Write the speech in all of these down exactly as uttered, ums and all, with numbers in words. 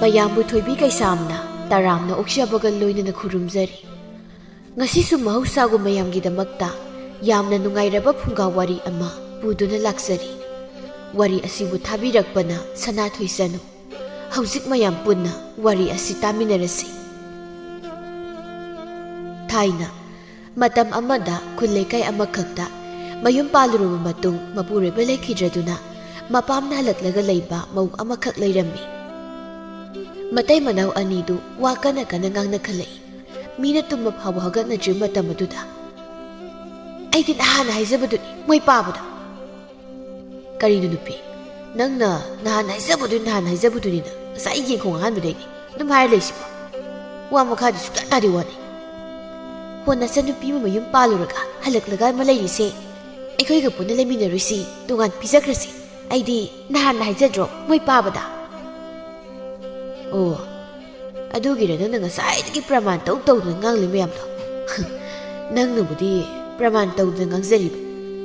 ꯃꯌꯥꯝꯕꯨ ꯊꯣꯏꯕꯤ ꯀꯩꯁꯥꯝꯅ ꯇꯔꯥꯝꯅ ꯑꯣꯛꯆꯕꯒ ꯂꯣꯏꯅꯅ ꯈꯨꯔꯨꯝꯖꯔꯤ꯫ ꯉꯁꯤꯁꯨ ꯃꯍꯧꯁꯥꯒꯨꯝ ꯃꯌꯥꯝꯒꯤꯗꯃꯛꯇ ꯌꯥꯝꯅ ꯅꯨꯡꯉꯥꯏꯔꯕ ꯐꯨꯡꯒꯥ ꯋꯥꯔꯤ ꯑꯃ ꯄꯨꯗꯨꯅ ꯂꯥꯛꯆꯔꯤ꯫ ꯋꯥꯔꯤ ꯑꯁꯤꯕꯨ ꯊꯥꯕꯤꯔꯛꯄꯅ ꯁꯅꯥꯊꯣꯏ ꯆꯅꯨ꯫ ꯍꯧꯖꯤꯛ ꯃꯌꯥꯝ ꯄꯨꯟꯅ ꯋꯥꯔꯤ ꯑꯁꯤ ꯇꯥꯃꯤꯟꯅꯔꯁꯤ꯫ ꯊꯥꯏꯅ ꯃꯇꯝ ꯑꯃꯗ ꯈꯨꯜ ꯂꯩꯀꯥꯏ ꯑꯃꯈꯛꯇ ꯃꯌꯨꯝ ꯄꯥꯜꯂꯨꯔꯕ ꯃꯇꯨꯡ ꯃꯄꯨꯔꯣꯏꯕ ꯂꯩꯈꯤꯗ꯭ꯔꯗꯨꯅ ꯃꯄꯥꯝꯅ ꯍꯜꯂꯛꯂꯒ ꯂꯩꯕ ꯃꯧ ꯑꯃꯈꯛ ꯂꯩꯔꯝꯃꯤ꯫ ꯃꯇꯩ ꯃꯅꯥꯎ ꯑꯅꯤꯗꯨ ꯋꯥ ꯀꯟꯅ ꯀꯟꯅ ꯉꯥꯡꯅꯈꯠꯂꯛꯏ꯫ ꯃꯤꯅ ꯇꯨꯝꯕ ꯐꯥꯎꯕ ꯍꯧꯒꯠꯅꯗ꯭ꯔꯤꯕ ꯃꯇꯝ ꯑꯗꯨꯗ꯫ "ꯑꯩꯗꯤ ꯅꯍꯥꯟꯅ ꯍꯥꯏꯖꯕꯗꯨꯅꯤ, ꯃꯣꯏ ꯄꯥꯕꯗ"꯫ "ꯀꯔꯤꯅꯣ ꯅꯨꯄꯤ? ꯅꯪꯅ ꯅꯍꯥꯟ ꯍꯥꯏꯖꯕꯗꯨꯅꯤ, ꯅꯍꯥꯟ ꯍꯥꯏꯖꯕꯗꯨꯅꯤꯅ ꯉꯁꯥꯏ ꯌꯦꯡꯈꯣꯡ ꯑꯍꯥꯟꯕꯗꯩꯅꯤ ꯑꯗꯨꯝ ꯍꯥꯏꯔ ꯂꯩꯁꯤꯕꯣ? ꯋꯥ ꯃꯈꯥꯗꯤ ꯁꯨꯛꯇꯥ ꯇꯥꯗꯦ ꯋꯥꯅꯤ꯫ ꯍꯣ, ꯅꯆꯟꯅꯨꯄꯤ ꯑꯃ ꯃꯌꯨꯝ ꯄꯥꯜꯂꯨꯔꯒ ꯍꯜꯂꯛꯂꯒ ꯑꯃ ꯂꯩꯔꯤꯁꯦ꯫ ꯑꯩꯈꯣꯏꯒ ꯄꯨꯟꯅ ꯂꯩꯃꯤꯟꯅꯔꯨꯁꯤ, ꯇꯣꯉꯥꯟ ꯄꯤꯖꯈ꯭ꯔꯁꯤ꯫ ꯑꯩꯗꯤ ꯅꯍꯥꯟꯅ ꯍꯥꯏꯖꯗ꯭ꯔꯣ ꯃꯣꯏ ꯄꯥꯕꯗ?" "ꯑꯣ, ꯑꯗꯨꯒꯤꯔ ꯅꯪꯅ ꯉꯁꯥꯏꯗꯒꯤ ꯄ꯭ꯔꯃꯥꯟ ꯇꯧ ꯇꯧꯗꯨꯅ ꯉꯥꯡꯂꯤ ꯃꯌꯥꯝꯗꯣ?" "ꯅꯪꯅꯕꯨꯗꯤ ꯄ꯭ꯔꯃꯥꯟ ꯇꯧꯗꯨꯅ ꯉꯥꯡꯖꯔꯤꯕ,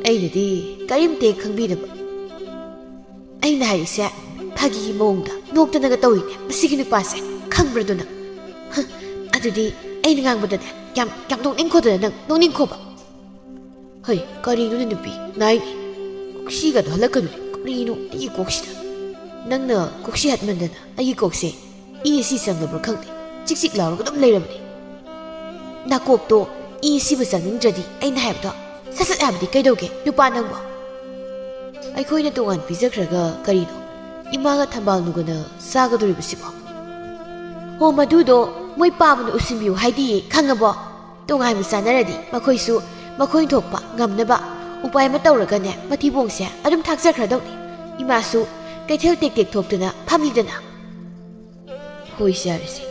ꯑꯩꯅꯗꯤ ꯀꯔꯤꯝꯇ ꯍꯦꯛ ꯈꯪꯕꯤꯗꯕ꯫ ꯑꯩꯅ ꯍꯥꯏꯔꯤꯁꯦ ꯐꯥꯒꯤꯒꯤ ꯃꯑꯣꯡꯗ ꯅꯣꯛꯇꯅꯒ ꯇꯧꯏꯅꯦ ꯃꯁꯤꯒꯤ ꯅꯨꯄꯥꯁꯦ, ꯈꯪꯕ꯭ꯔꯗꯣ ꯅꯪ? ꯍ, ꯑꯗꯨꯗꯤ ꯑꯩꯅ ꯉꯥꯡꯕꯗꯅꯦ ꯌꯥꯝ, ꯌꯥꯝ ꯅꯣꯛꯅꯤꯡꯈꯣꯗꯅ ꯅꯪ ꯅꯣꯛꯅꯤꯡꯈꯣꯕ꯫" "ꯍꯩ, ꯀꯔꯤꯅꯣꯅꯦ ꯅꯨꯄꯤ, ꯅꯥꯏꯅꯦ꯫ ꯀꯣꯛꯁꯤꯒꯗꯣ ꯍꯜꯂꯛꯀꯅꯨꯅꯦ, ꯀꯔꯤꯅꯣ ꯑꯩꯒꯤ ꯀꯣꯛꯁꯤꯗ? ꯅꯪꯅ ꯀꯣꯛꯁꯤ ꯍꯥꯠꯃꯟꯗꯅ ꯑꯩꯒꯤ ꯀꯣꯛꯁꯦ ꯏ ꯑꯁꯤ ꯆꯪꯂꯕ꯭ꯔꯥ ꯈꯪꯗꯦ, ꯆꯤꯛ ꯆꯤꯛ ꯂꯥꯎꯔꯒ ꯑꯗꯨꯝ ꯂꯩꯔꯕꯅꯦ꯫ ꯅꯥꯀꯣꯛꯇꯣ ꯏ ꯑꯁꯤꯕꯨ ꯆꯪꯅꯤꯡꯗ꯭ꯔꯗꯤ ꯑꯩꯅ ꯍꯥꯏꯕꯗꯣ ꯁꯠ ꯁꯠ ꯍꯥꯏꯕꯗꯤ ꯀꯩꯗꯧꯒꯦ, ꯅꯨꯄꯥ ꯅꯪꯕꯣ?" "ꯑꯩꯈꯣꯏꯅ ꯇꯣꯉꯥꯟ ꯄꯤꯖꯈ꯭ꯔꯒ ꯀꯔꯤꯅꯣ ꯏꯃꯥꯒ ꯊꯝꯕꯥꯜꯅꯨꯒꯅ ꯆꯥꯒꯗꯧꯔꯤꯕꯁꯤꯕꯣ?" "ꯍꯣ, ꯃꯗꯨꯗꯣ ꯃꯣꯏ ꯄꯥꯕꯅ ꯎꯁꯤꯟꯕꯤꯌꯨ ꯍꯥꯏꯗꯤꯌꯦ, ꯈꯪꯉꯕꯣ? ꯇꯣꯉꯥꯟꯕ ꯆꯥꯅꯔꯗꯤ ꯃꯈꯣꯏꯁꯨ ꯃꯈꯣꯏ ꯊꯣꯛꯄ ꯉꯝꯅꯕ ꯎꯄꯥꯏ ꯑꯃ ꯇꯧꯔꯒꯅꯦ ꯃꯊꯤꯕꯣꯡꯁꯦ ꯑꯗꯨꯝ ꯊꯥꯛꯆꯈ꯭ꯔꯗꯧꯅꯤ꯫ ꯏꯃꯥꯁꯨ ꯀꯩꯊꯦꯜ ꯇꯦꯛ ꯇꯦꯛ ꯊꯣꯛꯇꯨꯅ ꯐꯝꯂꯤꯗꯅ꯫" "ꯍꯣꯏꯁꯦ, ꯌꯥꯔꯦꯁꯦ,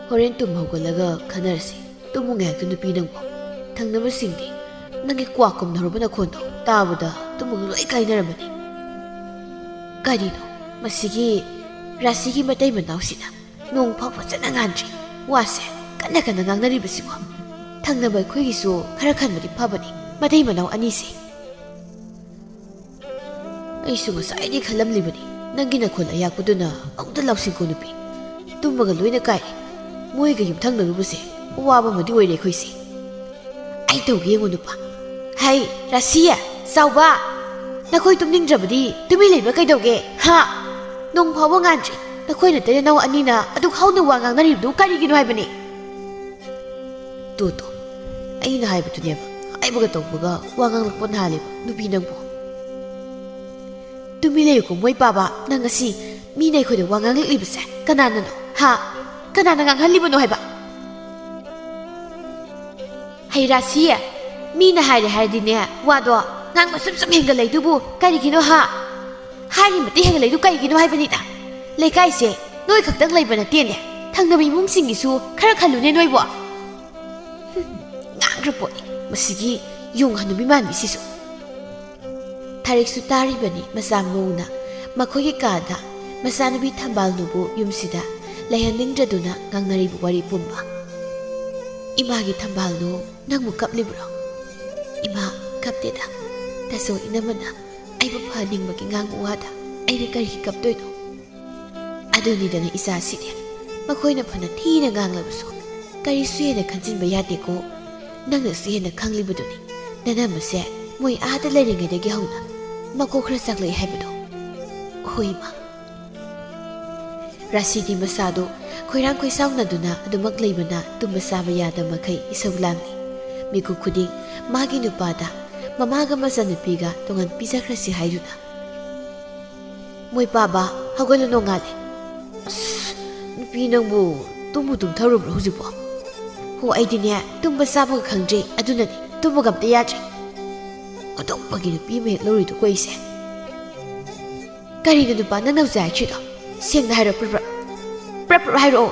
ꯍꯣꯔꯦꯟ ꯇꯨꯝ ꯍꯧꯒꯠꯂꯒ ꯈꯟꯅꯔꯁꯤ꯫ ꯇꯨꯝꯃꯨ ꯉꯥꯏꯍꯥꯛꯇ ꯅꯨꯄꯤ ꯅꯪꯕꯣ꯫ ꯊꯪꯅꯕꯁꯤꯡꯗꯤ ꯅꯪꯒꯤ ꯀ꯭ꯋꯥꯛ ꯀꯨꯝꯅ ꯍꯧꯔꯕ ꯅꯈꯣꯟꯗꯣ ꯇꯥꯕꯗ ꯇꯨꯝꯕꯒ ꯂꯣꯏ ꯀꯥꯏꯅꯔꯝꯃꯅꯤ꯫ ꯀꯔꯤꯅꯣ ꯃꯁꯤꯒꯤ ꯔꯥꯁꯤꯒꯤ ꯃꯇꯩ ꯃꯅꯥꯎꯁꯤꯅ ꯅꯣꯡ ꯐꯥꯎ ꯐꯖꯅ ꯉꯥꯟꯗ꯭ꯔꯤ ꯋꯥꯁꯦ ꯀꯟꯅ ꯀꯟꯅ ꯉꯥꯡꯅꯔꯤꯕꯁꯤꯕꯣ? ꯊꯪꯅꯕ ꯑꯩꯈꯣꯏꯒꯤꯁꯨ ꯈꯔ ꯈꯟꯕꯗꯤ ꯐꯕꯅꯤ ꯃꯇꯩ ꯃꯅꯥꯎ ꯑꯅꯤꯁꯦ꯫" "ꯑꯩꯁꯨ ꯉꯁꯥꯏꯗꯤ ꯈꯜꯂꯝꯂꯤꯕꯅꯤ, ꯅꯪꯒꯤ ꯅꯈꯣꯜ ꯑꯌꯥꯛꯄꯗꯨꯅ ꯑꯃꯨꯛꯇ ꯂꯥꯎꯁꯤꯟꯈꯣ ꯅꯨꯄꯤ꯫ ꯇꯨꯝꯕꯒ ꯂꯣꯏꯅ ꯀꯥꯏꯔꯦ꯫ ꯃꯣꯏꯒ ꯌꯨꯝꯊꯪꯅꯔꯨꯕꯁꯦ ꯋꯥꯕ ꯑꯃꯗꯤ ꯑꯣꯏꯔꯦ ꯑꯩꯈꯣꯏꯁꯦ꯫ ꯑꯩ ꯇꯧꯒꯦ ꯌꯦꯡꯉꯨ ꯅꯨꯄꯥ꯫ ꯍꯩ, ꯔꯥꯁꯤ, ꯆꯥꯎꯕ, ꯅꯈꯣꯏ ꯇꯨꯝꯅꯤꯡꯗ꯭ꯔꯕꯗꯤ ꯇꯨꯃꯤꯟ ꯂꯩꯕ ꯀꯩꯗꯧꯒꯦ? ꯍꯥ? ꯅꯣꯡ ꯐꯥꯎꯕ ꯉꯥꯟꯗ꯭ꯔꯤ꯫ ꯅꯈꯣꯏ ꯅꯇꯩ ꯅꯅꯥꯎ ꯑꯅꯤꯅ ꯑꯗꯨꯛ ꯍꯧꯅ ꯋꯥ ꯉꯥꯡꯅꯔꯤꯕꯗꯨ ꯀꯔꯤꯒꯤꯅꯣ ꯍꯥꯏꯕꯅꯤ? ꯇꯣ, ꯇꯣ, ꯑꯩꯅ ꯍꯥꯏꯕꯗꯨꯅꯦꯕ, ꯍꯥꯏꯕꯒ ꯇꯧꯕꯒ ꯋꯥ ꯉꯥꯡꯂꯛꯄ ꯅꯥꯍꯜꯂꯦꯕ, ꯅꯨꯄꯤ ꯅꯪꯕꯨ꯫ ꯇꯨꯃꯤꯟ ꯂꯩꯌꯨꯀꯣ ꯃꯣꯏ ꯄꯥꯕ, ꯅꯪ ꯉꯁꯤ ꯃꯤꯅ ꯑꯩꯈꯣꯏꯗ ꯋꯥ ꯉꯥꯡꯂꯛꯂꯤꯕꯁꯦ ꯀꯅꯥꯅꯅꯣ? ꯍꯥ? ꯀꯅꯥꯅ ꯉꯥꯡꯍꯜꯂꯤꯕꯅꯣ ꯍꯥꯏꯕ? ꯍꯩ ꯔꯥꯁꯤ, ꯃꯤꯅ ꯍꯥꯏꯔꯦ ꯍꯥꯏꯔꯗꯤꯅꯦ, ꯋꯥꯗꯣ ꯉꯥꯡꯕ ꯁꯨꯝ ꯁꯨꯝ ꯍꯦꯟꯒꯠꯂꯛꯏꯗꯨꯕꯨ ꯀꯔꯤꯒꯤꯅꯣ ꯍꯥ? ꯍꯥꯏꯔꯤ ꯃꯇꯤꯛ ꯍꯦꯟꯒꯠꯂꯛꯏꯗꯨ ꯀꯔꯤꯒꯤꯅꯣ ꯍꯥꯏꯕꯅꯤꯗ? ꯂꯩꯀꯥꯏꯁꯦ ꯅꯣꯏ ꯈꯛꯇꯪ ꯂꯩꯕ ꯅꯠꯇꯦꯅꯦ, ꯊꯪꯅꯕ ꯏꯃꯨꯡꯁꯤꯡꯒꯤꯁꯨ ꯈꯔ ꯈꯜꯂꯨꯅꯦ ꯅꯣꯏꯕꯣ꯫ ꯍꯨꯝ, ꯉꯥꯡꯈ꯭ꯔ ꯄꯣꯠꯅꯤ ꯃꯁꯤꯒꯤ ꯌꯣꯡ ꯍꯅꯨꯕꯤ ꯃꯥꯟꯕꯤꯁꯤꯁꯨ꯫ ꯊꯥꯔꯤꯛꯁꯨ ꯇꯥꯔꯤꯕꯅꯤ ꯃꯆꯥ ꯃꯎꯅ ꯃꯈꯣꯏꯒꯤ ꯀꯥꯗ ꯃꯆꯥꯅꯨꯄꯤ ꯊꯝꯕꯥꯜꯅꯨꯕꯨ ꯌꯨꯝꯁꯤꯗ ꯂꯩꯍꯟꯅꯤꯡꯗ꯭ꯔꯗꯨꯅ ꯉꯥꯡꯅꯔꯤꯕ ꯋꯥꯔꯤ ꯄꯨꯝꯕ꯫ "ꯏꯃꯥꯒꯤ ꯊꯝꯕꯥꯜꯅꯨ, ꯅꯪꯕꯨ ꯀꯞꯂꯤꯕ꯭ꯔꯣ?" "ꯏꯃꯥ, ꯀꯞꯇꯦꯗ꯫ ꯇꯥꯆꯧ ꯏꯅꯝꯃꯅ ꯑꯩꯕꯨ ꯐꯍꯟꯅꯤꯡꯕꯒꯤ ꯉꯥꯡꯕ ꯋꯥꯗ ꯑꯩꯅ ꯀꯔꯤꯒꯤ ꯀꯞꯇꯣꯏꯅꯣ?" "ꯑꯗꯨꯅꯤꯗꯅ ꯏꯆꯥꯁꯤꯗꯤ꯫ ꯃꯈꯣꯏꯅ ꯐꯅ ꯊꯤꯅ ꯉꯥꯡꯂꯕꯁꯨ ꯀꯔꯤꯁꯨ ꯍꯦꯟꯅ ꯈꯟꯖꯤꯟꯕ ꯌꯥꯗꯦꯀꯣ꯫ ꯅꯪꯅꯁꯨ ꯍꯦꯟꯅ ꯈꯪꯂꯤꯕꯗꯨꯅꯤ꯫ ꯅꯅꯝꯃꯁꯦ ꯃꯣꯏ ꯑꯥꯗ ꯂꯩꯔꯤꯉꯩꯗꯒꯤ ꯍꯧꯅ ꯃꯀꯣꯛ ꯈꯔ ꯆꯥꯛꯂꯛꯏ ꯍꯥꯏꯕꯗꯣ꯫" "ꯍꯣꯏ, ꯏꯃꯥ꯫" ꯔꯥꯁꯤꯗꯤ ꯃꯁꯥꯗꯨ ꯈꯣꯏꯔꯥꯡ ꯈꯣꯏꯁꯥꯎꯅꯗꯨꯅ ꯑꯗꯨꯃꯛ ꯂꯩꯕꯅ ꯇꯨꯝꯕ ꯆꯥꯕ ꯌꯥꯗꯕ ꯃꯈꯩ ꯏꯁꯧ ꯂꯥꯡꯂꯤ꯫ ꯃꯤꯀꯨꯞ ꯈꯨꯗꯤꯡ ꯃꯥꯒꯤ ꯅꯨꯄꯥꯗ ꯃꯃꯥꯒ ꯃꯆꯥꯅꯨꯄꯤꯒ ꯇꯣꯉꯥꯟ ꯄꯤꯖꯈ꯭ꯔꯁꯤ ꯍꯥꯏꯗꯨꯅ꯫ "ꯃꯣꯏ ꯄꯥꯕ, ꯍꯧꯒꯠꯂꯨ, ꯅꯣꯡꯉꯥꯜꯂꯦ꯫" "ꯑꯁ, ꯅꯨꯄꯤ ꯅꯪꯕꯨ ꯇꯨꯝꯕꯨ ꯇꯨꯝꯊꯔꯨꯕ꯭ꯔꯣ ꯍꯧꯖꯤꯛꯄꯣ?" "ꯍꯣ, ꯑꯩꯗꯤꯅꯦ ꯇꯨꯝꯕ ꯆꯥꯕꯒ ꯈꯪꯗ꯭ꯔꯦ, ꯑꯗꯨꯅꯅꯦ ꯇꯨꯝꯕꯒ ꯑꯝꯇ ꯌꯥꯗ꯭ꯔꯦ꯫ ꯑꯇꯣꯞꯄꯒꯤ ꯅꯨꯄꯤ ꯑꯃ ꯍꯦꯛ ꯂꯧꯔꯨꯏꯗꯨ ꯀꯣ ꯑꯩꯁꯦ꯫" "ꯀꯔꯤꯅꯣ ꯅꯨꯄꯥ ꯅꯪꯅ ꯍꯧꯖꯤꯛ ꯍꯥꯏꯈ꯭ꯔꯤꯗꯣ? ꯁꯦꯡꯅ ꯍꯥꯏꯔꯣ, ꯄ꯭ꯔꯞ ꯄ꯭ꯔꯞ, ꯄ꯭ꯔꯞ ꯄ꯭ꯔꯞ ꯍꯥꯏꯔꯛꯑꯣ꯫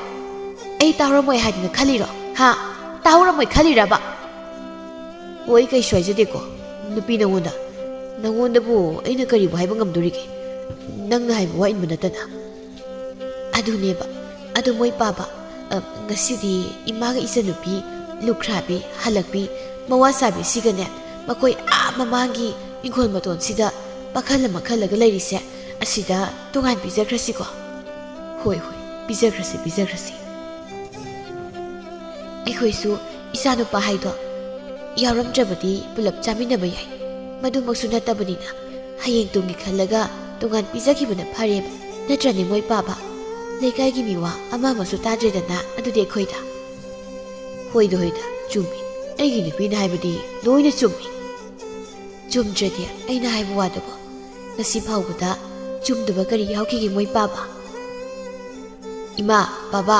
ꯑꯩ ꯇꯥꯍꯧꯔꯝꯃꯣꯏ ꯍꯥꯏꯗꯅ ꯈꯜꯂꯤꯔꯣ? ꯍꯥ? ꯇꯥꯍꯧꯔꯝꯃꯣꯏ ꯈꯜꯂꯤꯔꯕ?" "ꯑꯣ, ꯑꯩ ꯀꯩꯁꯨ ꯍꯥꯏꯖꯗꯦꯀꯣ ꯅꯨꯄꯤ ꯅꯪꯉꯣꯟꯗ꯫ ꯅꯪꯉꯣꯟꯗꯕꯨ ꯑꯩꯅ ꯀꯔꯤꯕꯨ ꯍꯥꯏꯕ ꯉꯝꯗꯣꯔꯤꯒꯦ? ꯅꯪꯅ ꯍꯥꯏꯕ ꯋꯥ ꯏꯟꯕ ꯅꯠꯇꯅ꯫" "ꯑꯗꯨꯅꯦꯕ꯫ ꯑꯗꯨ ꯃꯣꯏ ꯄꯥꯕ, ꯑ, ꯉꯁꯤꯗꯤ ꯏꯃꯥꯒ ꯏꯆꯟꯅꯨꯄꯤ ꯂꯨꯈ꯭ꯔꯥꯕꯤ, ꯍꯜꯂꯛꯄꯤ, ꯃꯋꯥ ꯆꯥꯕꯤꯁꯤꯒꯅꯦ, ꯃꯈꯣꯏ ꯑꯥ ꯃꯃꯥꯡꯒꯤ ꯏꯪꯈꯣꯜ ꯃꯇꯣꯟꯁꯤꯗ ꯄꯥꯈꯜꯂ ꯃꯈꯜꯂꯒ ꯂꯩꯔꯤꯁꯦ, ꯑꯁꯤꯗ ꯇꯣꯉꯥꯟ ꯄꯤꯖꯈ꯭ꯔꯁꯤꯀꯣ꯫" "ꯍꯣꯏ, ꯍꯣꯏ, ꯄꯤꯖꯈ꯭ꯔꯁꯤ, ꯄꯤꯖꯈ꯭ꯔꯁꯤ꯫ ꯑꯩꯈꯣꯏꯁꯨ ꯏꯆꯥꯅꯨꯄꯥ ꯍꯥꯏꯗꯣ ꯌꯥꯎꯔꯝꯗ꯭ꯔꯕꯗꯤ ꯄꯨꯂꯞ ꯆꯥꯃꯤꯟꯅꯕ ꯌꯥꯏ꯫ ꯃꯗꯨꯃꯛꯁꯨ ꯅꯠꯇꯕꯅꯤꯅ ꯍꯌꯦꯡ ꯇꯨꯡꯒꯤ ꯈꯜꯂꯒ ꯇꯣꯉꯥꯟ ꯄꯤꯖꯈꯤꯕꯅ ꯐꯔꯦꯕ꯫ ꯅꯠꯇ꯭ꯔꯅꯦ ꯃꯣꯏ ꯄꯥꯕ? ꯂꯩꯀꯥꯏꯒꯤ ꯃꯤꯋꯥ ꯑꯃ ꯑꯃꯁꯨ ꯇꯥꯗ꯭ꯔꯦꯗꯅ ꯑꯗꯨꯗꯤ ꯑꯩꯈꯣꯏꯗ꯫ ꯍꯣꯏꯗ, ꯍꯣꯏꯗ, ꯆꯨꯝꯃꯤ꯫ ꯑꯩꯒꯤ ꯅꯨꯄꯤꯅ ꯍꯥꯏꯕꯗꯤ ꯂꯣꯏꯅ ꯆꯨꯝꯃꯤ꯫ ꯆꯨꯝꯗ꯭ꯔꯗꯤ ꯑꯩꯅ ꯍꯥꯏꯕ ꯋꯥꯗꯨꯕꯨ ꯉꯁꯤ ꯐꯥꯎꯕꯗ ꯆꯨꯝꯗꯕ ꯀꯔꯤ ꯌꯥꯎꯈꯤꯒꯦ ꯃꯣꯏ ꯄꯥꯕ? ꯏꯃꯥ, ꯕꯥꯕꯥ,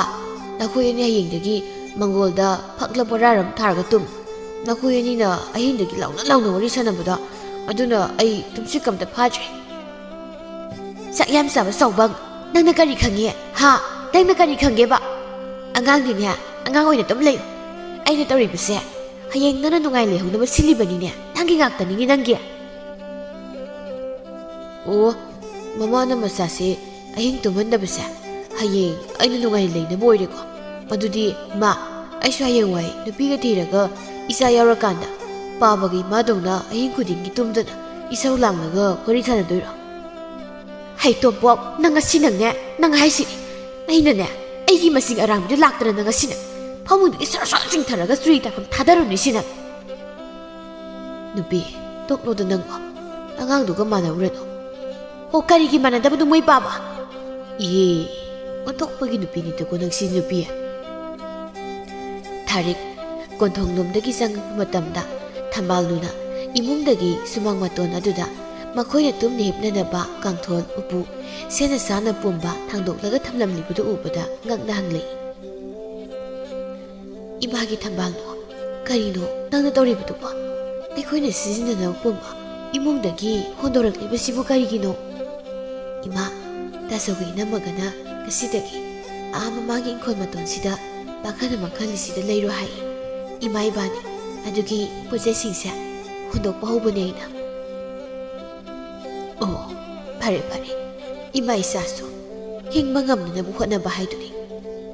ꯅꯈꯣꯏ ꯑꯅꯤ ꯍꯌꯦꯡꯗꯒꯤ ꯃꯪꯒꯣꯜꯗ ꯐꯛꯂ ꯕꯣꯔꯥꯔꯝ ꯊꯥꯔꯒ ꯇꯨꯝ꯫ ꯅꯈꯣꯏ ꯑꯅꯤꯅ ꯑꯍꯤꯡꯗꯒꯤ ꯂꯥꯎꯅ ꯂꯥꯎꯅ ꯋꯥꯔꯤ ꯁꯥꯟꯅꯕꯗꯣ, ꯑꯗꯨꯅ ꯑꯩ ꯇꯨꯝꯁꯤꯠꯀ ꯑꯝꯇ ꯐꯥꯗ꯭ꯔꯦ꯫ ꯆꯥꯛ ꯌꯥꯝ ꯆꯥꯕ ꯆꯥꯎꯕꯪ, ꯅꯪꯅ ꯀꯔꯤ ꯈꯪꯉꯤ? ꯍꯥ? ꯅꯪꯅ ꯀꯔꯤ ꯈꯪꯒꯦꯕ? ꯑꯉꯥꯡꯗꯤꯅꯦ, ꯑꯉꯥꯡ ꯑꯣꯏꯅ ꯑꯗꯨꯝ ꯂꯩꯌꯨ꯫ ꯑꯩꯅ ꯇꯧꯔꯤꯕꯁꯦ ꯍꯌꯦꯡ ꯅꯪꯅ ꯅꯨꯡꯉꯥꯏ ꯂꯩꯍꯧꯅꯕ ꯁꯤꯜꯂꯤꯕꯅꯤꯅꯦ꯫ ꯅꯪꯒꯤ ꯉꯥꯛꯇꯅꯤꯅꯦ, ꯅꯪꯒꯤ꯫ ꯑꯣ, ꯃꯃꯥꯅ ꯃꯆꯥꯁꯦ ꯑꯍꯤꯡ ꯇꯨꯝꯍꯟꯗꯕꯁꯦ ꯍꯌꯦꯡ ꯑꯩꯅ ꯅꯨꯡꯉꯥꯏ ꯂꯩꯅꯕ ꯑꯣꯏꯔꯦꯀꯣ꯫ ꯑꯗꯨꯗꯤ ꯏꯃꯥ, ꯑꯩꯁꯨ ꯍꯌꯦꯡꯋꯥꯏ ꯅꯨꯄꯤꯒ ꯊꯤꯔꯒ ꯏꯆꯥ ꯌꯥꯎꯔꯀꯥꯟꯗ ꯄꯥꯕꯒꯤ ꯏꯃꯥꯗꯧꯅ ꯑꯍꯤꯡ ꯈꯨꯗꯤꯡꯒꯤ ꯇꯨꯝꯗꯅ ꯏꯁꯧ ꯂꯥꯡꯂꯒ ꯋꯥꯔꯤ ꯁꯥꯟꯅꯗꯣꯏꯔꯣ? ꯍꯩ ꯇꯣꯝꯄꯣꯛ, ꯅꯪ ꯉꯁꯤ ꯅꯪꯅꯦ, ꯅꯪ ꯍꯥꯏꯁꯤꯗꯤ꯫ ꯑꯩꯅꯅꯦ, ꯑꯩꯒꯤ ꯃꯁꯤꯡ ꯑꯔꯥꯡꯕꯤꯗꯨ ꯂꯥꯛꯇꯅ ꯅꯪ ꯉꯁꯤꯅꯦ ꯐꯃꯨꯡꯗꯒꯤ ꯁꯣꯔ ꯁꯣꯔ ꯆꯤꯡꯊꯔꯒ ꯆꯨꯔꯤ ꯇꯥꯐꯝ ꯊꯥꯗꯔꯨꯅꯤ ꯁꯤ ꯅꯪ꯫ ꯅꯨꯄꯤ, ꯇꯣꯛꯂꯣꯗ ꯅꯪꯕꯣ꯫ ꯑꯉꯥꯡꯗꯨꯒ ꯃꯥꯟꯅꯧꯔꯅꯨ꯫ ꯍꯣ, ꯀꯔꯤꯒꯤ ꯃꯥꯟꯅꯗꯕꯅꯣ ꯃꯣꯏ ꯄꯥꯕ? ꯏꯍꯦ, ꯑꯣꯟꯊꯣꯛꯄꯒꯤ ꯅꯨꯄꯤꯅꯤꯗꯀꯣ ꯅꯪꯁꯤ ꯅꯨꯄꯤ꯫ ꯊꯥꯔꯤꯛ ꯀꯣꯟꯊꯣꯡꯂꯣꯝꯗꯒꯤ ꯆꯪꯂꯛꯄ ꯃꯇꯝꯗ ꯊꯝꯕꯥꯜꯅꯨꯅ ꯏꯃꯨꯡꯗꯒꯤ ꯁꯨꯃꯥꯡ ꯃꯇꯣꯟ ꯑꯗꯨꯗ ꯃꯈꯣꯏꯅ ꯇꯨꯝꯅ ꯍꯤꯞꯅꯅꯕ ꯀꯥꯡꯊꯣꯜ ꯎꯄꯨ ꯁꯦꯅ ꯁꯥꯅ ꯄꯨꯝꯕ ꯊꯥꯡꯗꯣꯛꯂꯒ ꯊꯝꯂꯝꯂꯤꯕꯗꯨ ꯎꯕꯗ ꯉꯛꯅ ꯍꯪꯂꯛꯏ꯫ ꯏꯃꯥꯒꯤ ꯊꯝꯕꯥꯜꯅꯨ, ꯀꯔꯤꯅꯣ ꯅꯪꯅ ꯇꯧꯔꯤꯕꯗꯨꯕꯣ? ꯑꯩꯈꯣꯏꯅ ꯁꯤꯖꯤꯟꯅꯅꯕ ꯄꯨꯝꯕ ꯏꯃꯨꯡꯗꯒꯤ ꯍꯣꯟꯗꯣꯔꯛꯂꯤꯕꯁꯤꯕꯨ ꯀꯔꯤꯒꯤꯅꯣ? ꯏꯃꯥ, ꯇꯥꯆꯧꯒ ꯏꯅꯝꯃꯒꯅ ꯉꯁꯤꯗꯒꯤ ꯑꯥ ꯃꯃꯥꯡꯒꯤ ꯏꯪꯈꯣꯜ ꯃꯇꯣꯟꯁꯤꯗ ꯄꯥꯈꯟ ꯑꯃ ꯈꯜꯂꯤꯁꯤꯗ ꯂꯩꯔꯣ ꯍꯥꯏ꯫ ꯏꯃꯥ ꯏꯕꯥꯅꯤ ꯑꯗꯨꯒꯤ ꯄꯣꯠꯆꯩꯁꯤꯡꯁꯦ ꯍꯨꯟꯗꯣꯛꯄ ꯍꯧꯕꯅꯦ ꯑꯩꯅ꯫ ꯑꯣ, ꯐꯔꯦ ꯐꯔꯦ꯫ ꯏꯃꯥ ꯏꯆꯥꯁꯨ ꯍꯤꯡꯕ ꯉꯝꯅꯅꯕ ꯍꯣꯠꯅꯕ ꯍꯥꯏꯗꯨꯅꯤ꯫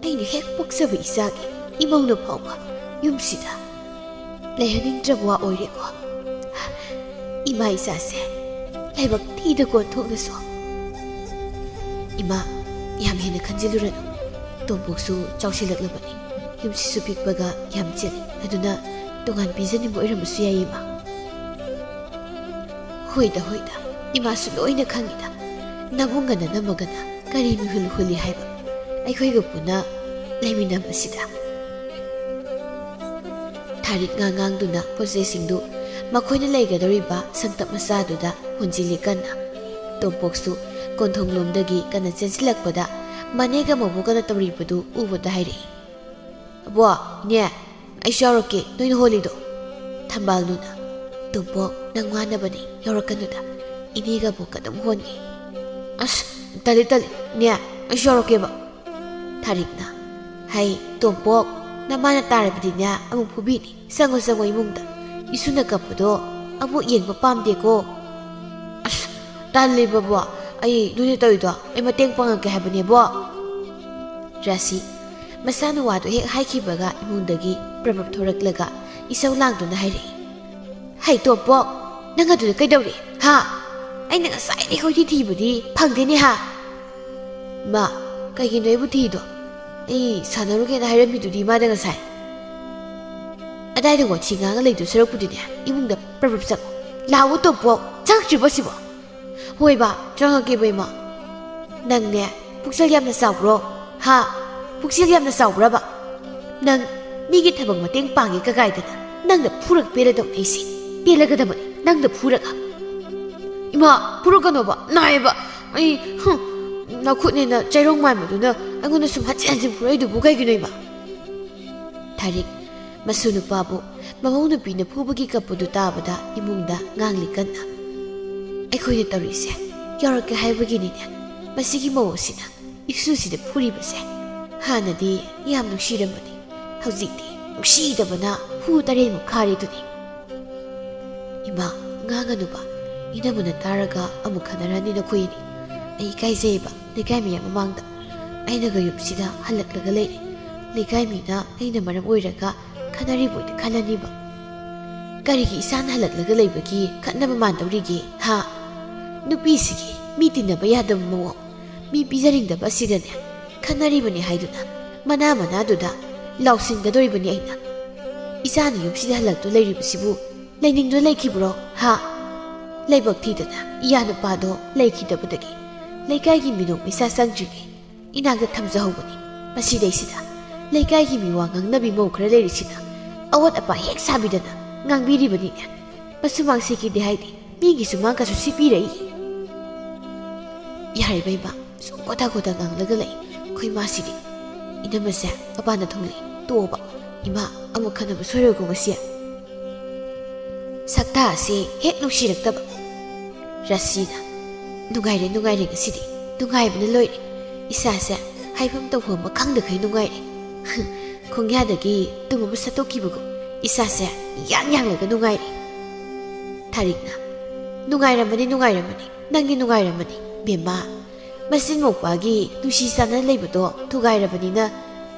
ꯑꯩꯅ ꯍꯦꯛ ꯄꯣꯛꯆꯕ ꯏꯆꯥꯒꯤ ꯏꯃꯧꯅ ꯐꯥꯎꯕ ꯌꯨꯝꯁꯤꯗ ꯂꯩꯍꯟꯅꯤꯡꯗ꯭ꯔꯕ ꯋꯥ ꯑꯣꯏꯔꯦꯀꯣ꯫ ꯏꯃꯥ ꯏꯆꯥꯁꯦ ꯂꯥꯏꯕꯛ ꯊꯤꯗ ꯀꯣꯟꯊꯣꯛꯅꯁꯨ꯫ ꯏꯃꯥ, ꯌꯥꯝ ꯍꯦꯟꯅ ꯈꯟꯖꯤꯜꯂꯨꯔꯅꯨ꯫ ꯇꯣꯝꯄꯣꯛꯁꯨ ꯆꯥꯎꯁꯤꯜꯂꯛꯂꯕꯅꯤ꯫ ꯌꯨꯝꯁꯤꯁꯨ ꯄꯤꯛꯄꯒ ꯌꯥꯝ ꯆꯤꯜꯂꯤ꯫ ꯑꯗꯨꯅ ꯇꯣꯉꯥꯟ ꯄꯤꯖꯅꯤꯡꯕ ꯑꯣꯏꯔꯝꯕꯁꯨ ꯌꯥꯏ, ꯏꯃꯥ꯫ ꯍꯣꯏꯗ, ꯍꯣꯏꯗ, ꯏꯃꯥꯁꯨ ꯂꯣꯏꯅ ꯈꯪꯉꯤꯗ꯫ ꯅꯕꯨꯡꯒ ꯅꯅꯝꯃꯒꯅ ꯀꯔꯤ ꯃꯤꯍꯨꯜ ꯍꯨꯜꯂꯤ ꯍꯥꯏꯕ? ꯑꯩꯈꯣꯏꯒ ꯄꯨꯟꯅ ꯂꯩꯃꯤꯟꯅꯕꯁꯤꯗ꯫ ꯊꯥꯔꯤꯛ ꯉꯥ ꯉꯥꯡꯗꯨꯅ ꯄꯣꯠꯆꯩꯁꯤꯡꯗꯨ ꯃꯈꯣꯏꯅ ꯂꯩꯒꯗꯧꯔꯤꯕ ꯁꯪꯇꯞ ꯃꯆꯥꯗꯨꯗ ꯍꯣꯟꯖꯤꯜꯂꯤ ꯀꯟꯅ꯫ ꯇꯣꯝꯄꯣꯛꯁꯨ ꯀꯣꯟꯊꯣꯡꯂꯣꯝꯗꯒꯤ ꯀꯟꯅ ꯆꯦꯟꯁꯤꯜꯂꯛꯄꯗ ꯃꯅꯦꯒ ꯃꯕꯣꯛꯀꯅ ꯇꯧꯔꯤꯕꯗꯨ ꯎꯕꯗ ꯍꯥꯏꯔꯛꯏ, "ꯑꯕꯣ, ꯏꯅꯦ, ꯑꯩꯁꯨ ꯌꯥꯎꯔꯛꯀꯦ, ꯅꯣꯏꯅ ꯍꯣꯜꯂꯤꯗꯣ꯫" ꯊꯝꯕꯥꯜꯅꯨꯅ, "ꯇꯣꯝꯄꯣꯛ, ꯅꯪ ꯋꯥꯅꯕꯅꯤ, ꯌꯥꯎꯔꯛꯀꯅꯨꯗ, ꯏꯅꯦꯒ ꯑꯕꯣꯛꯀ ꯑꯗꯨꯝ ꯍꯣꯟꯒꯦ꯫" "ꯑꯁ, ꯇꯜꯂꯤ, ꯇꯜꯂꯤ, ꯏꯅꯦ, ꯑꯩꯁꯨ ꯌꯥꯎꯔꯛꯀꯦꯕ꯫" ꯊꯥꯔꯤꯛꯅ, "ꯍꯩ, ꯇꯣꯝꯄꯣꯛ, ꯅꯃꯥꯅ ꯇꯥꯔꯕꯗꯤꯅꯦ ꯑꯃꯨꯛ ꯐꯨꯕꯤꯅꯤ꯫ ꯆꯪꯉꯣ, ꯆꯪꯉꯣ ꯏꯃꯨꯡꯗ꯫ ꯏꯁꯨꯅ ꯀꯞꯄꯗꯣ ꯑꯃꯨꯛ ꯌꯦꯡꯕ ꯄꯥꯝꯗꯦꯀꯣ꯫" "ꯑꯁ, ꯇꯜꯂꯤꯕꯕꯣ, ꯑꯩ ꯅꯣꯏꯅ ꯇꯧꯔꯤꯗꯣ ꯑꯩ ꯃꯇꯦꯡ ꯄꯥꯡꯉꯛꯀꯦ ꯍꯥꯏꯕꯅꯦꯕꯣ꯫" ꯔꯥꯁꯤ ꯃꯁꯥꯅ ꯋꯥꯗꯨ ꯍꯦꯛ ꯍꯥꯏꯈꯤꯕꯒ ꯏꯃꯨꯡꯗꯒꯤ ꯄ꯭ꯔꯞ ꯄ꯭ꯔꯞ ꯊꯣꯔꯛꯂꯒ ꯏꯁꯧ ꯂꯥꯡꯗꯨꯅ ꯍꯥꯏꯔꯛꯏ, "ꯍꯩ ꯇꯣꯝꯄꯣꯛ, ꯅꯪ ꯑꯗꯨꯗ ꯀꯩꯗꯧꯔꯤ? ꯍꯥ? ꯑꯩꯅ ꯉꯁꯥꯏꯗꯩ ꯀꯣꯏꯊꯤ ꯊꯤꯕꯗꯤ ꯐꯪꯗꯦꯅꯦ ꯍꯥ?" "ꯃꯥ, ꯀꯩꯒꯤꯅꯣ ꯑꯩꯕꯨ ꯊꯤꯗꯣ? ꯑꯩ ꯁꯥꯟꯅꯔꯨꯒꯦꯅ ꯍꯥꯏꯔꯝꯃꯤꯗꯨꯗꯤ ꯏꯃꯥꯗ ꯉꯁꯥꯏ꯫" "ꯑꯗꯥꯏꯗ ꯋꯥꯊꯤ ꯉꯥꯡꯉ ꯂꯩꯗꯣꯏ ꯁꯔꯨꯛꯄꯨꯗꯤꯅꯦ, ꯏꯃꯨꯡꯗ ꯄ꯭ꯔꯞ ꯄ꯭ꯔꯞ ꯆꯪꯉꯣ꯫ ꯂꯥꯛꯑꯣ ꯇꯣꯝꯄꯣꯛ, ꯆꯪꯉꯛꯇ꯭ꯔꯤꯕꯣ ꯑꯁꯤꯕꯣ?" "ꯍꯣꯏꯕ, ꯆꯪꯉꯛꯀꯦꯕ ꯏꯃꯥ꯫ ꯅꯪꯅꯦ, ꯄꯨꯛꯆꯦꯜ ꯌꯥꯝꯅ ꯆꯥꯎꯕ꯭ꯔꯣ? ꯍꯥ? ꯄꯨꯛꯆꯦꯜ ꯌꯥꯝꯅ ꯆꯥꯎꯕ꯭ꯔꯕ? ꯅꯪ ꯃꯤꯒꯤ ꯊꯕꯛ ꯃꯇꯦꯡ ꯄꯥꯡꯒꯦ ꯀꯀꯥꯏꯗꯅ ꯅꯪꯅ ꯐꯨꯔꯛ ꯄꯦꯜꯂꯗꯧꯅꯦ ꯑꯩꯁꯦ꯫ ꯄꯦꯜꯂꯒꯗꯕꯅꯦ ꯅꯪꯅ ꯐꯨꯔꯒ꯫" "ꯏꯃꯥ, ꯐꯨꯔꯛꯀꯅꯣꯕ, ꯅꯥꯏꯌꯦꯕ꯫ ꯑꯩ, ꯍꯨꯝ, ꯅꯈꯨꯠꯅꯦꯅ ꯆꯩꯔꯣꯡ ꯃꯥꯟꯕꯗꯨꯅ ꯑꯩꯉꯣꯟꯗ ꯁꯨꯝ ꯍꯟꯖꯤꯟ ꯍꯟꯖꯤꯟ ꯐꯨꯔꯛꯏꯗꯨꯕꯨ ꯀꯩꯒꯤꯅꯣ, ꯏꯃꯥ?" ꯊꯥꯔꯤꯛ ꯃꯁꯨ ꯅꯨꯄꯥꯕꯨ ꯃꯃꯧ ꯅꯨꯄꯤꯅ ꯐꯨꯕꯒꯤ ꯀꯞꯄꯗꯨ ꯇꯥꯕꯗ ꯏꯃꯨꯡꯗ ꯉꯥꯡꯂꯤ ꯀꯟꯅ꯫ "ꯑꯩꯈꯣꯏꯅ ꯇꯧꯔꯤꯁꯦ ꯌꯧꯔꯛꯀꯦ ꯍꯥꯏꯕꯒꯤꯅꯤꯅꯦ꯫ ꯃꯁꯤꯒꯤ ꯃꯧ ꯑꯁꯤꯅ ꯏꯁꯨꯁꯤꯗ ꯐꯨꯔꯤꯕꯁꯦ꯫ ꯍꯥꯟꯅꯗꯤ ꯌꯥꯝ ꯅꯨꯡꯁꯤꯔꯝꯕꯅꯤ, ꯍꯧꯖꯤꯛꯇꯤ ꯅꯨꯡꯁꯤꯗꯕꯅ ꯍꯨ ꯇꯔꯦꯠꯃꯨꯛ ꯈꯥꯔꯦꯗꯨꯅꯤ꯫" "ꯏꯃꯥ, ꯉꯥꯡꯒꯅꯨꯕ꯫ ꯏꯅꯝꯃꯅ ꯇꯥꯔꯒ ꯑꯃꯨꯛ ꯈꯠꯅꯔꯅꯤ ꯅꯈꯣꯏ ꯑꯅꯤ꯫ ꯑꯩ ꯏꯀꯥꯏꯖꯩꯌꯦꯕ ꯂꯩꯀꯥꯏ ꯃꯌꯥꯝ ꯃꯃꯥꯡꯗ꯫ ꯑꯩꯅꯒ ꯌꯨꯝꯁꯤꯗ ꯍꯜꯂꯛꯂꯒ ꯂꯩꯔꯦ꯫ ꯂꯩꯀꯥꯏ ꯃꯤꯅ ꯑꯩꯅ ꯃꯔꯝ ꯑꯣꯏꯔꯒ ꯈꯠꯅꯔꯤꯕꯣꯏꯗ ꯈꯜꯂꯅꯤꯕ꯫" "ꯀꯔꯤꯒꯤ ꯏꯁꯥꯅ ꯍꯜꯂꯛꯂꯒ ꯂꯩꯕꯒꯤ ꯈꯠꯅꯕ ꯃꯥꯟꯗꯧꯔꯤꯒꯦ, ꯍꯥ? ꯅꯨꯄꯤꯁꯤꯒꯤ ꯃꯤ ꯇꯤꯟꯅꯕ ꯌꯥꯗꯕ ꯃꯑꯣꯡ꯫ ꯃꯤ ꯄꯤꯖꯅꯤꯡꯗꯕ ꯑꯁꯤꯗꯅꯦ ꯈꯟꯅꯔꯤꯕꯅꯤ ꯍꯥꯏꯗꯨꯅ ꯃꯅꯥ ꯃꯅꯥꯗꯨꯗ ꯂꯥꯎꯁꯤꯟꯒꯗꯧꯔꯤꯕꯅꯤ ꯑꯩꯅ꯫ ꯏꯆꯥꯅ ꯌꯨꯝꯁꯤꯗ ꯍꯜꯂꯛꯇꯨ ꯂꯩꯔꯤꯕꯁꯤꯕꯨ ꯂꯩꯅꯤꯡꯗꯨꯅ ꯂꯩꯈꯤꯕ꯭ꯔꯣ? ꯍꯥ? ꯂꯥꯏꯕꯛ ꯊꯤꯗꯅ ꯏꯌꯥ ꯅꯨꯄꯥꯗꯣ ꯂꯩꯈꯤꯗꯕꯗꯒꯤ ꯂꯩꯀꯥꯏꯒꯤ ꯃꯤꯅꯣꯛ ꯃꯩꯁꯥ ꯆꯪꯗ꯭ꯔꯤꯉꯩ ꯏꯅꯥꯛꯇ ꯊꯝꯖꯍꯧꯕꯅꯤ꯫ ꯃꯁꯤꯗꯩꯁꯤꯗ ꯂꯩꯀꯥꯏꯒꯤ ꯃꯤꯋꯥ ꯉꯥꯡꯅꯕꯤ ꯃꯧ ꯈꯔ ꯂꯩꯔꯤꯁꯤꯅ ꯑꯋꯥꯠ ꯑꯄꯥ ꯍꯦꯛ ꯁꯥꯕꯤꯗꯅ ꯉꯥꯡꯕꯤꯔꯤꯕꯅꯤꯅꯦ꯫ ꯃꯁꯨꯃꯥꯡ ꯁꯤꯈꯤꯗꯦ ꯍꯥꯏꯗꯤ ꯃꯤꯒꯤ ꯁꯨꯃꯥꯡ ꯀꯩꯁꯨ ꯁꯤꯠꯄꯤꯔꯛꯏ꯫ ꯌꯥꯔꯦ ꯏꯕꯦꯝꯃ, ꯁꯨꯝ ꯀꯣꯊ ꯀꯣꯊ ꯉꯥꯡꯂꯒ ꯂꯩ ꯑꯩꯈꯣꯏ ꯃꯥꯁꯤꯗꯤ꯫ ꯏꯅꯝꯃꯁꯦ ꯃꯄꯥꯟꯗ ꯊꯣꯛꯂꯛꯏ꯫ ꯇꯣꯛꯑꯣꯕ ꯏꯃꯥ, ꯑꯃꯨꯛ ꯈꯟꯅꯕ ꯁꯣꯏꯔꯣꯏꯀꯣ ꯉꯁꯤ꯫ ꯁꯛꯇꯥ ꯑꯁꯤ ꯍꯦꯛ ꯅꯨꯡꯁꯤꯔꯛꯇꯕ꯫ ꯔꯥꯁꯤꯅ, ꯅꯨꯡꯉꯥꯏꯔꯦ, ꯅꯨꯡꯉꯥꯏꯔꯦ ꯉꯁꯤꯗꯤ꯫ ꯅꯨꯡꯉꯥꯏꯕꯅ ꯂꯣꯏꯔꯦ꯫ ꯏꯁꯥꯁꯦ ꯍꯥꯏꯐꯝ ꯇꯧꯐꯝ ꯑꯃ ꯈꯪꯗꯈꯩ ꯅꯨꯡꯉꯥꯏꯔꯦ꯫ ꯈꯣꯡꯌꯥꯗꯒꯤ ꯇꯨꯝ ꯑꯃ ꯁꯠꯇꯣꯛꯈꯤꯕꯒꯨꯝ ꯏꯁꯥꯁꯦ ꯌꯥꯡ ꯌꯥꯡꯂꯒ ꯅꯨꯡꯉꯥꯏꯔꯦ꯫ ꯊꯥꯔꯤꯛꯅ, ꯅꯨꯡꯉꯥꯏꯔꯝꯃꯅꯤ, ꯅꯨꯡꯉꯥꯏꯔꯝꯃꯅꯤ꯫ ꯅꯪꯗꯤ ꯅꯨꯡꯉꯥꯏꯔꯝꯃꯅꯤ, ꯕꯦꯝꯃ꯫ ꯃꯆꯤꯟ ꯃꯧꯄꯥꯒꯤ ꯅꯨꯡꯁꯤ ꯆꯥꯟꯅꯅ ꯂꯩꯕꯗꯣ ꯊꯨꯒꯥꯏꯔꯕꯅꯤꯅ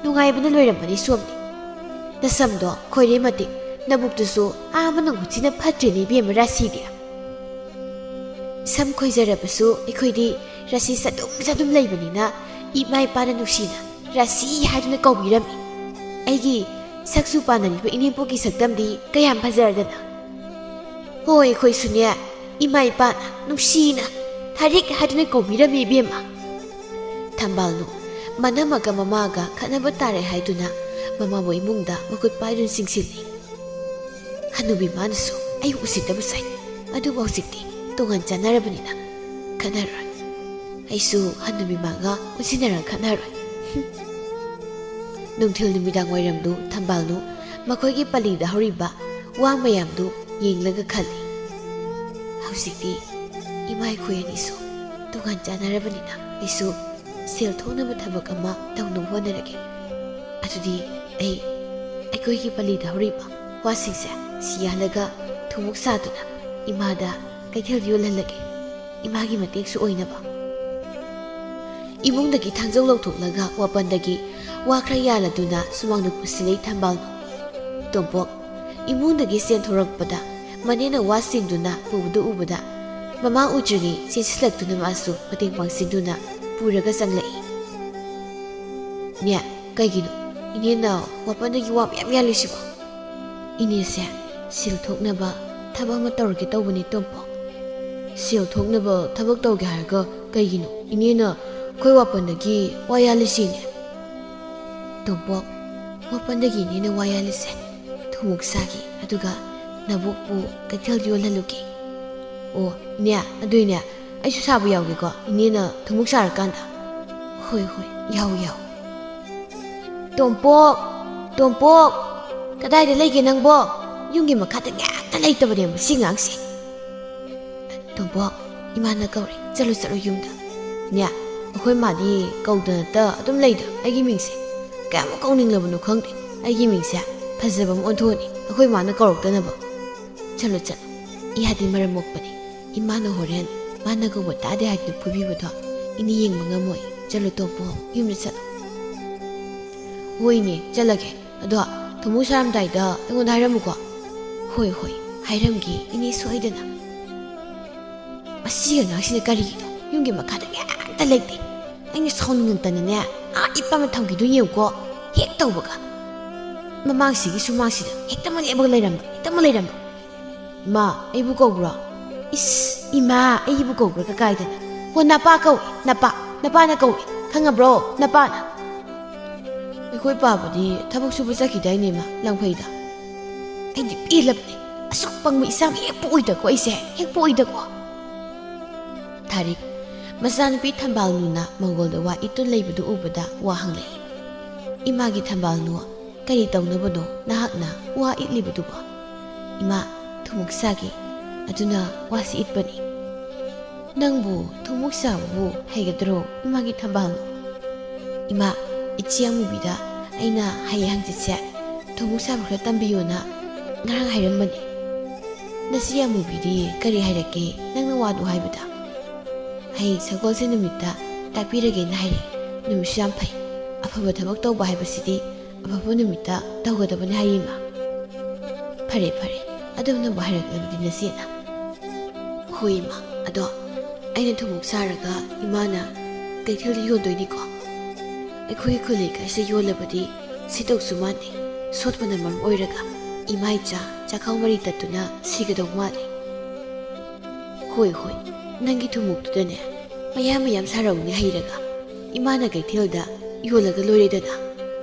ꯅꯨꯡꯉꯥꯏꯕꯅ ꯂꯣꯏꯔꯝꯃꯅꯤ ꯁꯣꯝꯗꯤ꯫ ꯅꯁꯝꯗꯣ ꯈꯣꯏꯔꯦ ꯃꯇꯤꯛ, ꯅꯕꯨꯛꯇꯨꯁꯨ ꯑꯥ ꯃꯅꯨꯡ ꯍꯨꯠꯁꯤꯅ ꯐꯠꯇ꯭ꯔꯦꯅꯦ ꯏꯕꯦꯝꯃ ꯔꯥꯁꯤꯗꯤ꯫ ꯁꯝ ꯈꯣꯏꯖꯔꯕꯁꯨ ꯑꯩꯈꯣꯏꯗꯤ ꯔꯥꯁꯤ ꯆꯗꯨꯝ ꯆꯗꯨꯝ ꯂꯩꯕꯅꯤꯅ ꯏꯃꯥ ꯏꯄꯥꯅ ꯅꯨꯡꯁꯤꯅ ꯔꯥꯁꯤ ꯍꯥꯏꯗꯨꯅ ꯀꯧꯕꯤꯔꯝꯃꯤ꯫ ꯑꯩꯒꯤ ꯁꯛꯁꯨ ꯄꯥꯟꯅꯔꯤꯕ ꯏꯅꯦꯝꯄꯣꯛꯀꯤ ꯁꯛꯇꯝꯗꯤ ꯀꯌꯥꯝ ꯐꯖꯔꯗꯅ꯫ ꯍꯣꯏ, ꯑꯩꯈꯣꯏꯁꯨꯅꯦ ꯏꯃꯥ ꯏꯄꯥꯅ ꯅꯨꯡꯁꯤꯅ ꯊꯥꯔꯤꯛ ꯍꯥꯏꯗꯨꯅ ꯀꯧꯕꯤꯔꯝꯃꯤ ꯏꯕꯦꯝꯃ꯫ ꯊꯝꯕꯥꯜꯅꯨ, ꯃꯅꯝꯃꯒ ꯃꯃꯥꯒ ꯈꯠꯅꯕ ꯇꯥꯔꯦ ꯍꯥꯏꯗꯨꯅ ꯃꯃꯥꯕꯨ ꯏꯃꯨꯡꯗ ꯃꯈꯨꯠ ꯄꯥꯏꯗꯨꯅ ꯆꯤꯡꯁꯤꯜꯂꯤ꯫ ꯍꯅꯨꯕꯤ ꯃꯥꯅꯁꯨ ꯑꯩ ꯎꯁꯤꯠꯇꯕ ꯁꯥꯏ, ꯑꯗꯨꯕꯨ ꯍꯧꯖꯤꯛꯇꯤ ꯇꯣꯉꯥꯟ ꯆꯥꯟꯅꯔꯕꯅꯤꯅ ꯈꯠꯅꯔꯣꯏ꯫ ꯑꯩꯁꯨ ꯍꯅꯨꯕꯤ ꯃꯥꯒ ꯎꯁꯤꯟꯅꯔ ꯈꯠꯅꯔꯣꯏ꯫ ꯅꯨꯡꯊꯤꯜ ꯅꯨꯃꯤꯗꯥꯡ ꯋꯥꯏꯔꯝꯗꯨ ꯊꯝꯕꯥꯜꯅꯨ ꯃꯈꯣꯏꯒꯤ ꯄꯜꯂꯤꯗ ꯍꯧꯔꯤꯕ ꯋꯥ ꯃꯌꯥꯝꯗꯨ ꯌꯦꯡꯂꯒ ꯈꯜꯂꯤ꯫ ꯍꯧꯖꯤꯛꯇꯤ ꯏꯃꯥ ꯑꯩꯈꯣꯏ ꯑꯅꯤꯁꯨ ꯇꯣꯉꯥꯟ ꯆꯥꯟꯅꯔꯕꯅꯤꯅ ꯑꯩꯁꯨ ꯁꯦꯜ ꯊꯣꯛꯅꯕ ꯊꯕꯛ ꯑꯃ ꯇꯧꯅꯕ ꯍꯣꯠꯅꯔꯒꯦ꯫ ꯑꯗꯨꯗꯤ ꯑꯩ ꯑꯩꯈꯣꯏꯒꯤ ꯄꯜꯂꯤꯗ ꯍꯧꯔꯤꯕ ꯋꯥꯁꯤꯡꯁꯦ ꯁꯤ ꯌꯥꯜꯂꯒ ꯊꯨꯝꯃꯣꯛ ꯁꯥꯗꯨꯅ ꯏꯃꯥꯗ ꯀꯩꯊꯦꯜꯗ ꯌꯣꯜꯍꯜꯂꯒꯦ, ꯏꯃꯥꯒꯤ ꯃꯇꯦꯡꯁꯨ ꯑꯣꯏꯅꯕ꯫ ꯏꯃꯨꯡꯗꯒꯤ ꯊꯥꯡꯖꯧ ꯂꯧꯊꯣꯛꯂꯒ ꯋꯥꯄꯟꯗꯒꯤ ꯋꯥ ꯈꯔ ꯌꯥꯜꯂꯗꯨꯅ ꯁꯨꯃꯥꯡꯗ ꯄꯨꯁꯤꯜꯂꯤ ꯊꯝꯕꯥꯜꯅꯨ꯫ ꯇꯣꯝꯄꯣꯛ ꯏꯃꯨꯡꯗꯒꯤ ꯆꯦꯟꯊꯣꯔꯛꯄꯗ ꯃꯅꯦꯅ ꯋꯥ ꯁꯦꯡꯗꯨꯅ ꯄꯨꯕꯗꯨ ꯎꯕꯗ ꯃꯃꯥ ꯎꯗ꯭ꯔꯤꯉꯩ ꯆꯦꯟꯁꯤꯜꯂꯛꯇꯨꯅ ꯃꯥꯁꯨ ꯃꯇꯦꯡ ꯄꯥꯡꯁꯤꯟꯗꯨꯅ ꯄꯨꯔꯒ ꯆꯪꯂꯛꯏ꯫ "ꯅꯦ, ꯀꯩꯒꯤꯅꯣ ꯏꯅꯦꯅ ꯋꯥꯄꯟꯗꯒꯤ ꯋꯥ ꯃꯌꯥꯝ ꯌꯥꯜꯂꯤꯁꯤꯕꯣ?" "ꯏꯅꯦꯁꯦ ꯁꯦꯜ ꯊꯣꯛꯅꯕ ꯊꯕꯛ ꯑꯃ ꯇꯧꯔꯒꯦ ꯇꯧꯕꯅꯤ, ꯇꯣꯝꯄꯣꯛ꯫" "ꯁꯦꯜ ꯊꯣꯛꯅꯕ ꯊꯕꯛ ꯇꯧꯒꯦ ꯍꯥꯏꯔꯒ ꯀꯩꯒꯤꯅꯣ ꯏꯅꯦꯅ ꯑꯩꯈꯣꯏ ꯋꯥꯄꯟꯗꯒꯤ ꯋꯥ ꯌꯥꯜꯂꯤꯁꯤꯅꯦ?" "ꯇꯣꯝꯄꯣꯛ, ꯋꯥꯄꯟꯗꯒꯤ ꯏꯅꯦꯅ ꯋꯥ ꯌꯥꯜꯂꯤꯁꯦ ꯊꯨꯝꯃꯣꯛ ꯁꯥꯒꯦ, ꯑꯗꯨꯒ ꯅꯕꯣꯛꯄꯨ ꯀꯩꯊꯦꯜꯗ ꯌꯣꯜꯍꯜꯂꯨꯒꯦ꯫" "ꯑꯣ, ꯏꯅꯦ, ꯑꯗꯨꯏꯅꯦ ꯑꯩꯁꯨ ꯁꯥꯕ ꯌꯥꯎꯒꯦꯀꯣ, ꯏꯅꯦꯅ ꯊꯨꯝꯃꯣꯛ ꯁꯥꯔꯀꯥꯟꯗ꯫" "ꯍꯣꯏ, ꯍꯣꯏ, ꯌꯥꯎ, ꯌꯥꯎ꯫" "ꯇꯣꯝꯄꯣꯛ, ꯇꯣꯝꯄꯣꯛ, ꯀꯗꯥꯏꯗ ꯂꯩꯒꯦ ꯅꯪꯕꯣ? ꯌꯨꯝꯒꯤ ꯃꯈꯥꯗ ꯉꯥꯛꯇ ꯂꯩꯇꯕꯅꯦ ꯃꯁꯤ ꯉꯥꯡꯁꯦ꯫" "ꯇꯣꯝꯄꯣꯛ, ꯏꯃꯥꯅ ꯀꯧꯔꯦ, ꯆꯠꯂꯨ, ꯆꯠꯂꯨ ꯌꯨꯝꯗ꯫" "ꯅꯦ, ꯑꯩꯈꯣꯏ ꯃꯥꯗꯤ ꯀꯧꯗꯅꯇ ꯑꯗꯨꯝ ꯂꯩꯗ ꯑꯩꯒꯤ ꯃꯤꯡꯁꯦ꯫ ꯀꯌꯥꯃꯨꯛ ꯀꯧꯅꯤꯡꯂꯕꯅꯣ ꯈꯪꯗꯦ ꯑꯩꯒꯤ ꯃꯤꯡꯁꯦ꯫ ꯐꯖꯕ ꯑꯃ ꯑꯣꯟꯊꯣꯛꯑꯅꯤ ꯑꯩꯈꯣꯏ ꯃꯥꯅ ꯀꯧꯔꯛꯇꯅꯕ꯫ ꯆꯠꯂꯨ, ꯆꯠꯂꯨ, ꯏꯌꯥꯗꯤ ꯃꯔꯝ ꯃꯣꯛꯄꯅꯤ꯫ ꯏꯃꯥꯅ ꯍꯣꯔꯦꯟ ꯃꯥꯅ ꯀꯧꯕ ꯇꯥꯗꯦ ꯍꯥꯏꯗꯨꯅ ꯐꯨꯕꯤꯕꯗꯣ ꯏꯅꯦ ꯌꯦꯡꯕ ꯉꯝꯃꯣꯏ꯫ ꯆꯠꯂꯨ ꯇꯣꯝꯄꯣꯛ, ꯌꯨꯝꯗ ꯆꯠꯂꯨ꯫" "ꯍꯣꯏꯅꯦ, ꯆꯠꯂꯒꯦ꯫ ꯑꯗꯣ ꯊꯨꯝꯃꯣꯛ ꯁꯥꯔꯝꯗꯥꯏꯗ ꯑꯩꯉꯣꯟꯗ ꯍꯥꯏꯔꯝꯃꯨꯀꯣ꯫" "ꯍꯣꯏ, ꯍꯣꯏ, ꯍꯥꯏꯔꯝꯒꯦ ꯏꯅꯦ ꯁꯣꯏꯗꯅ꯫" "ꯃꯁꯤ ꯑꯉꯥꯡꯁꯤꯅ ꯀꯔꯤꯒꯤꯅꯣ ꯌꯨꯝꯒꯤ ꯃꯈꯥꯗ ꯉꯥꯛꯇ ꯂꯩꯇꯦ꯫ ꯑꯩꯅ ꯁꯥꯎꯅꯤꯡꯉꯛꯇꯅꯅꯦ ꯑꯥ ꯏꯄꯥꯝꯗ ꯊꯝꯈꯤꯗꯣꯏꯅꯦꯕꯀꯣ꯫ ꯍꯦꯛ ꯇꯧꯕꯒ ꯃꯃꯥꯡꯁꯤꯒꯤ ꯁꯨꯃꯥꯡꯁꯤꯗ ꯍꯦꯛꯇ ꯑꯃ ꯂꯦꯞꯄꯒ ꯂꯩꯔꯝꯕ, ꯍꯦꯛꯇ ꯑꯃ ꯂꯩꯔꯝꯕ꯫" "ꯏꯃꯥ, ꯑꯩꯕꯨ ꯀꯧꯕ꯭ꯔꯣ?" "ꯏꯁ, ꯏꯃꯥ, ꯑꯩꯕꯨ ꯀꯧꯕ꯭ꯔꯥ ꯀꯀꯥꯏꯗꯅ? ꯍꯣ, ꯅꯄꯥ ꯀꯧꯏ, ꯅꯄꯥ, ꯅꯄꯥꯅ ꯀꯧꯏ, ꯈꯪꯉꯕ꯭ꯔꯣ, ꯅꯄꯥꯅ?" "ꯑꯩꯈꯣꯏ ꯄꯥꯕꯗꯤ ꯊꯕꯛ ꯁꯨꯕ ꯆꯠꯈꯤꯗꯥꯏꯅꯦ, ꯏꯃꯥ, ꯂꯪꯐꯩꯗ?" ꯑꯩꯗꯤ ꯄꯦꯜꯂꯕꯅꯦ꯫ ꯑꯁꯨꯛ ꯄꯪꯕ ꯏꯆꯥ ꯑꯃ ꯍꯦꯛ ꯄꯣꯛꯑꯣꯏꯗꯀꯣ ꯑꯩꯁꯦ, ꯍꯦꯛ ꯄꯣꯛꯑꯣꯏꯗꯀꯣ꯫ ꯊꯥꯔꯤꯛ, ꯃꯆꯥꯅꯨꯄꯤ ꯊꯝꯕꯥꯜꯅꯨꯅ ꯃꯪꯒꯣꯜꯗ ꯋꯥ ꯏꯠꯇꯨꯅ ꯂꯩꯕꯗꯨ ꯎꯕꯗ ꯋꯥ ꯍꯪꯂꯛꯏ꯫ "ꯏꯃꯥꯒꯤ ꯊꯝꯕꯥꯜꯅꯨ, ꯀꯔꯤ ꯇꯧꯅꯕꯅꯣ ꯅꯍꯥꯛꯅ ꯋꯥ ꯏꯠꯂꯤꯕꯗꯨꯕꯣ?" "ꯏꯃꯥ, ꯊꯨꯝꯃꯣꯛ ꯆꯥꯒꯦ, ꯑꯗꯨꯅ ꯋꯥꯁꯤ ꯏꯠꯄꯅꯤ꯫" "ꯅꯪꯕꯨ ꯊꯨꯝꯃꯣꯛ ꯆꯥꯕꯕꯨ ꯍꯩꯒꯗ꯭ꯔꯣ, ꯏꯃꯥꯒꯤ ꯊꯝꯕꯥꯜꯅꯨ?" "ꯏꯃꯥ, ꯏꯆꯦ ꯑꯃꯨꯕꯤꯗ ꯑꯩꯅ ꯍꯌꯦꯡ ꯍꯪꯆꯤꯠꯁꯦ ꯊꯨꯝꯃꯣꯛ ꯆꯥꯕ ꯈꯔ ꯇꯝꯕꯤꯌꯣꯅ ꯉꯔꯥꯡ ꯍꯥꯏꯔꯝꯕꯅꯤ꯫" "ꯅꯆꯦ ꯑꯃꯨꯕꯤꯗꯤ ꯀꯔꯤ ꯍꯥꯏꯔꯛꯀꯦ ꯅꯪꯅ ꯋꯥꯗꯨ ꯍꯥꯏꯕꯗ?" "ꯍꯌꯦꯡ ꯁꯒꯣꯜꯁꯦꯟ ꯅꯨꯃꯤꯠꯇ ꯇꯥꯛꯄꯤꯔꯒꯦꯅ ꯍꯥꯏꯔꯛꯏ꯫ ꯅꯨꯃꯤꯠꯁꯨ ꯌꯥꯝ ꯐꯩ꯫ ꯑꯐꯕ ꯊꯕꯛ ꯇꯧꯕ ꯍꯥꯏꯕꯁꯤꯗꯤ ꯑꯐꯕ ꯅꯨꯃꯤꯠꯇ ꯇꯧꯒꯗꯕꯅꯤ ꯍꯥꯏꯌꯦ, ꯏꯃꯥ꯫" "ꯐꯔꯦ, ꯐꯔꯦ, ꯑꯗꯨꯝꯅꯕꯨ ꯍꯥꯏꯔꯛꯂꯕꯗꯤ ꯅꯆꯦꯅ꯫" "ꯍꯣꯏ, ꯏꯃꯥ, ꯑꯗꯣ ꯑꯩꯅ ꯊꯨꯝꯃꯣꯛ ꯆꯥꯔꯒ ꯏꯃꯥꯅ ꯀꯩꯊꯦꯜꯗ ꯌꯣꯟꯗꯣꯏꯅꯤꯀꯣ? ꯑꯩꯈꯣꯏꯒꯤ ꯈꯨꯜ ꯂꯩꯀꯥꯏꯁꯤꯗ ꯌꯣꯜꯂꯕꯗꯤ ꯁꯤꯠꯇꯧꯁꯨ ꯃꯥꯟꯗꯦ꯫ ꯁꯣꯠꯄꯅ ꯃꯔꯝ ꯑꯣꯏꯔꯒ ꯏꯃꯥ ꯏꯆꯥ ꯆꯥꯛꯈꯥꯎ ꯃꯔꯤ ꯇꯠꯇꯨꯅ ꯁꯤꯒꯗꯧ ꯃꯥꯜꯂꯦ꯫ ꯍꯣꯏ, ꯍꯣꯏ, ꯅꯪꯒꯤ ꯊꯨꯝꯃꯣꯛꯇꯨꯗꯅꯦ ꯃꯌꯥꯝ ꯃꯌꯥꯝ ꯁꯥꯔꯛꯎꯅꯦ ꯍꯩꯔꯒ꯫ ꯏꯃꯥꯅ ꯀꯩꯊꯦꯜꯗ ꯌꯣꯜꯂꯒ ꯂꯣꯏꯔꯦꯗꯅ꯫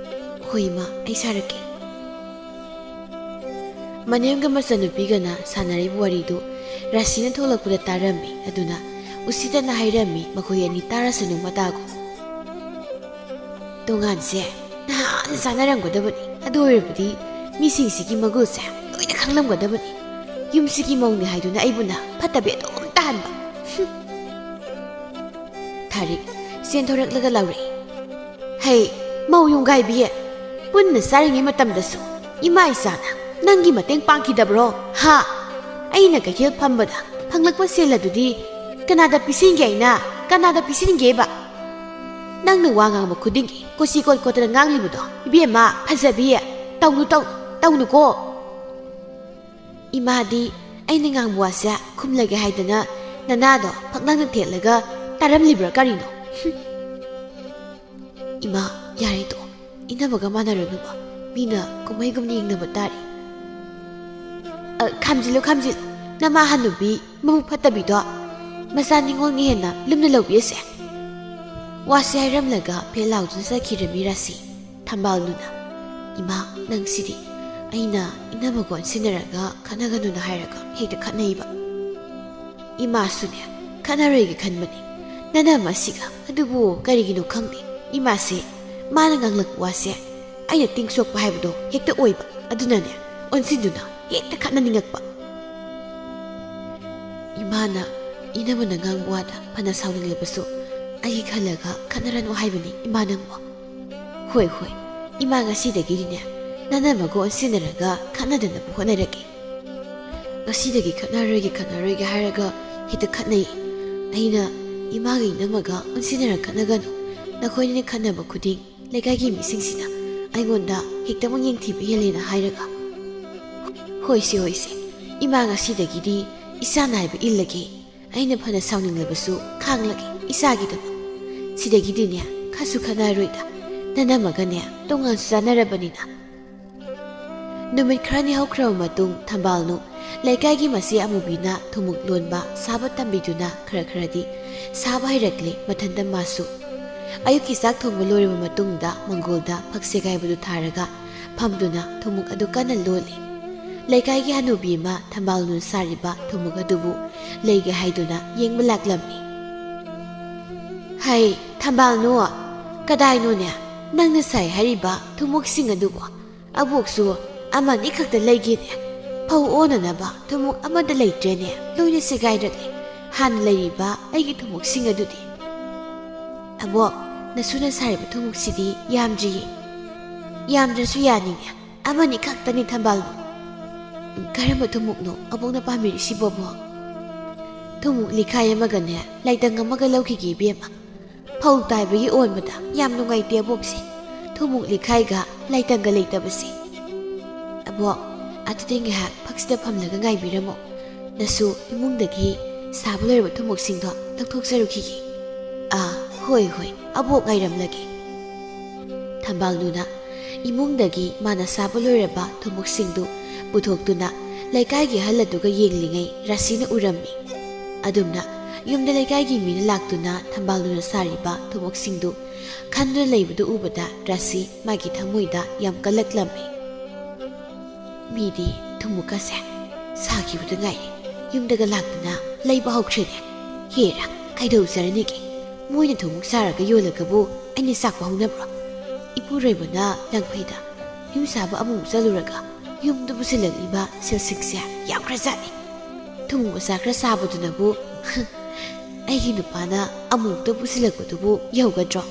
ꯍꯣꯏ ꯏꯃꯥ, ꯑꯩ ꯁꯥꯔꯛꯀꯦ꯫ ꯃꯅꯦꯝꯒ ꯃꯆꯟꯅꯨꯄꯤꯒꯅ ꯁꯥꯟꯅꯔꯤꯕ ꯋꯥꯔꯤꯗꯨ ꯔꯥꯁꯤꯅ ꯊꯣꯛꯂꯛꯄꯗ ꯇꯥꯔꯝꯃꯤ꯫ ꯑꯗꯨꯅ ꯎꯁꯤꯠꯇꯅ ꯍꯥꯏꯔꯝꯃꯤ, "ꯃꯈꯣꯏ ꯑꯅꯤ ꯇꯥꯔꯁꯅꯨ ꯃꯇꯥꯒꯨꯝ"꯫ ꯇꯣꯉꯥꯟꯁꯦ ꯅꯍꯥꯟꯅ ꯆꯥꯅꯔꯝꯒꯗꯕꯅꯤ꯫ ꯑꯗꯨ ꯑꯣꯏꯔꯕꯗꯤ ꯃꯤꯁꯤꯡꯁꯤꯒꯤ ꯃꯒꯨꯜꯁꯦ ꯂꯣꯏꯅ ꯈꯪꯂꯝꯒꯗꯕꯅꯤ꯫ ꯌꯨꯝꯁꯤꯒꯤ ꯃꯧꯅꯤ ꯍꯥꯏꯗꯨꯅ ꯑꯩꯕꯨꯅ ꯐꯠꯇꯕꯤ ꯑꯗꯨꯝ ꯇꯥꯍꯟꯕ꯫ ꯍꯨꯝ꯫ ꯊꯥꯔꯤꯛ ꯆꯦꯟꯊꯣꯔꯛꯂꯒ ꯂꯥꯎꯔꯛꯏ, "ꯍꯩ, ꯃꯧ ꯌꯨꯝꯒꯥꯏꯕꯤ, ꯄꯨꯟꯅ ꯆꯥꯔꯤꯉꯩ ꯃꯇꯝꯗꯁꯨ ꯏꯃꯥ ꯏꯆꯥꯅ ꯅꯪꯒꯤ ꯃꯇꯦꯡ ꯄꯥꯡꯈꯤꯗꯕ꯭ꯔꯣ? ꯍꯥ? ꯑꯩꯅ ꯀꯩꯊꯦꯜ ꯐꯝꯕꯗ ꯐꯪꯂꯛꯄ ꯁꯦꯜ ꯑꯗꯨꯗꯤ ꯀꯅꯥꯗ ꯄꯤꯁꯤꯟꯒꯦ ꯍꯥꯏꯅ? ꯀꯅꯥꯗ ꯄꯤꯁꯤꯟꯒꯦꯕ? ꯅꯪꯅ ꯋꯥ ꯉꯥꯡꯕ ꯈꯨꯗꯤꯡꯒꯤ ꯀꯣꯆꯤ ꯀꯣꯠ ꯀꯣꯠꯇꯅ ꯉꯥꯡꯂꯤꯕꯗꯣ, ꯏꯕꯦꯝꯃ, ꯐꯖꯕꯤ, ꯇꯧꯅꯨ, ꯇꯧꯅꯨ, ꯇꯧꯅꯨꯀꯣ"꯫ ꯏꯃꯥꯗꯤ ꯑꯩꯅ ꯉꯥꯡꯕ ꯋꯥꯁꯦ ꯈꯨꯝꯂꯒꯦ ꯍꯥꯏꯗꯅ ꯅꯅꯥꯗꯣ ꯐꯛꯂꯥꯡꯗ ꯊꯦꯠꯂꯒ ꯇꯥꯔꯝꯂꯤꯕ꯭ꯔꯥ ꯀꯔꯤꯅꯣ? ꯍꯨꯝ꯫ ꯏꯃꯥ, ꯌꯥꯔꯦꯗꯣ, ꯏꯅꯝꯃꯒ ꯃꯥꯟꯅꯔꯨꯅꯨꯕ꯫ ꯃꯤꯅ ꯀꯨꯝꯍꯩꯒꯨꯝꯅ ꯌꯦꯡꯅꯕ ꯇꯥꯔꯤ꯫ ꯑ, ꯈꯥꯝꯖꯤꯜꯂꯨ, ꯈꯥꯝꯖꯤꯜꯂꯨ꯫ ꯅꯃꯥ ꯍꯅꯨꯕꯤ ꯃꯕꯨꯛ ꯐꯠꯇꯕꯤꯗꯣ ꯃꯆꯥ ꯅꯤꯉꯣꯜꯅ ꯍꯦꯟꯅ ꯂꯨꯝꯅ ꯂꯧꯕꯤꯔꯁꯦ꯫ ꯋꯥꯁꯦ ꯍꯥꯏꯔꯝꯂꯒ ꯐꯦ ꯂꯥꯎꯗꯨꯅ ꯆꯠꯈꯤꯔꯝꯃꯤ ꯔꯥꯁꯤ꯫ ꯊꯝꯕꯥꯜꯅꯨꯅ, "ꯏꯃꯥ, ꯅꯪꯁꯤꯗꯤ ꯑꯩꯅ ꯏꯅꯝꯃꯒ ꯑꯣꯟꯁꯤꯟꯅꯔꯒ ꯈꯠꯅꯒꯅꯨꯅ ꯍꯥꯏꯔꯒ ꯍꯦꯛꯇ ꯈꯠꯅꯩꯕ"꯫ ꯏꯃꯥꯁꯨꯅꯦ, ꯈꯠꯅꯔꯣꯏꯒꯦ ꯈꯟꯕꯅꯤ꯫ ꯅꯅꯝꯃ ꯑꯁꯤꯒ ꯑꯗꯨꯕꯨ ꯀꯔꯤꯒꯤꯅꯣ ꯈꯪꯗꯦ, ꯏꯃꯥꯁꯦ ꯃꯥꯅ ꯉꯥꯡꯂꯛꯄ ꯋꯥꯁꯦ ꯑꯩꯅ ꯇꯤꯡ ꯁꯣꯛꯄ ꯍꯥꯏꯕꯗꯣ ꯍꯦꯛꯇ ꯑꯣꯏꯕ꯫ ꯑꯗꯨꯅꯅꯦ, ꯑꯣꯟꯁꯤꯟꯗꯨꯅ ꯍꯦꯛꯇ ꯈꯠꯅꯅꯤꯡꯉꯛꯄ꯫ ꯏꯃꯥꯅ ꯏꯅꯝꯃꯅ ꯉꯥꯡꯕ ꯋꯥꯗ ꯐꯅ ꯁꯥꯎꯅꯤꯡꯂꯕꯁꯨ, ꯑꯩꯒꯤ ꯈꯜꯂꯒ ꯈꯠꯅꯔꯅꯨ ꯍꯥꯏꯕꯅꯤ, ꯏꯃꯥ ꯅꯪꯕꯨ꯫ ꯍꯣꯏ, ꯍꯣꯏ, ꯏꯃꯥ ꯉꯁꯤꯗꯒꯤꯗꯤꯅꯦ, ꯅꯅꯝꯃꯒ ꯑꯣꯟꯁꯤꯟꯅꯔꯒ ꯈꯠꯅꯗꯅꯕ ꯍꯣꯠꯅꯔꯒꯦ꯫ ꯉꯁꯤꯗꯒꯤ ꯈꯠꯅꯔꯣꯏꯒꯦ, ꯈꯠꯅꯔꯣꯏꯒꯦ ꯍꯥꯏꯔꯒ ꯍꯦꯛꯇ ꯈꯠꯅꯩ꯫ ꯑꯩꯅ ꯏꯃꯥꯒ ꯏꯅꯝꯃꯒ ꯑꯣꯟꯁꯤꯟꯅꯔ ꯈꯠꯅꯒꯅꯨ꯫ ꯅꯈꯣꯏꯅ ꯈꯠꯅꯕ ꯈꯨꯗꯤꯡ ꯂꯩꯀꯥꯏꯒꯤ ꯃꯤꯁꯤꯡꯁꯤꯅ ꯑꯩꯉꯣꯟꯗ ꯍꯦꯛꯇꯃꯛ ꯌꯦꯡꯊꯤꯕ ꯍꯦꯜꯂꯦꯅ ꯍꯥꯏꯔꯒ꯫ ꯍꯣꯏꯁꯦ, ꯍꯣꯏꯁꯦ, ꯏꯃꯥ ꯉꯁꯤꯗꯒꯤꯗꯤ ꯏꯆꯥꯅ ꯍꯥꯏꯕ ꯏꯜꯂꯒꯦ꯫ ꯑꯩꯅ ꯐꯅ ꯁꯥꯎꯅꯤꯡꯂꯕꯁꯨ ꯈꯥꯡꯂꯒꯦ ꯏꯆꯥꯒꯤꯗꯃꯛ꯫ ꯁꯤꯗꯒꯤꯗꯤꯅꯦ ꯈꯔꯁꯨ ꯈꯟꯅꯔꯣꯏꯗ, ꯅꯅꯝꯃꯒꯅꯦ ꯇꯣꯉꯥꯟꯁꯨ ꯆꯥꯅꯔꯕꯅꯤꯅ꯫ ꯅꯨꯃꯤꯠ ꯈꯔꯅꯤ ꯍꯧꯈ꯭ꯔꯕ ꯃꯇꯨꯡ ꯊꯝꯕꯥꯜꯅꯨ ꯂꯩꯀꯥꯏꯒꯤ ꯃꯆꯦ ꯑꯃꯨꯕꯤꯅ ꯊꯨꯝꯃꯣꯛ ꯂꯣꯟꯕ ꯁꯥꯕ ꯇꯝꯕꯤꯗꯨꯅ ꯈꯔ ꯈꯔꯗꯤ ꯁꯥꯕ ꯍꯩꯔꯛꯂꯦ ꯃꯊꯟꯇ ꯃꯥꯁꯨ꯫ ꯑꯌꯨꯛꯀꯤ ꯆꯥꯛ ꯊꯣꯡꯕ ꯂꯣꯏꯔꯕ ꯃꯇꯨꯡꯗ ꯃꯪꯒꯣꯜꯗ ꯐꯛ ꯁꯦꯒꯥꯏꯕꯗꯨ ꯊꯥꯔꯒ ꯐꯝꯗꯨꯅ ꯊꯨꯝꯃꯣꯛ ꯑꯗꯨ ꯀꯟꯅ ꯂꯣꯜꯂꯤ꯫ ꯂꯩꯀꯥꯏꯒꯤ ꯍꯅꯨꯕꯤ ꯑꯃ ꯊꯝꯕꯥꯜꯅꯨꯅ ꯁꯥꯔꯤꯕ ꯊꯨꯝꯃꯣꯛ ꯑꯗꯨꯕꯨ ꯂꯩꯒꯦ ꯍꯥꯏꯗꯨꯅ ꯌꯦꯡꯕ ꯂꯥꯛꯂꯝꯃꯤ꯫ "ꯍꯩ, ꯊꯝꯕꯥꯜꯅꯨ, ꯀꯗꯥꯏꯅꯣꯅꯦ ꯅꯪꯅ ꯁꯥꯏ ꯍꯥꯏꯔꯤꯕ ꯊꯨꯝꯃꯣꯛꯁꯤꯡ ꯑꯗꯨꯕꯨ? ꯑꯕꯣꯛꯁꯨ ꯑꯃꯅꯤ ꯈꯛꯇ ꯂꯩꯒꯦꯅꯦ꯫ ꯐꯧ ꯑꯣꯟꯅꯅꯕ ꯊꯨꯝꯃꯣꯛ ꯑꯃꯠꯇ ꯂꯩꯇ꯭ꯔꯦꯅꯦ, ꯂꯣꯏꯅ ꯁꯦꯒꯥꯏꯔꯛꯂꯦ꯫ ꯍꯥꯟꯅ ꯂꯩꯔꯤꯕ ꯑꯩꯒꯤ ꯊꯨꯝꯃꯣꯛꯁꯤꯡ ꯑꯗꯨꯗꯤ?" "ꯑꯕꯣꯛ, ꯅꯁꯨꯅ ꯁꯥꯔꯤꯕ ꯊꯨꯝꯃꯣꯛꯁꯤꯗꯤ ꯌꯥꯝꯗ꯭ꯔꯤꯌꯦ꯫" "ꯌꯥꯝꯗ꯭ꯔꯁꯨ ꯌꯥꯅꯤꯅꯦ, ꯑꯃꯅꯤ ꯈꯛꯇꯅꯤ ꯊꯝꯕꯥꯜꯅꯨ꯫" "ꯀꯔꯝꯕ ꯊꯨꯝꯃꯣꯛꯅꯣ ꯑꯕꯣꯛꯅ ꯄꯥꯝꯕꯤꯔꯤꯁꯤꯕꯣ, ꯑꯕꯣꯛ?" "ꯊꯨꯝꯃꯣꯛ ꯂꯤꯈꯥꯏ ꯑꯃꯒꯅꯦ ꯂꯥꯏꯇꯪ ꯑꯃꯒ ꯂꯧꯈꯤꯒꯦ, ꯏꯕꯦꯝꯃ꯫ ꯐꯧ ꯇꯥꯏꯕꯒꯤ ꯑꯣꯟꯕꯗ ꯌꯥꯝ ꯅꯨꯡꯉꯥꯏꯇꯦ ꯑꯕꯣꯛꯁꯦ, ꯊꯨꯝꯃꯣꯛ ꯂꯤꯈꯥꯏꯒ ꯂꯥꯏꯇꯪꯒ ꯂꯩꯇꯕꯁꯦ꯫" "ꯑꯕꯣꯛ, ꯑꯗꯨꯗꯤ ꯉꯥꯏꯍꯥꯛ ꯐꯛꯁꯤꯗ ꯐꯝꯂꯒ ꯉꯥꯏꯕꯤꯔꯝꯃꯣ꯫ ꯅꯁꯨ ꯏꯃꯨꯡꯗꯒꯤ ꯁꯥꯕ ꯂꯣꯏꯔꯕ ꯊꯨꯝꯃꯣꯛꯁꯤꯡꯗꯣ ꯂꯧꯊꯣꯛꯆꯔꯨꯈꯤꯒꯦ꯫" "ꯑꯥ, ꯍꯣꯏ, ꯍꯣꯏ, ꯑꯕꯣꯛ ꯉꯥꯏꯔꯝꯂꯒꯦ꯫" ꯊꯝꯕꯥꯜꯅꯨꯅ ꯏꯃꯨꯡꯗꯒꯤ ꯃꯥꯅ ꯁꯥꯕ ꯂꯣꯏꯔꯕ ꯊꯨꯝꯃꯣꯛꯁꯤꯡꯗꯨ ꯄꯨꯊꯣꯛꯇꯨꯅ ꯂꯩꯀꯥꯏꯒꯤ ꯑꯍꯜ ꯑꯗꯨꯒ ꯌꯦꯡꯂꯤꯉꯩ ꯔꯥꯁꯤꯅ ꯎꯔꯝꯃꯤ꯫ ꯑꯗꯨꯝꯅ ꯌꯨꯝꯗ ꯂꯩꯀꯥꯏꯒꯤ ꯃꯤꯅ ꯂꯥꯛꯇꯨꯅ ꯊꯝꯕꯥꯜꯅꯨꯅ ꯁꯥꯔꯤꯕ ꯊꯨꯝꯃꯣꯛꯁꯤꯡꯗꯨ ꯈꯟꯗꯨꯅ ꯂꯩꯕꯗꯨ ꯎꯕꯗ ꯔꯥꯁꯤ ꯃꯥꯒꯤ ꯊꯃꯣꯏꯗ ꯌꯥꯝ ꯀꯜꯂꯛꯂꯝꯃꯤ꯫ "ꯃꯤꯗꯤ ꯊꯨꯝꯃꯣꯛꯀꯁꯦ ꯁꯥꯈꯤꯕꯗ ꯉꯥꯏꯔꯤ ꯌꯨꯝꯗꯒ ꯂꯥꯛꯇꯨꯅ ꯂꯩꯕ ꯍꯧꯈ꯭ꯔꯦꯅꯦ꯫ ꯍꯦꯔꯥ, ꯀꯩꯗꯧꯖꯔꯅꯤꯒꯦ? ꯃꯣꯏꯅ ꯊꯨꯝꯃꯣꯛ ꯁꯥꯔꯒ ꯌꯣꯜꯂꯒꯕꯨ ꯑꯩꯅ ꯆꯥꯛꯄ ꯍꯧꯅꯕ꯭ꯔꯣ?" ꯏꯄꯨꯔꯣꯏꯕꯅ ꯂꯪꯐꯩꯗ, "ꯌꯨꯝ ꯁꯥꯕ ꯑꯃꯨꯛ ꯆꯠꯂꯨꯔꯒ ꯌꯨꯝꯗ ꯄꯨꯁꯤꯜꯂꯛꯂꯤꯕ ꯁꯦꯜꯁꯤꯡꯁꯦ ꯌꯥꯝꯈ꯭ꯔꯖꯥꯠꯅꯤ꯫ ꯊꯨꯝꯃꯣꯛ ꯃꯆꯥ ꯈꯔ ꯁꯥꯕꯗꯨꯅꯕꯨ ꯑꯩꯒꯤ ꯅꯨꯄꯥꯅ ꯑꯃꯨꯛꯇ ꯄꯨꯁꯤꯜꯂꯛꯄꯗꯨꯕꯨ ꯌꯧꯒꯗ꯭ꯔꯣ?"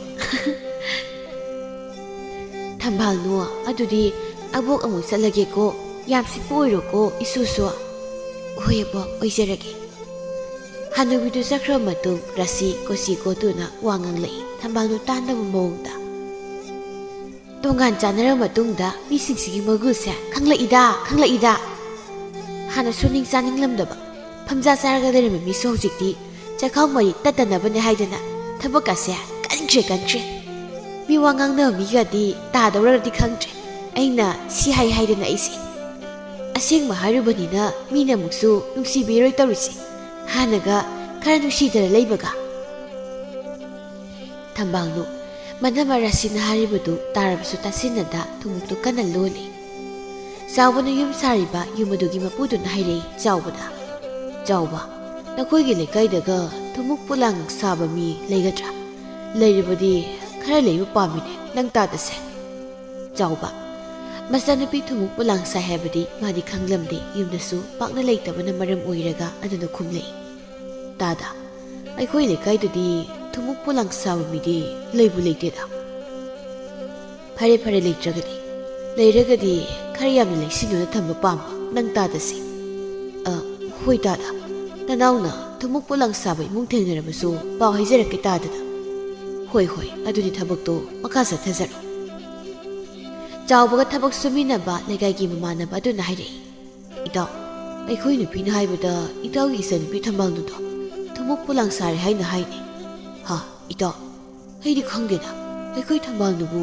"ꯊꯝꯕꯥꯜꯅꯨ, ꯑꯗꯨꯗꯤ ꯑꯕꯣꯛ ꯑꯃꯨꯛ ꯆꯠꯂꯒꯦꯀꯣ꯫ ꯌꯥꯝ ꯁꯤꯠꯄ ꯑꯣꯏꯔꯣꯀꯣ ꯏꯁꯨꯁꯨ꯫" "ꯍꯣꯏ ꯑꯕꯣꯛ, ꯑꯣꯏꯖꯔꯒꯦ꯫" ꯍꯅꯨꯕꯤꯗꯨ ꯆꯠꯈ꯭ꯔꯕ ꯃꯇꯨꯡ ꯔꯥꯁꯤ ꯀꯣꯆꯤ ꯀꯣꯠꯇꯨꯅ ꯋꯥ ꯉꯥꯡꯂꯛꯏ ꯊꯝꯕꯥꯜꯅꯨ ꯇꯥꯟꯗꯕ ꯃꯑꯣꯡꯗ꯫ "ꯇꯣꯉꯥꯟ ꯆꯥꯟꯅꯔꯕ ꯃꯇꯨꯡꯗ ꯃꯤꯁꯤꯡꯁꯤꯒꯤ ꯃꯒꯨꯜꯁꯦ ꯈꯪꯂꯛꯏꯗ, ꯈꯪꯂꯛꯏꯗ꯫ ꯍꯥꯟꯅ ꯁꯨꯅꯤꯡ ꯆꯥꯅꯤꯡꯂꯝꯗꯕ, ꯐꯝꯖꯥ ꯆꯥꯔꯒ ꯂꯩꯔꯝꯕ ꯃꯤꯁꯨ ꯍꯧꯖꯤꯛꯇꯤ ꯆꯈꯥꯎ ꯃꯔꯤ ꯇꯠꯇꯅꯕꯅꯦ ꯍꯥꯏꯗꯅ ꯊꯕꯛꯀꯁꯦ ꯀꯟꯈ꯭ꯔꯦ, ꯀꯟꯈ꯭ꯔꯦ꯫ ꯃꯤ ꯋꯥ ꯉꯥꯡꯅꯕ ꯃꯤꯒꯗꯤ ꯇꯥꯗꯧꯔꯗꯤ ꯈꯪꯗ꯭ꯔꯦ꯫ ꯑꯩꯅ ꯁꯤ ꯍꯥꯏ ꯍꯥꯏꯗꯅ ꯑꯩꯁꯦ꯫ ꯑꯁꯦꯡꯕ ꯍꯥꯏꯔꯨꯕꯅꯤꯅ ꯃꯤꯅ ꯑꯃꯨꯛꯁꯨ ꯅꯨꯡꯁꯤꯕꯤꯔꯣꯏ ꯇꯧꯔꯤꯁꯦ꯫ ꯍꯥꯟꯅꯒ ꯈꯔ ꯅꯨꯡꯁꯤꯗꯅ ꯂꯩꯕꯒ꯫ ꯊꯝꯕꯥꯜꯅꯨ, ꯃꯅꯝ ꯑꯔꯥꯁꯤꯅ ꯍꯥꯏꯔꯤꯕꯗꯨ ꯇꯥꯔꯕꯁꯨ ꯇꯥꯁꯤꯟꯅꯗ ꯊꯨꯝꯃꯣꯛꯇꯨ ꯀꯟꯅ ꯂꯣꯜꯂꯤ꯫ ꯆꯥꯎꯕꯅ ꯌꯨꯝ ꯁꯥꯔꯤꯕ ꯌꯨꯝ ꯑꯗꯨꯒꯤ ꯃꯄꯨꯗꯨꯅ ꯍꯥꯏꯔꯛꯏ ꯆꯥꯎꯕꯗ, "ꯆꯥꯎꯕ, ꯅꯈꯣꯏꯒꯤ ꯂꯩꯀꯥꯏꯗꯒ ꯊꯨꯝꯃꯣꯛ ꯄꯣꯂꯥꯡ ꯁꯥꯕ ꯃꯤ ꯂꯩꯒꯗ꯭ꯔꯥ? ꯂꯩꯔꯕꯗꯤ ꯈꯔ ꯂꯩꯕ ꯄꯥꯝꯃꯤꯅꯦ ꯅꯪ ꯇꯥꯗꯁꯦ꯫" ꯆꯥꯎꯕ, ꯃꯆꯥꯅꯨꯄꯤ ꯊꯨꯝꯃꯣꯛ ꯄꯣꯂꯥꯡ ꯁꯥꯏ ꯍꯥꯏꯕꯗꯤ ꯃꯥꯗꯤ ꯈꯪꯂꯝꯗꯦ, ꯌꯨꯝꯗꯁꯨ ꯄꯥꯛꯅ ꯂꯩꯇꯕꯅ ꯃꯔꯝ ꯑꯣꯏꯔꯒ ꯑꯗꯨꯅ ꯈꯨꯝꯂꯛꯏ꯫ ꯇꯥꯗ, ꯑꯩꯈꯣꯏ ꯂꯩꯀꯥꯏꯗꯗꯤ ꯊꯨꯝꯃꯣꯛ ꯄꯣꯂꯥꯡ ꯁꯥꯕ ꯃꯤꯗꯤ ꯂꯩꯕꯨ ꯂꯩꯇꯦꯗ꯫ ꯐꯔꯦ, ꯐꯔꯦ, ꯂꯩꯇ꯭ꯔꯒꯗꯤ꯫ ꯂꯩꯔꯒꯗꯤ ꯈꯔ ꯌꯥꯝꯅ ꯂꯩꯁꯤꯟꯗꯨꯅ ꯊꯝꯕ ꯄꯥꯝꯕ ꯅꯪ ꯇꯥꯗꯁꯦ꯫ ꯑ, ꯍꯣꯏ ꯇꯥꯗ, ꯅꯅꯥꯎꯅ ꯊꯨꯝꯃꯣꯛ ꯄꯣꯂꯥꯡ ꯁꯥꯕ ꯏꯃꯨꯡ ꯊꯦꯡꯅꯔꯕꯁꯨ ꯄꯥꯎ ꯍꯥꯏꯖꯔꯛꯀꯦ ꯇꯥꯗꯅ꯫ ꯍꯣꯏ, ꯍꯣꯏ, ꯑꯗꯨꯗꯤ ꯊꯕꯛꯇꯣ ꯃꯈꯥ ꯆꯠꯊꯖꯔꯣ꯫ ꯆꯥꯎꯕꯒ ꯊꯕꯛ ꯁꯨꯃꯤꯟꯅꯕ ꯂꯩꯀꯥꯏꯒꯤ ꯃꯃꯥꯟꯅꯕ ꯑꯗꯨꯅ ꯍꯥꯏꯔꯛꯏ꯫ ꯏꯇꯥꯎ, ꯑꯩꯈꯣꯏ ꯅꯨꯄꯤꯅ ꯍꯥꯏꯕꯗ ꯏꯇꯥꯎꯒꯤ ꯏꯆꯟꯅꯨꯄꯤ ꯊꯝꯕꯥꯜꯅꯨꯗꯣ ꯊꯨꯝꯃꯣꯛ ꯄꯣꯂꯥꯡ ꯁꯥꯔꯦ ꯍꯥꯏꯅ ꯍꯥꯏꯅꯦ꯫ ꯍꯥ, ꯏꯇꯥꯎ, ꯑꯩꯗꯤ ꯈꯪꯗꯦꯗ, ꯑꯩꯈꯣꯏ ꯊꯝꯕꯥꯜꯅꯨꯕꯨ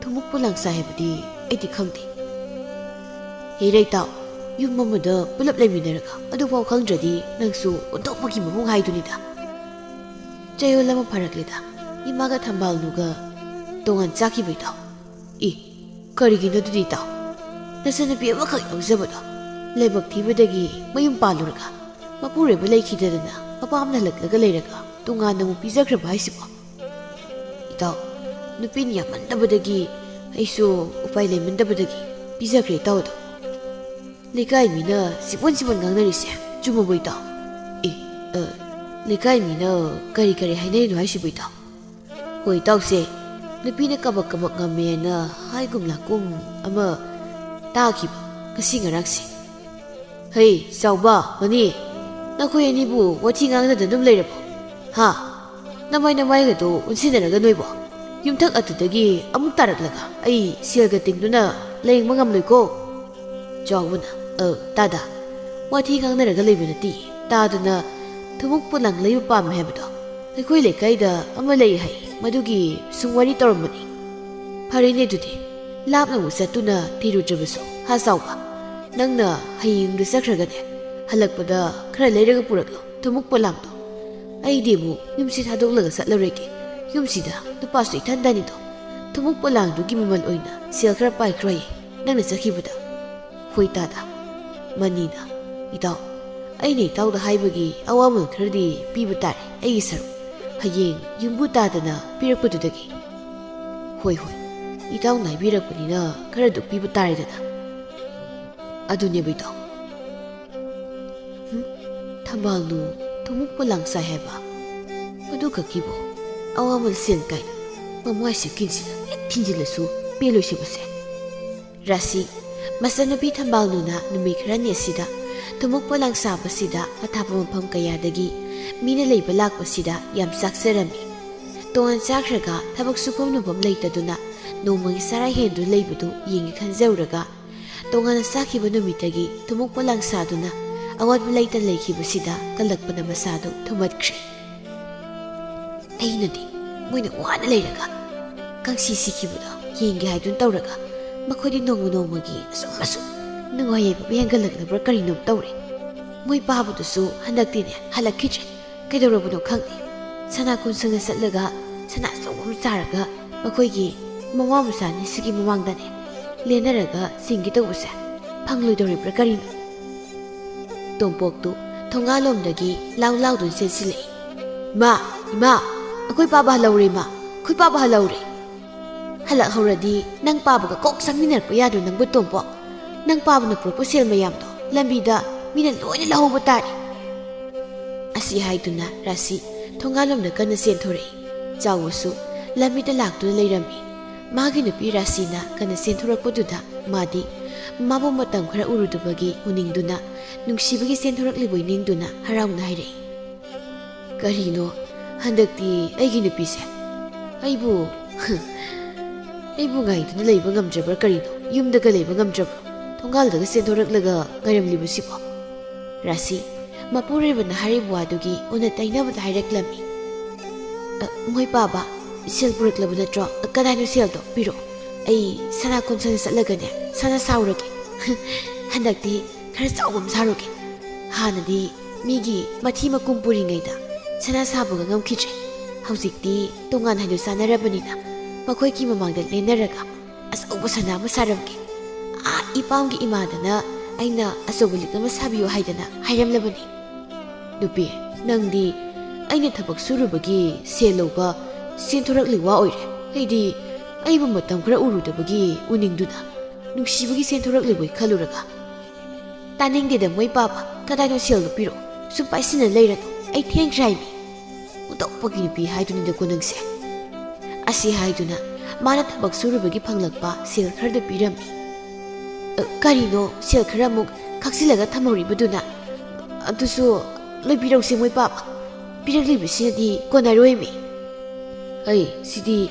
ꯊꯨꯝꯃꯣꯛ ꯄꯣꯂꯥꯡ ꯁꯥꯏ ꯍꯥꯏꯕꯗꯤ ꯑꯩꯗꯤ ꯈꯪꯗꯦ꯫ ꯍꯦꯔꯥ ꯏꯇꯥꯎ, ꯌꯨꯝ ꯑꯃꯗ ꯄꯨꯂꯞ ꯂꯩꯃꯤꯟꯅꯔꯒ ꯑꯗꯨꯐꯥꯎ ꯈꯪꯗ꯭ꯔꯗꯤ ꯅꯪꯁꯨ ꯑꯣꯟꯊꯣꯛꯄꯒꯤ ꯃꯑꯣꯡ ꯍꯥꯏꯗꯨꯅꯤꯗ꯫ ꯆꯌꯣꯜ ꯑꯃ ꯐꯥꯔꯛꯂꯦꯗ, ꯏꯃꯥꯒ ꯊꯝꯕꯥꯜꯅꯨꯒ ꯇꯣꯉꯥꯟ ꯆꯥꯈꯤꯕ ꯏꯇꯥꯎ꯫ ꯏ, ꯀꯔꯤꯒꯤꯅꯣ ꯑꯗꯨꯗꯤ ꯏꯇꯥꯎ? ꯅꯆꯟꯅꯨꯄꯤ ꯑꯃꯈꯛ ꯌꯥꯎꯖꯕꯗꯣ ꯂꯥꯏꯕꯛ ꯊꯤꯕꯗꯒꯤ ꯃꯌꯨꯝ ꯄꯥꯜꯂꯨꯔꯒ ꯃꯄꯨꯔꯣꯏꯕ ꯂꯩꯈꯤꯗꯗꯅ ꯃꯄꯥꯝꯗ ꯍꯜꯂꯛꯂꯒ ꯂꯩꯔꯒ ꯇꯣꯉꯥꯟꯅ ꯑꯃꯨꯛ ꯄꯤꯖꯈ꯭ꯔꯕ ꯍꯥꯏꯁꯤꯕꯣ? ꯏꯇꯥꯎ, ꯅꯨꯄꯤꯅ ꯌꯥꯝꯃꯟꯗꯕꯗꯒꯤ ꯑꯩꯁꯨ ꯎꯄꯥꯏ ꯂꯩꯃꯟꯗꯕꯗꯒꯤ ꯄꯤꯖꯈ꯭ꯔꯦ ꯏꯇꯥꯎ ꯑꯗꯣ꯫ ꯂꯩꯀꯥꯏ ꯃꯤꯅ ꯁꯤꯕꯣꯟ ꯁꯤꯕꯣꯟ ꯉꯥꯡꯅꯔꯤꯁꯦ ꯆꯨꯝꯃꯕꯣ ꯏꯇꯥꯎ? ꯑꯦ, ꯑ, ꯂꯩꯀꯥꯏ ꯃꯤꯅ ꯀꯔꯤ ꯀꯔꯤ ꯍꯥꯏꯅꯔꯤꯅꯣ ꯍꯥꯏꯁꯤꯕꯣ ꯏꯇꯥꯎ? ꯍꯣꯏ ꯏꯇꯥꯎꯁꯦ, ꯅꯨꯄꯤꯅ ꯀꯕꯛ ꯀꯕꯛ ꯉꯝꯃꯦꯅ ꯍꯥꯏꯒꯨꯝ ꯂꯥꯛꯀꯨꯝ ꯑꯃ ꯇꯥꯈꯤꯕ ꯉꯁꯤ ꯉꯔꯥꯡꯁꯦ꯫ ꯍꯩ, ꯆꯥꯎꯕ, ꯃꯅꯤ, ꯅꯈꯣꯏ ꯑꯅꯤꯕꯨ ꯋꯥꯊꯤ ꯉꯥꯡꯅꯗꯅ ꯑꯗꯨꯝ ꯂꯩꯔꯕꯣ? ꯍꯥ? ꯅꯃꯥꯏ ꯅꯃꯥꯏꯒꯗꯣ ꯑꯣꯟꯁꯤꯟꯅꯔꯒ ꯅꯣꯏꯕꯣ? ꯌꯨꯝꯊꯛ ꯑꯗꯨꯗꯒꯤ ꯑꯃꯨꯛ ꯇꯥꯔꯛꯂꯒ ꯑꯩ ꯁꯦꯜꯒ ꯇꯤꯡꯗꯨꯅ ꯂꯥꯌꯦꯡꯕ ꯉꯝꯂꯣꯏꯀꯣ꯫ ꯆꯥꯎꯕꯅ, ꯑ, ꯇꯥꯗ, ꯋꯥꯊꯤ ꯉꯥꯡꯅꯔꯒ ꯂꯩꯕ ꯅꯠꯇꯦ꯫ ꯇꯥꯗꯅ ꯊꯨꯝꯃꯣꯛ ꯄꯣꯂꯥꯡ ꯂꯩꯕ ꯄꯥꯝꯃꯦ ꯍꯥꯏꯕꯗꯣ꯫ ꯑꯩꯈꯣꯏ ꯂꯩꯀꯥꯏꯗ ꯑꯃ ꯂꯩ ꯍꯥꯏ, ꯃꯗꯨꯒꯤ ꯁꯨꯝ ꯋꯥꯔꯤ ꯇꯧꯔꯝꯕꯅꯤ꯫ ꯐꯔꯦꯅꯦ ꯑꯗꯨꯗꯤ, ꯂꯥꯞꯅ ꯑꯃꯨꯛ ꯆꯠꯇꯨꯅ ꯊꯤꯔꯨꯗ꯭ꯔꯕꯁꯨ꯫ ꯍꯥ ꯆꯥꯎꯕ, ꯅꯪꯅ ꯍꯌꯦꯡꯗ ꯆꯠꯈ꯭ꯔꯒꯅꯦ, ꯍꯜꯂꯛꯄꯗ ꯈꯔ ꯂꯩꯔꯒ ꯄꯨꯔꯛꯂꯣ, ꯊꯨꯝꯃꯣꯛ ꯄꯣꯂꯥꯡꯗꯣ꯫ ꯑꯩꯗꯤ ꯑꯃꯨꯛ ꯌꯨꯝꯁꯤ ꯊꯥꯗꯣꯛꯂꯒ ꯆꯠꯂꯔꯣꯏꯒꯦ꯫ ꯌꯨꯝꯁꯤꯗ ꯅꯨꯄꯥꯁꯨ ꯏꯊꯟꯗꯅꯤꯗꯣ꯫ ꯊꯨꯝꯃꯣꯛ ꯄꯣꯂꯥꯡꯗꯨꯒꯤ ꯃꯃꯜ ꯑꯣꯏꯅ ꯁꯦꯜ ꯈꯔ ꯄꯥꯏꯈ꯭ꯔꯣꯌꯦ, ꯅꯪꯅ ꯆꯠꯈꯤꯕꯗ꯫ ꯍꯣꯏ ꯇꯥꯗ꯫ ꯃꯅꯤꯅ, ꯏꯇꯥꯎ, ꯑꯩꯅ ꯏꯇꯥꯎꯗ ꯍꯥꯏꯕꯒꯤ ꯑꯋꯥꯃꯜ ꯈꯔꯗꯤ ꯄꯤꯕ ꯇꯥꯔꯦ, ꯑꯩꯒꯤ ꯁꯔꯨꯛ꯫ ꯍꯌꯦꯡ ꯌꯨꯝꯕꯨ ꯇꯥꯗꯅ ꯄꯤꯔꯛꯄꯗꯨꯗꯒꯤ꯫ ꯍꯣꯏ, ꯍꯣꯏ, ꯏꯇꯥꯎꯅ ꯍꯥꯏꯕꯤꯔꯛꯄꯅꯤꯅ ꯈꯔꯗꯨ ꯄꯤꯕ ꯇꯥꯔꯦꯗꯅ꯫ ꯑꯗꯨꯅꯦꯕ ꯏꯇꯥꯎ꯫ ꯍꯨꯝ, ꯊꯝꯕꯥꯜꯅꯨ ꯊꯨꯝꯃꯣꯛ ꯄꯣꯂꯥꯡ ꯁꯥꯏ ꯍꯥꯏꯕ? ꯑꯗꯨ ꯈꯛꯀꯤꯕꯨ ꯑꯋꯥꯃꯜ ꯁꯦꯜ ꯀꯥꯏꯅ ꯃꯃꯥꯏ ꯁꯤꯀꯤꯟꯁꯤꯗ ꯍꯦꯛ ꯊꯤꯟꯖꯤꯜꯂꯁꯨ ꯄꯦꯜꯂꯣꯏꯁꯤꯕꯁꯦ꯫ ꯔꯥꯁꯤ, ꯃꯆꯟꯅꯨꯄꯤ ꯊꯝꯕꯥꯜꯅꯨꯅ ꯅꯨꯃꯤꯠ ꯈꯔꯅꯤ ꯑꯁꯤꯗ ꯊꯨꯝꯃꯣꯛ ꯄꯣꯂꯥꯡ ꯁꯥꯕꯁꯤꯗ ꯑꯊꯥꯞꯄ ꯃꯐꯝ ꯀꯌꯥꯗꯒꯤ ꯃꯤꯅ ꯂꯩꯕ ꯂꯥꯛꯄꯁꯤꯗ ꯌꯥꯝ ꯆꯥꯛꯆꯔꯝꯃꯤ꯫ ꯇꯣꯉꯥꯟ ꯆꯥꯈ꯭ꯔꯒ ꯊꯕꯛ ꯁꯨꯐꯝ ꯅꯣꯝꯐꯝ ꯂꯩꯇꯗꯨꯅ ꯅꯣꯡꯃꯒꯤ ꯆꯔꯥ ꯍꯦꯟꯗꯨ ꯂꯩꯕꯗꯨ ꯌꯦꯡꯒꯦ ꯈꯟꯖꯔꯨꯔꯒ, ꯇꯣꯉꯥꯟꯅ ꯆꯥꯈꯤꯕ ꯅꯨꯃꯤꯠꯇꯒꯤ ꯊꯨꯝꯃꯣꯛ ꯄꯣꯂꯥꯡ ꯁꯥꯗꯨꯅ ꯑꯋꯥꯠꯄ ꯂꯩꯇ ꯂꯩꯈꯤꯕꯁꯤꯗ ꯀꯜꯂꯛꯄꯅ ꯃꯁꯥꯗꯨ ꯊꯨꯝꯍꯠꯈ꯭ꯔꯦ꯫ ꯑꯩꯅꯗꯤ ꯃꯣꯏꯅ ꯋꯥꯅ ꯂꯩꯔꯒ ꯀꯪꯁꯤ ꯁꯤꯈꯤꯕꯗꯣ ꯌꯦꯡꯒꯦ ꯍꯥꯏꯗꯨꯅ ꯇꯧꯔꯒ, ꯃꯈꯣꯏꯗꯤ ꯅꯣꯡꯃ ꯅꯣꯡꯃꯒꯤ ꯑꯁꯨꯝ ꯑꯁꯨꯝ ꯅꯨꯡꯉꯥꯏ ꯌꯥꯏꯐꯕ ꯍꯦꯟꯒꯠꯂꯛꯅꯕ꯭ꯔꯥ ꯀꯔꯤꯅꯣꯝ ꯇꯧꯔꯦ꯫ ꯃꯣꯏ ꯄꯥꯕꯗꯨꯁꯨ ꯍꯟꯗꯛꯇꯤꯅꯦ ꯍꯜꯂꯛꯈꯤꯗ꯭ꯔꯦ꯫ ꯀꯩꯗꯧꯔꯕꯅꯣ ꯈꯪꯗꯦ꯫ ꯁꯅꯥ ꯀꯣꯟꯁꯪꯗ ꯆꯠꯂꯒ ꯁꯅꯥ ꯑꯆꯧꯕ ꯑꯃ ꯆꯥꯔꯒ ꯃꯈꯣꯏꯒꯤ ꯃꯃꯥ ꯃꯆꯥꯅꯤ ꯁꯤꯒꯤ ꯃꯃꯥꯡꯗꯅꯦ ꯂꯦꯟꯅꯔꯒ ꯆꯤꯡꯒꯦ ꯇꯧꯕꯁꯦ ꯐꯪꯂꯣꯏꯗꯧꯔꯤꯕ꯭ꯔꯥ ꯀꯔꯤꯅꯣ? ꯇꯣꯝꯄꯣꯛꯇꯨ ꯊꯣꯡꯒꯥꯜꯂꯣꯝꯗꯒꯤ ꯂꯥꯎ ꯂꯥꯎꯗꯨꯅ ꯆꯦꯟꯁꯤꯜꯂꯛꯏ꯫ "ꯏꯃꯥ, ꯏꯃꯥ, ꯑꯩꯈꯣꯏ ꯄꯥꯕ ꯍꯜꯍꯧꯔꯦ, ꯏꯃꯥ, ꯑꯩꯈꯣꯏ ꯄꯥꯕ ꯍꯜꯍꯧꯔꯦ!" "ꯍꯜꯂꯛꯍꯧꯔꯗꯤ ꯅꯪ ꯄꯥꯕꯒ ꯀꯣꯛ ꯆꯪꯃꯤꯟꯅꯔꯛꯄ ꯌꯥꯗ꯭ꯔꯣ ꯅꯪꯕꯨ, ꯇꯣꯝꯄꯣꯛ? ꯅꯪ ꯄꯥꯕꯅ ꯄꯨꯔꯛꯄ ꯁꯦꯜ ꯃꯌꯥꯝꯗꯣ ꯂꯝꯕꯤꯗ ꯃꯤꯅ ꯂꯣꯏꯅ ꯂꯧꯍꯧꯕ ꯇꯥꯔꯦ!" ꯑꯁꯤ ꯍꯥꯏꯗꯨꯅ ꯔꯥꯁꯤ ꯊꯣꯡꯒꯥꯜꯂꯣꯝꯗ ꯀꯟꯅ ꯆꯦꯟꯊꯣꯔꯛꯏ꯫ ꯆꯥꯎꯕꯁꯨ ꯂꯝꯕꯤꯗ ꯂꯥꯛꯇꯨꯅ ꯂꯩꯔꯝꯃꯤ꯫ ꯃꯥꯒꯤ ꯅꯨꯄꯤ ꯔꯥꯁꯤꯅ ꯀꯟꯅ ꯆꯦꯟꯊꯣꯔꯛꯄꯗꯨꯗ ꯃꯥꯗꯤ ꯃꯥꯕꯨ ꯃꯇꯝ ꯈꯔ ꯎꯔꯨꯗꯕꯒꯤ ꯎꯅꯤꯡꯗꯨꯅ, ꯅꯨꯡꯁꯤꯕꯒꯤ ꯆꯦꯟꯊꯣꯔꯛꯂꯤꯕꯣꯏ ꯅꯤꯡꯗꯨꯅ ꯍꯔꯥꯎꯅ ꯍꯥꯏꯔꯛꯏ꯫ "ꯀꯔꯤꯅꯣ ꯍꯟꯗꯛꯇꯤ ꯑꯩꯒꯤ ꯅꯨꯄꯤꯁꯦ? ꯑꯩꯕꯨ, ꯑꯩꯕꯨ ꯉꯥꯏꯗꯨꯅ ꯂꯩꯕ ꯉꯝꯗ꯭ꯔꯕ꯭ꯔꯥ ꯀꯔꯤꯅꯣ? ꯌꯨꯝꯗꯒ ꯂꯩꯕ ꯉꯝꯗ꯭ꯔꯕ꯭ꯔꯣ? ꯊꯣꯡꯒꯥꯜꯗꯒ ꯆꯦꯟꯊꯣꯔꯛꯂꯒ ꯉꯥꯏꯔꯝꯂꯤꯕꯁꯤꯕꯣ?" ꯔꯥꯁꯤ, ꯃꯄꯨꯔꯣꯏꯕꯅ ꯍꯥꯏꯔꯤꯕ ꯋꯥꯗꯨꯒꯤ ꯑꯣꯟꯅ ꯇꯩꯅꯕꯗ ꯍꯥꯏꯔꯛꯂꯝꯃꯤ꯫ ꯑ, ꯃꯣꯏ ꯄꯥꯕ, ꯁꯦꯜ ꯄꯨꯔꯛꯂꯕ ꯅꯠꯇ꯭ꯔꯣ? ꯑ, ꯀꯗꯥꯏꯅꯣ ꯁꯦꯜꯗꯣ? ꯄꯤꯔꯛꯑꯣ꯫ ꯑꯩ ꯁꯅꯥ ꯀꯣꯟꯁꯪꯗ ꯆꯠꯂꯒꯅꯦ, ꯁꯅꯥ ꯁꯥꯎꯔꯒꯦ꯫ ꯍꯟꯗꯛꯇꯤ ꯈꯔ ꯆꯥꯎꯕ ꯑꯃ ꯁꯥꯔꯨꯒꯦ꯫ ꯍꯥꯟꯅꯗꯤ ꯃꯤꯒꯤ ꯃꯊꯤ ꯃꯀꯨꯝ ꯄꯨꯔꯤꯉꯩꯗ ꯁꯅꯥ ꯁꯥꯕꯒ ꯉꯝꯈꯤꯗ꯭ꯔꯦ꯫ ꯍꯧꯖꯤꯛꯇꯤ ꯇꯣꯉꯥꯟ ꯍꯥꯏꯗꯨ ꯆꯥꯅꯔꯕꯅꯤꯅ ꯃꯈꯣꯏꯒꯤ ꯃꯃꯥꯡꯗ ꯂꯦꯟꯅꯔꯒ ꯑꯆꯧꯕ ꯁꯅꯥ ꯑꯃ ꯁꯥꯔꯝꯒꯦ꯫ ꯑꯥ, ꯏꯄꯥꯝꯒꯤ ꯏꯃꯥꯗꯅ ꯑꯩꯅ ꯑꯆꯧꯕ ꯂꯤꯛ ꯑꯃ ꯁꯥꯕꯤꯌꯨ ꯍꯥꯏꯗꯅ ꯍꯥꯏꯔꯝꯂꯕꯅꯤ꯫ ꯅꯨꯄꯤ, ꯅꯪꯗꯤ ꯑꯩꯅ ꯊꯕꯛ ꯁꯨꯔꯨꯕꯒꯤ ꯁꯦꯜ ꯂꯧꯕ ꯆꯦꯟꯊꯣꯔꯛꯂꯤ ꯋꯥ ꯑꯣꯏꯔꯦ꯫ ꯑꯩꯗꯤ ꯑꯩꯕꯨ ꯃꯇꯝ ꯈꯔ ꯎꯔꯨꯗꯕꯒꯤ ꯎꯅꯤꯡꯗꯨꯅ ꯅꯨꯡꯁꯤꯕꯒꯤ ꯆꯦꯟꯊꯣꯔꯛꯂꯤꯕꯣꯏ ꯈꯜꯂꯨꯔꯒ꯫ ꯇꯥꯅꯤꯡꯗꯦꯗ ꯃꯣꯏ ꯄꯥꯕ, ꯀꯗꯥꯏꯅꯣ ꯁꯦꯜꯗꯣ? ꯄꯤꯔꯛꯑꯣ, ꯁꯨꯝ ꯄꯥꯏꯁꯤꯟꯅ ꯂꯩꯔꯅꯨ, ꯑꯩ ꯊꯦꯡꯈ꯭ꯔꯦ ꯍꯥꯏꯃꯤ꯫ ꯑꯣꯟꯊꯣꯛꯄꯒꯤ ꯅꯨꯄꯤ ꯍꯥꯏꯗꯨꯅꯤꯗꯀꯣ ꯅꯪꯁꯦ꯫ ꯑꯁꯤ ꯍꯥꯏꯗꯨꯅ ꯃꯥꯅ ꯊꯕꯛ ꯁꯨꯔꯨꯕꯒꯤ ꯐꯪꯂꯛꯄ ꯁꯦꯜ ꯈꯔꯗꯨ ꯄꯤꯔꯝꯃꯤ꯫ ꯑ, ꯀꯔꯤꯅꯣ ꯁꯦꯜ ꯈꯔ ꯑꯃꯨꯛ ꯈꯥꯛꯆꯤꯜꯂꯒ ꯊꯝꯍꯧꯔꯤꯕꯗꯨꯅ? ꯑꯗꯨꯁꯨ ꯂꯣꯏꯕꯤꯔꯧꯁꯦ ꯃꯣꯏ ꯄꯥꯕ, ꯄꯤꯔꯛꯂꯤꯕꯁꯤꯅꯗꯤ ꯀꯣꯟꯅꯔꯣꯏꯃꯤ꯫ ꯑꯩ, ꯁꯤꯗꯤ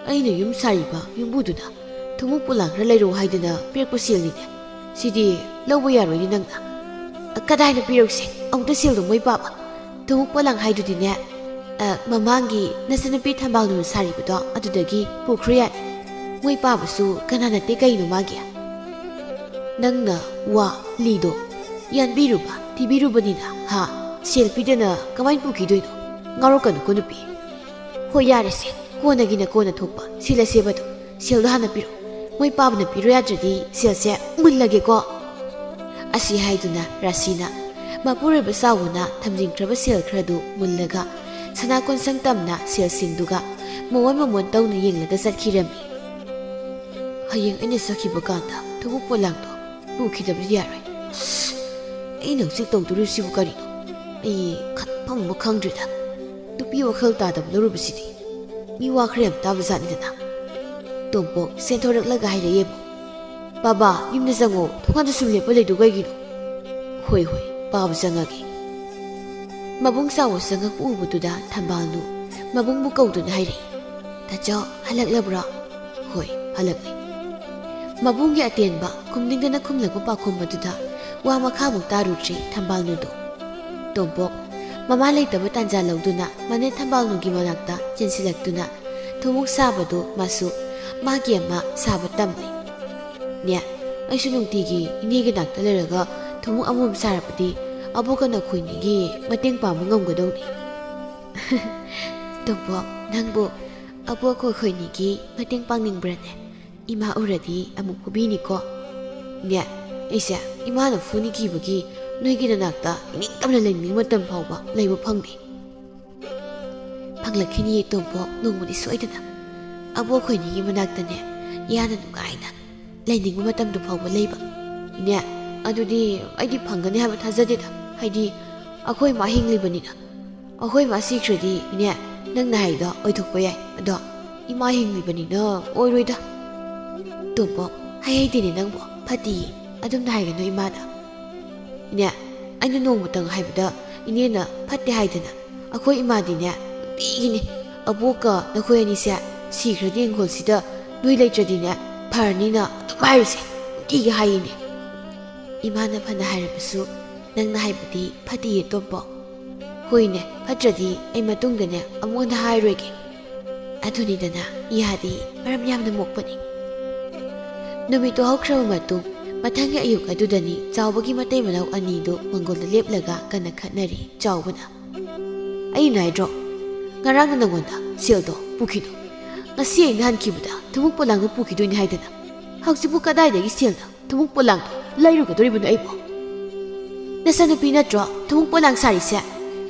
ꯑꯩꯅ ꯌꯨꯝ ꯁꯥꯔꯤꯕ ꯌꯨꯝꯕꯨꯗꯨꯅ ꯊꯨꯝꯃꯣꯛ ꯄꯣꯂꯥꯡ ꯈꯔ ꯂꯩꯔꯛꯑꯣ ꯍꯥꯏꯗꯅ ꯄꯤꯔꯛꯄ ꯁꯦꯜꯅꯤꯅꯦ꯫ ꯁꯤꯗꯤ ꯂꯧꯕ ꯌꯥꯔꯣꯏꯅꯦ ꯅꯪꯅ꯫ ꯑ, ꯀꯗꯥꯏꯅ ꯄꯤꯔꯛꯁꯦ? ꯑꯃꯨꯛꯇ ꯁꯦꯜꯗꯣ ꯃꯣꯏ ꯄꯥꯕ꯫ ꯊꯨꯝꯃꯣꯛ ꯄꯣꯂꯥꯡ ꯍꯥꯏꯗꯨꯗꯤꯅꯦ, ꯑ, ꯃꯃꯥꯡꯒꯤ ꯅꯆꯟꯅꯨꯄꯤ ꯊꯝꯕꯥꯜꯅꯨꯅ ꯁꯥꯔꯤꯕꯗꯣ ꯑꯗꯨꯗꯒꯤ ꯄꯨꯈ꯭ꯔꯣ ꯌꯥꯅꯤ꯫ ꯃꯣꯏ ꯄꯥꯕꯁꯨ ꯀꯅꯥ ꯅꯠꯇꯦ ꯀꯩꯅꯣ ꯃꯥꯒꯤ? ꯅꯪꯅ ꯋꯥ ꯂꯤꯗꯣ ꯌꯥꯟꯕꯤꯔꯨꯕ, ꯊꯤꯕꯤꯔꯨꯕꯅꯤꯅ, ꯍꯥ? ꯁꯦꯜ ꯄꯤꯗꯅ ꯀꯃꯥꯏꯅ ꯄꯨꯈꯤꯗꯣꯏꯅꯣ? ꯉꯥꯎꯔꯛꯀꯅꯨꯀꯣ ꯅꯨꯄꯤ꯫ ꯍꯣꯏ, ꯌꯥꯔꯦꯁꯦ, ꯀꯣꯟꯅꯒꯤꯅ ꯀꯣꯟꯅ ꯊꯣꯛꯄ, ꯁꯤꯜꯂꯁꯦꯕ ꯑꯗꯨꯝ꯫ ꯁꯦꯜꯗꯣ ꯍꯥꯟꯅ ꯄꯤꯔꯣ꯫ ꯃꯣꯏ ꯄꯥꯕꯅ ꯄꯤꯔꯣ ꯌꯥꯗ꯭ꯔꯗꯤ ꯁꯦꯜꯁꯦ ꯃꯨꯜꯂꯒꯦꯀꯣ꯫ ꯑꯁꯤ ꯍꯥꯏꯗꯨꯅ ꯔꯥꯁꯤꯅ ꯃꯄꯨꯔꯣꯏꯕ ꯆꯥꯎꯕꯅ ꯊꯝꯖꯤꯟꯈ꯭ꯔꯕ ꯁꯦꯜ ꯈꯔꯗꯨ ꯃꯨꯜꯂꯒ ꯁꯅꯥ ꯀꯣꯟꯁꯪ ꯇꯝꯅ ꯁꯦꯜꯁꯤꯡꯗꯨꯒ ꯃꯑꯣꯟ ꯃꯃꯣꯟ ꯇꯧꯅ ꯌꯦꯡꯂꯒ ꯆꯠꯈꯤꯔꯝꯃꯤ꯫ ꯍꯌꯦꯡ ꯑꯩꯅ ꯆꯠꯈꯤꯕ ꯀꯥꯟꯗ ꯊꯕꯛ ꯄꯣꯂꯥꯡꯗꯣ ꯄꯨꯈꯤꯗꯕꯗꯤ ꯌꯥꯔꯣꯏ꯫ ꯑꯁ, ꯑꯩꯅ ꯍꯧꯖꯤꯛ ꯇꯧꯗꯣꯔꯤꯕꯁꯤꯕꯨ ꯀꯔꯤꯅꯣ? ꯑꯩ ꯈꯟꯐꯝ ꯑꯃ ꯈꯪꯗ꯭ꯔꯦꯗ꯫ ꯅꯨꯄꯤ ꯋꯥꯈꯜ ꯇꯥꯗꯕ ꯂꯧꯔꯨꯕꯁꯤꯗꯤ꯫ ꯃꯤ ꯋꯥ ꯈꯔ ꯌꯥꯝ ꯇꯥꯕ ꯖꯥꯠꯅꯤꯗꯅ꯫ ꯇꯣꯝꯄꯣꯛ ꯁꯦꯟꯊꯣꯔꯛꯂꯒ ꯍꯥꯏꯔꯛꯑꯦꯕꯨ, "ꯕꯥꯕꯥ, ꯌꯨꯝꯗ ꯆꯪꯉꯣ, ꯊꯣꯡꯒꯥꯟꯗ ꯁꯨꯝ ꯂꯦꯞꯄ ꯂꯩꯗꯨ ꯀꯩꯒꯤꯅꯣ?" "ꯍꯣꯏ, ꯍꯣꯏ, ꯄꯥꯕ ꯆꯪꯉꯒꯦ꯫" ꯃꯕꯨꯡ ꯆꯥꯎꯕ ꯆꯪꯉꯛꯄ ꯎꯕꯗꯨꯗ ꯊꯝꯕꯥꯜꯅꯨ ꯃꯕꯨꯡꯕꯨ ꯀꯧꯗꯨꯅ ꯍꯥꯏꯔꯛꯏ, "ꯇꯥꯆꯧ, ꯍꯜꯂꯛꯂꯕ꯭ꯔꯣ?" "ꯍꯣꯏ, ꯍꯜꯂꯛꯂꯦ꯫" ꯃꯕꯨꯡꯒꯤ ꯑꯇꯦꯟꯕ ꯈꯨꯝꯅꯤꯡꯗꯅ ꯈꯨꯝꯂꯛꯄ ꯄꯥꯎꯈꯨꯝ ꯑꯗꯨꯗ ꯋꯥ ꯃꯈꯥꯃꯨꯛ ꯇꯥꯔꯨꯗ꯭ꯔꯦ ꯊꯝꯕꯥꯜꯅꯨꯗꯣ꯫ ꯇꯣꯝꯄꯣꯛ ꯃꯃꯥ ꯂꯩꯇꯕ ꯇꯥꯟꯖꯥ ꯂꯧꯗꯨꯅ ꯃꯅꯦ ꯊꯝꯕꯥꯜꯅꯨꯒꯤ ꯃꯅꯥꯛꯇ ꯆꯦꯟꯁꯤꯜꯂꯛꯇꯨꯅ ꯊꯨꯝꯃꯣꯛ ꯁꯥꯕꯗꯨ ꯃꯥꯁꯨ ꯃꯥꯒꯤ ꯑꯃ ꯁꯥꯕ ꯇꯝꯂꯦ꯫ "ꯅꯦ, ꯑꯩꯁꯨ ꯅꯨꯡꯇꯤꯒꯤ ꯏꯅꯦꯒꯤ ꯅꯥꯛꯇ ꯂꯩꯔꯒ ꯊꯨꯝꯃꯣꯛ ꯑꯃꯃꯝ ꯁꯥꯔꯕꯗꯤ ꯑꯕꯣꯛꯀ ꯅꯈꯣꯏꯅꯤꯒꯤ ꯃꯇꯦꯡ ꯄꯥꯡꯕ ꯉꯝꯒꯗꯧꯅꯤ꯫" "ꯇꯣꯝꯄꯣꯛ, ꯅꯪꯕꯨ ꯑꯕꯣꯛ ꯑꯩꯈꯣꯏꯅꯤꯒꯤ ꯃꯇꯦꯡ ꯄꯥꯡꯅꯤꯡꯕ꯭ꯔꯅꯦ? ꯏꯃꯥ ꯎꯔꯗꯤ ꯑꯃꯨꯛ ꯐꯨꯕꯤꯅꯤꯀꯣ꯫" "ꯅꯦ, ꯑꯩꯁꯦ ꯏꯃꯥꯅ ꯐꯨꯅꯤ ꯀꯤꯕꯒꯤ ꯅꯣꯏꯒꯤ ꯅꯅꯥꯛꯇ ꯏꯅꯤꯡ ꯇꯝꯅ ꯂꯩꯅꯤꯡꯕ ꯃꯇꯝ ꯐꯥꯎꯕ ꯂꯩꯕ ꯐꯪꯗꯦ꯫" "ꯐꯪꯂꯛꯈꯤꯅꯤꯌꯦ ꯇꯣꯝꯄꯣꯛ, ꯅꯣꯡꯃꯗꯤ ꯁꯣꯏꯗꯅ꯫ ꯑꯕꯣꯛ ꯑꯩꯈꯣꯏꯅꯤꯒꯤ ꯃꯅꯥꯛꯇꯅꯦ ꯏꯌꯥꯅ ꯅꯨꯡꯉꯥꯏꯅ ꯂꯩꯅꯤꯡꯕ ꯃꯇꯝꯗꯨ ꯐꯥꯎꯕ ꯂꯩꯕ꯫" "ꯏꯅꯦ, ꯑꯗꯨꯗꯤ ꯑꯩꯗꯤ ꯐꯪꯒꯅꯤ ꯍꯥꯏꯕ ꯊꯥꯖꯗꯦꯗ꯫ ꯍꯥꯏꯗꯤ ꯑꯩꯈꯣꯏ ꯃꯥ ꯍꯤꯡꯂꯤꯕꯅꯤꯅ꯫ ꯑꯩꯈꯣꯏ ꯃꯥ ꯁꯤꯈ꯭ꯔꯗꯤ ꯏꯅꯦ, ꯅꯪꯅ ꯍꯥꯏꯗꯣ ꯑꯣꯏꯊꯣꯛꯄ ꯌꯥꯏ꯫ ꯑꯗꯣ ꯏꯃꯥ ꯍꯤꯡꯂꯤꯕꯅꯤꯅ ꯑꯣꯏꯔꯣꯏꯗ꯫" "ꯇꯣꯝꯄꯣꯛ, ꯍꯥꯏ ꯍꯩꯇꯦꯅꯦ ꯅꯪꯕꯣ꯫ ꯐꯠꯇꯤꯌꯦ꯫ ꯑꯗꯨꯝꯅ ꯍꯥꯏꯒꯅꯨ ꯏꯃꯥꯗ꯫" "ꯏꯅꯦ, ꯑꯩꯅ ꯅꯣꯡꯃꯇꯪ ꯍꯥꯏꯕꯗ ꯏꯅꯦꯅ ꯐꯠꯇꯦ ꯍꯥꯏꯗꯅ꯫ ꯑꯩꯈꯣꯏ ꯏꯃꯥꯗꯤꯅꯦ ꯅꯨꯡꯇꯤꯒꯤꯅꯦ ꯑꯕꯣꯛꯀ ꯅꯈꯣꯏ ꯑꯅꯤꯁꯦ ꯁꯤꯈ꯭ꯔꯗꯤ ꯏꯪꯈꯣꯜꯁꯤꯗ ꯅꯣꯏ ꯂꯩꯇ꯭ꯔꯗꯤꯅꯦ ꯐꯔꯅꯤꯅ ꯑꯗꯨꯝ ꯍꯥꯏꯔꯤꯁꯦ꯫ ꯅꯨꯡꯇꯤꯒꯤ ꯍꯥꯏꯌꯦꯅꯦ꯫" "ꯏꯃꯥꯅ ꯐꯅ ꯍꯥꯏꯔꯕꯁꯨ ꯅꯪꯅ ꯍꯥꯏꯕꯗꯤ ꯐꯠꯇꯤꯌꯦ ꯇꯣꯝꯄꯣꯛ꯫" "ꯍꯣꯏꯅꯦ, ꯐꯠꯇ꯭ꯔꯗꯤ ꯑꯩ ꯃꯇꯨꯡꯗꯅꯦ ꯑꯃꯨꯛ ꯍꯟꯅ ꯍꯥꯏꯔꯣꯏꯒꯦ꯫" ꯑꯗꯨꯅꯤꯗꯅ, ꯏꯌꯥꯗꯤ ꯃꯔꯝ ꯌꯥꯝꯅ ꯃꯣꯛꯄꯅꯤ꯫ ꯅꯨꯃꯤꯠꯇꯨ ꯍꯧꯈ꯭ꯔꯕ ꯃꯇꯨꯡ, ꯃꯊꯪꯒꯤ ꯑꯌꯨꯛ ꯑꯗꯨꯗꯅꯤ ꯆꯥꯎꯕꯒꯤ ꯃꯇꯩ ꯃꯅꯥꯎ ꯑꯅꯤꯗꯨ ꯃꯪꯒꯣꯜꯗ ꯂꯦꯞꯂꯒ ꯀꯟꯅ ꯈꯠꯅꯔꯤ꯫ ꯆꯥꯎꯕꯅ, "ꯑꯩꯅ ꯍꯥꯏꯗ꯭ꯔꯣ, ꯉꯔꯥꯡꯅ ꯅꯪꯉꯣꯟꯗ ꯁꯦꯜꯗꯣ ꯄꯨꯈꯤꯅꯨ꯫ ꯉꯁꯤ ꯑꯩꯅ ꯍꯟꯈꯤꯕꯗ ꯊꯨꯝꯃꯣꯛ ꯄꯣꯂꯥꯡꯗꯨ ꯄꯨꯈꯤꯗꯣꯏꯅꯤ ꯍꯥꯏꯗꯅ꯫ ꯍꯧꯖꯤꯛꯄꯨ ꯀꯗꯥꯏꯗꯒꯤ ꯁꯦꯜꯅꯣ? ꯊꯨꯝꯃꯣꯛ ꯄꯣꯂꯥꯡꯗꯣ ꯂꯩꯔꯨꯒꯗꯣꯔꯤꯕꯅꯣ ꯑꯩꯕꯨ?" "ꯅꯆꯥꯅꯨꯄꯤ ꯅꯠꯇ꯭ꯔꯣ ꯊꯨꯝꯃꯣꯛ ꯄꯣꯂꯥꯡ ꯁꯥꯔꯤꯁꯦ?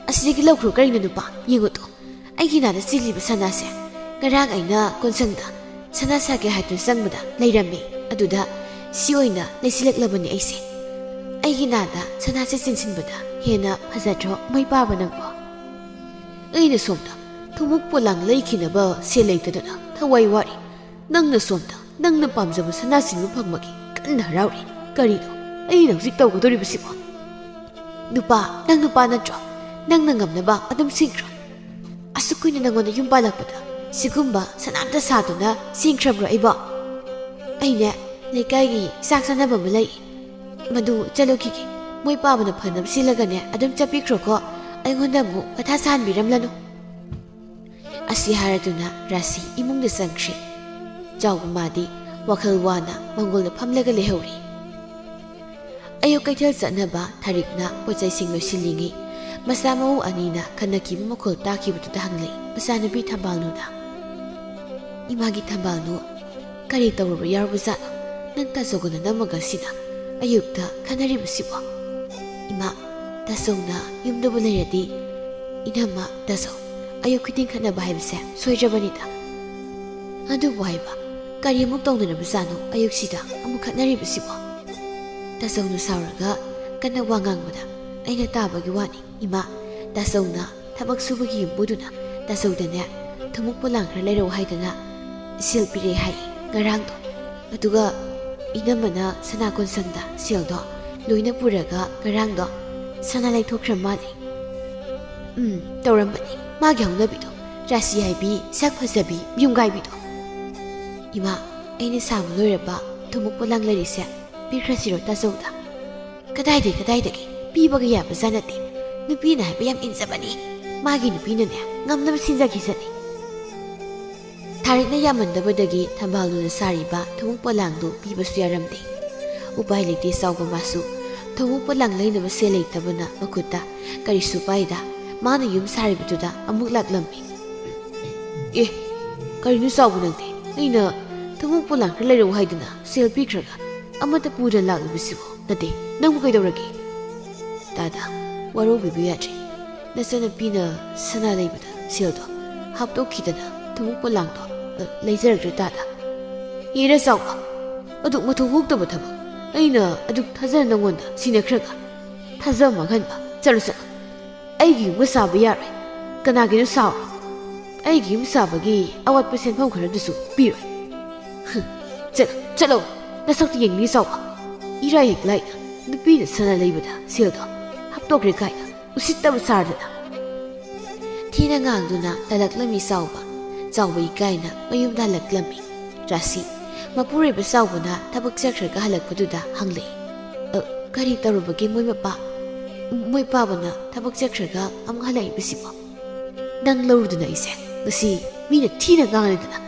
ꯑꯁꯤꯗꯒꯤ ꯂꯧꯈ꯭ꯔꯣ ꯀꯔꯤꯅꯣ ꯅꯨꯄꯥ? ꯌꯦꯡꯉꯨ ꯇꯨ, ꯑꯩꯒꯤ ꯅꯥꯗ ꯆꯤꯜꯂꯤꯕ ꯁꯅꯥꯁꯦ꯫ ꯉꯔꯥꯡ ꯑꯩꯅ ꯀꯣꯟꯁꯪꯗ ꯁꯅꯥ ꯁꯥꯒꯦ ꯍꯥꯏꯗꯨꯅ ꯆꯪꯕꯗ ꯂꯩꯔꯝꯃꯦ꯫ ꯑꯗꯨꯗ ꯁꯤ ꯑꯣꯏꯅ ꯂꯩꯁꯤꯜꯂꯛꯂꯕꯅꯦ ꯑꯩꯁꯦ꯫ ꯑꯩꯒꯤ ꯅꯥꯗ ꯁꯅꯥꯁꯦ ꯆꯤꯟꯁꯤꯟꯕꯗ ꯍꯦꯟꯅ ꯐꯖꯗ꯭ꯔꯣ ꯃꯩ ꯄꯥꯕ ꯅꯪꯕꯣ?" ꯑꯩꯅ ꯁꯣꯝꯗ ꯊꯨꯝꯃꯣꯛ ꯄꯣꯂꯥꯡ ꯂꯩꯈꯤꯅꯕ ꯁꯦꯜ ꯂꯩꯇꯗꯅ ꯊꯋꯥꯏ ꯋꯥꯔꯤ꯫ ꯅꯪꯅ ꯁꯣꯝꯗ ꯅꯪꯅ ꯄꯥꯝꯖꯕ ꯁꯅꯥ ꯁꯤꯟꯕ ꯐꯪꯕꯒꯤ ꯀꯟꯅ ꯍꯔꯥꯎꯔꯤ꯫ ꯀꯔꯤꯅꯣ ꯑꯩꯅ ꯍꯧꯖꯤꯛ ꯇꯧꯒꯗꯧꯔꯤꯕꯁꯤꯕꯣ? ꯅꯨꯄꯥ, ꯅꯪ ꯅꯨꯄꯥ ꯅꯠꯇ꯭ꯔꯣ? ꯅꯪꯅ ꯉꯝꯅꯕ ꯑꯗꯨꯝ ꯁꯤꯟꯈ꯭ꯔꯣ꯫ ꯑꯁꯨꯛ ꯀꯨꯏꯅ ꯅꯪꯉꯣꯟꯗ ꯌꯨꯝ ꯄꯥꯜꯂꯛꯄꯗ ꯁꯤꯒꯨꯝꯕ ꯁꯅꯥ ꯑꯝꯇ ꯁꯥꯗꯨꯅ ꯁꯤꯟꯈ꯭ꯔꯕ꯭ꯔꯣ ꯑꯩꯕꯣ? ꯑꯩꯅꯦ, ꯂꯩꯀꯥꯏꯒꯤ ꯆꯥꯛ ꯆꯥꯅꯕ ꯑꯃ ꯂꯩ꯫ ꯃꯗꯨ ꯆꯠꯂꯨꯈꯤꯒꯦ꯫ ꯃꯣꯏ ꯄꯥꯕꯅ ꯐꯅꯕ ꯁꯤꯜꯂꯒꯅꯦ ꯑꯗꯨꯝ ꯆꯠꯄꯤꯈ꯭ꯔꯣꯀꯣ꯫ ꯑꯩꯉꯣꯟꯗ ꯑꯃꯨꯛ ꯃꯊꯥ ꯁꯥꯍꯟꯕꯤꯔꯝꯂꯅꯨ꯫ ꯑꯁꯤ ꯍꯥꯏꯔꯗꯨꯅ ꯔꯥꯁꯤ ꯏꯃꯨꯡꯗ ꯆꯪꯈ꯭ꯔꯦ꯫ ꯆꯥꯎꯕ ꯃꯥꯗꯤ ꯋꯥꯈꯜ ꯋꯥꯅ ꯃꯪꯒꯣꯜꯗ ꯐꯝꯂꯒ ꯂꯩꯍꯧꯔꯤ꯫ ꯑꯌꯨꯛ ꯀꯩꯊꯦꯜ ꯆꯠꯅꯕ ꯊꯥꯔꯤꯛꯅ ꯄꯣꯠꯆꯩꯁꯤꯡ ꯂꯣꯏꯁꯤꯜꯂꯤꯉꯩ ꯃꯆꯥ ꯃꯎ ꯑꯅꯤꯅ ꯈꯟꯅꯈꯤꯕ ꯃꯈꯣꯜ ꯇꯥꯈꯤꯕꯗꯨꯗ ꯍꯪꯂꯛꯏ ꯃꯆꯥꯅꯨꯄꯤ ꯊꯝꯕꯥꯜꯅꯨꯅ, "ꯏꯃꯥꯒꯤ ꯊꯝꯕꯥꯜꯅꯨ, ꯀꯔꯤ ꯇꯧꯔꯨꯕ ꯌꯥꯎꯔꯕꯖꯥꯠꯅꯣ? ꯅꯪ ꯇꯥꯆꯧꯒꯅ ꯅꯝꯃꯒ ꯁꯤꯅ ꯑꯌꯨꯛꯇ ꯈꯟꯅꯔꯤꯕꯁꯤꯕꯣ?" "ꯏꯃꯥ, ꯇꯥꯆꯧꯅ ꯌꯨꯝꯗꯕꯨ ꯂꯩꯔꯗꯤ, ꯏꯅꯝꯃ, ꯇꯥꯆꯧ, ꯑꯌꯨꯛ ꯈꯨꯗꯤꯡ ꯈꯠꯅꯕ ꯍꯥꯏꯕꯁꯦ ꯁꯣꯏꯗ꯭ꯔꯕꯅꯤꯗ꯫ ꯑꯗꯨꯕꯨ ꯍꯥꯏꯕ, ꯀꯔꯤ ꯑꯃꯨꯛ ꯇꯧꯅꯔꯕꯖꯥꯠꯅꯣ ꯑꯌꯨꯛꯁꯤꯗ ꯑꯃꯨꯛ ꯈꯠꯅꯔꯤꯕꯁꯤꯕꯣ?" ꯇꯥꯆꯧꯅ ꯁꯥꯎꯔꯒ ꯀꯟꯅ ꯋꯥ ꯉꯥꯡꯕꯗ ꯑꯩꯅ ꯇꯥꯕꯒꯤ ꯋꯥꯅꯤ꯫ "ꯏꯃꯥ, ꯇꯥꯆꯧꯅ ꯊꯕꯛ ꯁꯨꯕꯒꯤ ꯌꯨꯝꯕꯨꯗꯨꯅ ꯇꯥꯆꯧꯗꯅꯦ ꯊꯨꯝꯃꯣꯛ ꯄꯣꯂꯥꯡ ꯈꯔ ꯂꯩꯔꯛꯎ ꯍꯥꯏꯗꯅ ꯁꯦꯜ ꯄꯤꯔꯛꯑꯦ ꯍꯥꯏ ꯉꯔꯥꯡꯗꯣ꯫ ꯑꯗꯨꯒ ꯏꯅꯝꯃꯅ ꯁꯅꯥ ꯀꯣꯟꯁꯪꯗ ꯁꯦꯜꯗꯣ ꯂꯣꯏꯅ ꯄꯨꯔꯒ ꯉꯔꯥꯡꯗꯣ ꯁꯅꯥ ꯂꯩꯊꯣꯛꯈ꯭ꯔ ꯃꯥꯜꯂꯦ꯫" "ꯎꯝ, ꯇꯧꯔꯝꯕꯅꯤ꯫ ꯃꯥꯒꯤ ꯍꯧꯅꯕꯤꯗꯣ, ꯔꯥꯁꯤ ꯍꯥꯏꯕꯤ, ꯁꯛ ꯐꯖꯕꯤ, ꯌꯨꯝꯒꯥꯏꯕꯤꯗꯣ꯫" "ꯏꯃꯥ, ꯑꯩꯅ ꯁꯥꯕ ꯂꯣꯏꯔꯕ ꯊꯨꯝꯃꯣꯛ ꯄꯣꯂꯥꯡ ꯂꯩꯔꯤꯁꯦ ꯄꯤꯈ꯭ꯔꯁꯤꯔꯣ ꯇꯥꯆꯧꯗ?" "ꯀꯗꯥꯏꯗꯒꯤ, ꯀꯗꯥꯏꯗꯒꯤ? ꯄꯤꯕꯒ ꯌꯥꯕꯖꯥꯠ ꯅꯠꯇꯦ꯫ ꯅꯨꯄꯤꯅ ꯍꯥꯏꯕ ꯌꯥꯝ ꯏꯟꯖꯕꯅꯤ꯫ ꯃꯥꯒꯤ ꯅꯨꯄꯤꯅꯅꯦ ꯉꯝꯅꯕ ꯁꯤꯟꯖꯈꯤꯁꯅꯤ꯫" ꯊꯥꯔꯤꯛꯅ ꯌꯥꯝꯃꯟꯗꯕꯗꯒꯤ ꯊꯝꯕꯥꯜꯅꯨꯅ ꯁꯥꯔꯤꯕ ꯊꯨꯝꯃꯣꯛ ꯄꯣꯂꯥꯡꯗꯨ ꯄꯤꯕꯁꯨ ꯌꯥꯔꯝꯗꯦ꯫ ꯎꯄꯥꯏ ꯂꯩꯇꯦ ꯆꯥꯎꯕ ꯃꯥꯁꯨ꯫ ꯊꯨꯝꯃꯣꯛ ꯄꯣꯂꯥꯡ ꯂꯩꯅꯕ ꯁꯦꯜ ꯂꯩꯇꯕꯅ ꯃꯈꯨꯠꯇ ꯀꯔꯤꯁꯨ ꯄꯥꯏꯗ ꯃꯥꯅ ꯌꯨꯝ ꯁꯥꯔꯤꯕꯗꯨꯗ ꯑꯃꯨꯛ ꯂꯥꯛꯂꯝꯃꯤ꯫ "ꯑꯦ, ꯀꯔꯤꯅꯣ ꯆꯥꯎꯕ ꯅꯪꯗꯤ? ꯑꯩꯅ ꯊꯨꯝꯃꯣꯛ ꯄꯣꯂꯥꯡ ꯈꯔ ꯂꯩꯔꯛꯎ ꯍꯥꯏꯗꯨꯅ ꯁꯦꯜ ꯄꯤꯈ꯭ꯔꯒ ꯑꯃꯠꯇ ꯄꯨꯗꯅ ꯂꯥꯛꯂꯤꯕꯁꯤꯕꯨ? ꯅꯠꯇꯦ, ꯅꯪꯕꯨ ꯀꯩꯗꯧꯔꯒꯦ?" "ꯇꯥꯗ, ꯋꯥꯔꯧꯕꯤꯕ ꯌꯥꯗ꯭ꯔꯦ꯫ ꯅꯆꯟꯅꯨꯄꯤꯅ ꯁꯅꯥ ꯂꯩꯕꯗ ꯁꯦꯜꯗꯣ ꯍꯥꯞꯇꯣꯛꯈꯤꯗꯅ ꯊꯨꯝꯃꯣꯛ ꯄꯣꯂꯥꯡꯗꯣ, ꯑ, ꯂꯩꯖꯔꯛꯇ꯭ꯔꯦ ꯇꯥꯗ꯫" "ꯍꯦꯔꯥ ꯆꯥꯎꯕ, ꯑꯗꯨꯛ ꯃꯊꯣꯡ ꯍꯨꯛꯇꯕ ꯊꯕꯛ꯫ ꯑꯩꯅ ꯑꯗꯨꯛ ꯊꯥꯖꯅ ꯅꯪꯉꯣꯟꯗ ꯁꯤꯟꯅꯈ꯭ꯔꯒ ꯊꯥꯖꯕ ꯃꯥꯡꯍꯟꯕ꯫ ꯆꯠꯂꯨ, ꯆꯠꯂꯨ꯫ ꯑꯩꯒꯤ ꯌꯨꯝꯒ ꯁꯥꯕ ꯌꯥꯔꯣꯏ꯫ ꯀꯅꯥꯒꯤꯅꯣ ꯁꯥꯎ? ꯑꯩꯒꯤ ꯌꯨꯝ ꯁꯥꯕꯒꯤ ꯑꯋꯥꯠꯄ ꯁꯦꯟꯐꯝ ꯈꯔꯗꯨꯁꯨ ꯄꯤꯔꯣꯏ꯫ ꯍꯨꯝ, ꯆꯠꯂꯣ, ꯆꯠꯂꯣ꯫ ꯅꯁꯛꯇꯨ ꯌꯦꯡꯅꯤꯡꯗꯦ ꯆꯥꯎꯕ꯫ ꯏꯔꯥꯏ ꯍꯦꯛ ꯂꯥꯏꯅ ꯅꯨꯄꯤꯅ ꯁꯅꯥ ꯂꯩꯕꯗ ꯁꯦꯜꯗꯣ ꯍꯥꯞꯇꯣꯛꯈ꯭ꯔꯦ ꯀꯥꯏꯅ ꯎꯁꯤꯠꯇꯕ ꯁꯥꯗꯅ꯫" ꯊꯤꯅ ꯉꯥꯡꯗꯨꯅ ꯇꯜꯂꯛꯂꯝꯃꯤ ꯆꯥꯎꯕ꯫ ꯆꯥꯎꯕ ꯏꯀꯥꯏꯅ ꯃꯌꯨꯝꯗ ꯍꯜꯂꯛꯂꯝꯃꯤ꯫ ꯔꯥꯁꯤ, ꯃꯄꯨꯔꯣꯏꯕ ꯆꯥꯎꯕꯅ ꯊꯕꯛ ꯆꯠꯈ꯭ꯔꯒ ꯍꯜꯂꯛꯄꯗꯨꯗ ꯍꯪꯂꯛꯏ, "ꯑ, ꯀꯔꯤ ꯇꯧꯔꯨꯕꯒꯦ ꯃꯣꯏ ꯃꯄꯥ?" ꯃꯣꯏ ꯄꯥꯕꯅ ꯊꯕꯛ ꯆꯠꯈ꯭ꯔꯒ ꯑꯃꯨꯛ ꯍꯜꯂꯛꯏꯕꯁꯤꯕꯣ? ꯅꯪ ꯂꯧꯔꯨꯗꯅ ꯑꯩꯁꯦ ꯉꯁꯤ ꯃꯤꯅ ꯊꯤꯅ ꯉꯥꯡꯂꯗꯅ꯫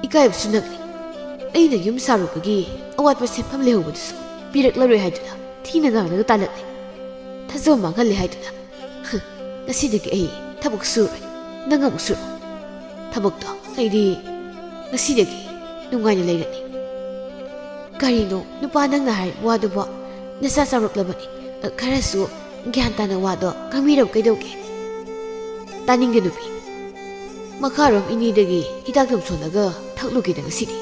ꯏꯀꯥꯏꯕꯁꯨ ꯅꯪꯂꯤ꯫ ꯑꯩꯅ ꯌꯨꯝ ꯁꯥꯔꯨꯕꯒꯤ ꯑꯋꯥꯠꯄ ꯁꯦꯟꯐꯝ ꯂꯩꯍꯧꯕꯗꯨꯁꯨ ꯄꯤꯔꯛꯂꯔꯣꯏ ꯍꯥꯏꯗꯨꯅ ꯊꯤꯅ ꯉꯥꯡꯂꯒ ꯇꯥꯜꯂꯛꯂꯦ꯫ ꯊꯥꯖꯕ ꯃꯥꯡꯍꯜꯂꯦ ꯍꯥꯏꯗꯨꯅ꯫ ꯍ, ꯉꯁꯤꯗꯒꯤ ꯑꯩ ꯊꯕꯛ ꯁꯨꯔꯣꯏ꯫ ꯅꯪ ꯑꯃꯨꯛ ꯁꯨꯔꯣ꯫ ꯊꯕꯛꯇꯣ ꯑꯩꯗꯤ ꯉꯁꯤꯗꯒꯤ ꯅꯨꯡꯉꯥꯏꯅ ꯂꯩꯔꯅꯤ꯫ ꯀꯔꯤꯅꯣ ꯅꯨꯄꯥ ꯅꯪꯅ ꯍꯥꯏꯔꯤꯕ ꯋꯥꯗꯨꯕꯣ? ꯅꯆꯥ ꯆꯥꯎꯔꯛꯂꯕꯅꯤ꯫ ꯑ, ꯈꯔꯁꯨ ꯒ꯭ꯌꯥꯟ ꯇꯥꯅ ꯋꯥꯗꯣ ꯉꯥꯡꯕꯤꯔꯕ ꯀꯩꯗꯧꯒꯦ? ꯇꯥꯅꯤꯡꯗꯦ ꯅꯨꯄꯤ꯫ ꯃꯈꯥꯔꯣꯝ ꯏꯅꯦꯗꯒꯤ ꯍꯤꯗꯥꯛ ꯌꯣꯝꯁꯣꯜꯂꯒ ꯊꯛꯂꯨꯒꯦꯗ ꯉꯁꯤꯗꯤ꯫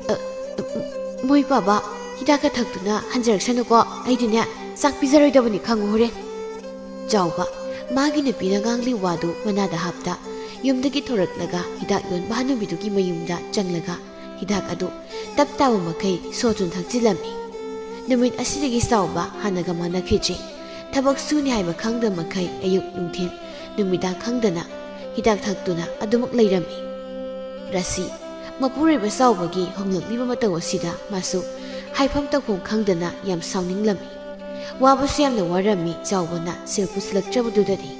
ꯑ, ꯑ, ꯃꯣꯏ ꯄꯥꯕ ꯍꯤꯗꯥꯛꯀ ꯊꯛꯇꯨꯅ ꯍꯟꯖꯔꯛꯁꯅꯨꯀꯣ꯫ ꯑꯩꯗꯤꯅꯦ ꯆꯥꯛ ꯄꯤꯖꯔꯣꯏꯗꯕꯅꯤ ꯈꯪꯉꯨ ꯍꯣꯔꯦꯟ꯫ ꯆꯥꯎꯕ, ꯃꯥꯒꯤ ꯅꯨꯄꯤꯅ ꯉꯥꯡꯂꯤ ꯋꯥꯗꯨ ꯃꯅꯥꯗ ꯍꯥꯞꯇ ꯌꯨꯝꯗꯒꯤ ꯊꯣꯔꯛꯂꯒ ꯍꯤꯗꯥꯛ ꯌꯣꯟꯕ ꯍꯅꯨꯕꯤꯗꯨꯒꯤ ꯃꯌꯨꯝꯗ ꯆꯪꯂꯒ ꯍꯤꯗꯥꯛ ꯑꯗꯨ ꯇꯞ ꯇꯥꯕ ꯃꯈꯩ ꯁꯣꯠꯇꯨꯅ ꯊꯛꯆꯤꯜꯂꯝꯃꯤ꯫ ꯅꯨꯃꯤꯠ ꯑꯁꯤꯗꯒꯤ ꯆꯥꯎꯕ ꯍꯥꯟꯅꯒ ꯃꯥꯟꯅꯈꯤꯗ꯭ꯔꯦ꯫ ꯊꯕꯛ ꯁꯨꯅꯤ ꯍꯥꯏꯕ ꯈꯪꯗ ꯃꯈꯩ ꯑꯌꯨꯛ ꯅꯨꯡꯊꯤꯜ ꯅꯨꯃꯤꯗꯥꯡ ꯈꯪꯗꯅ ꯍꯤꯗꯥꯛ ꯊꯛꯇꯨꯅ ꯑꯗꯨꯃꯛ ꯂꯩꯔꯝꯃꯤ꯫ ꯔꯥꯁꯤ, ꯃꯄꯨꯔꯣꯏꯕ ꯆꯥꯎꯕꯒꯤ ꯍꯣꯡꯂꯛꯂꯤꯕ ꯃꯇꯧ ꯑꯁꯤꯗ ꯃꯥꯁꯨ ꯍꯥꯏꯐꯝ ꯇꯧꯐꯝ ꯈꯪꯗꯅ ꯌꯥꯝ ꯁꯥꯎꯅꯤꯡꯂꯝꯃꯤ꯫ ꯋꯥꯕꯁꯨ ꯌꯥꯝꯅ ꯋꯥꯔꯝꯃꯤ ꯆꯥꯎꯕꯅ ꯁꯦꯜ ꯄꯨꯁꯤꯜꯂꯛꯇ꯭ꯔꯕꯗꯨꯗꯗꯤ꯫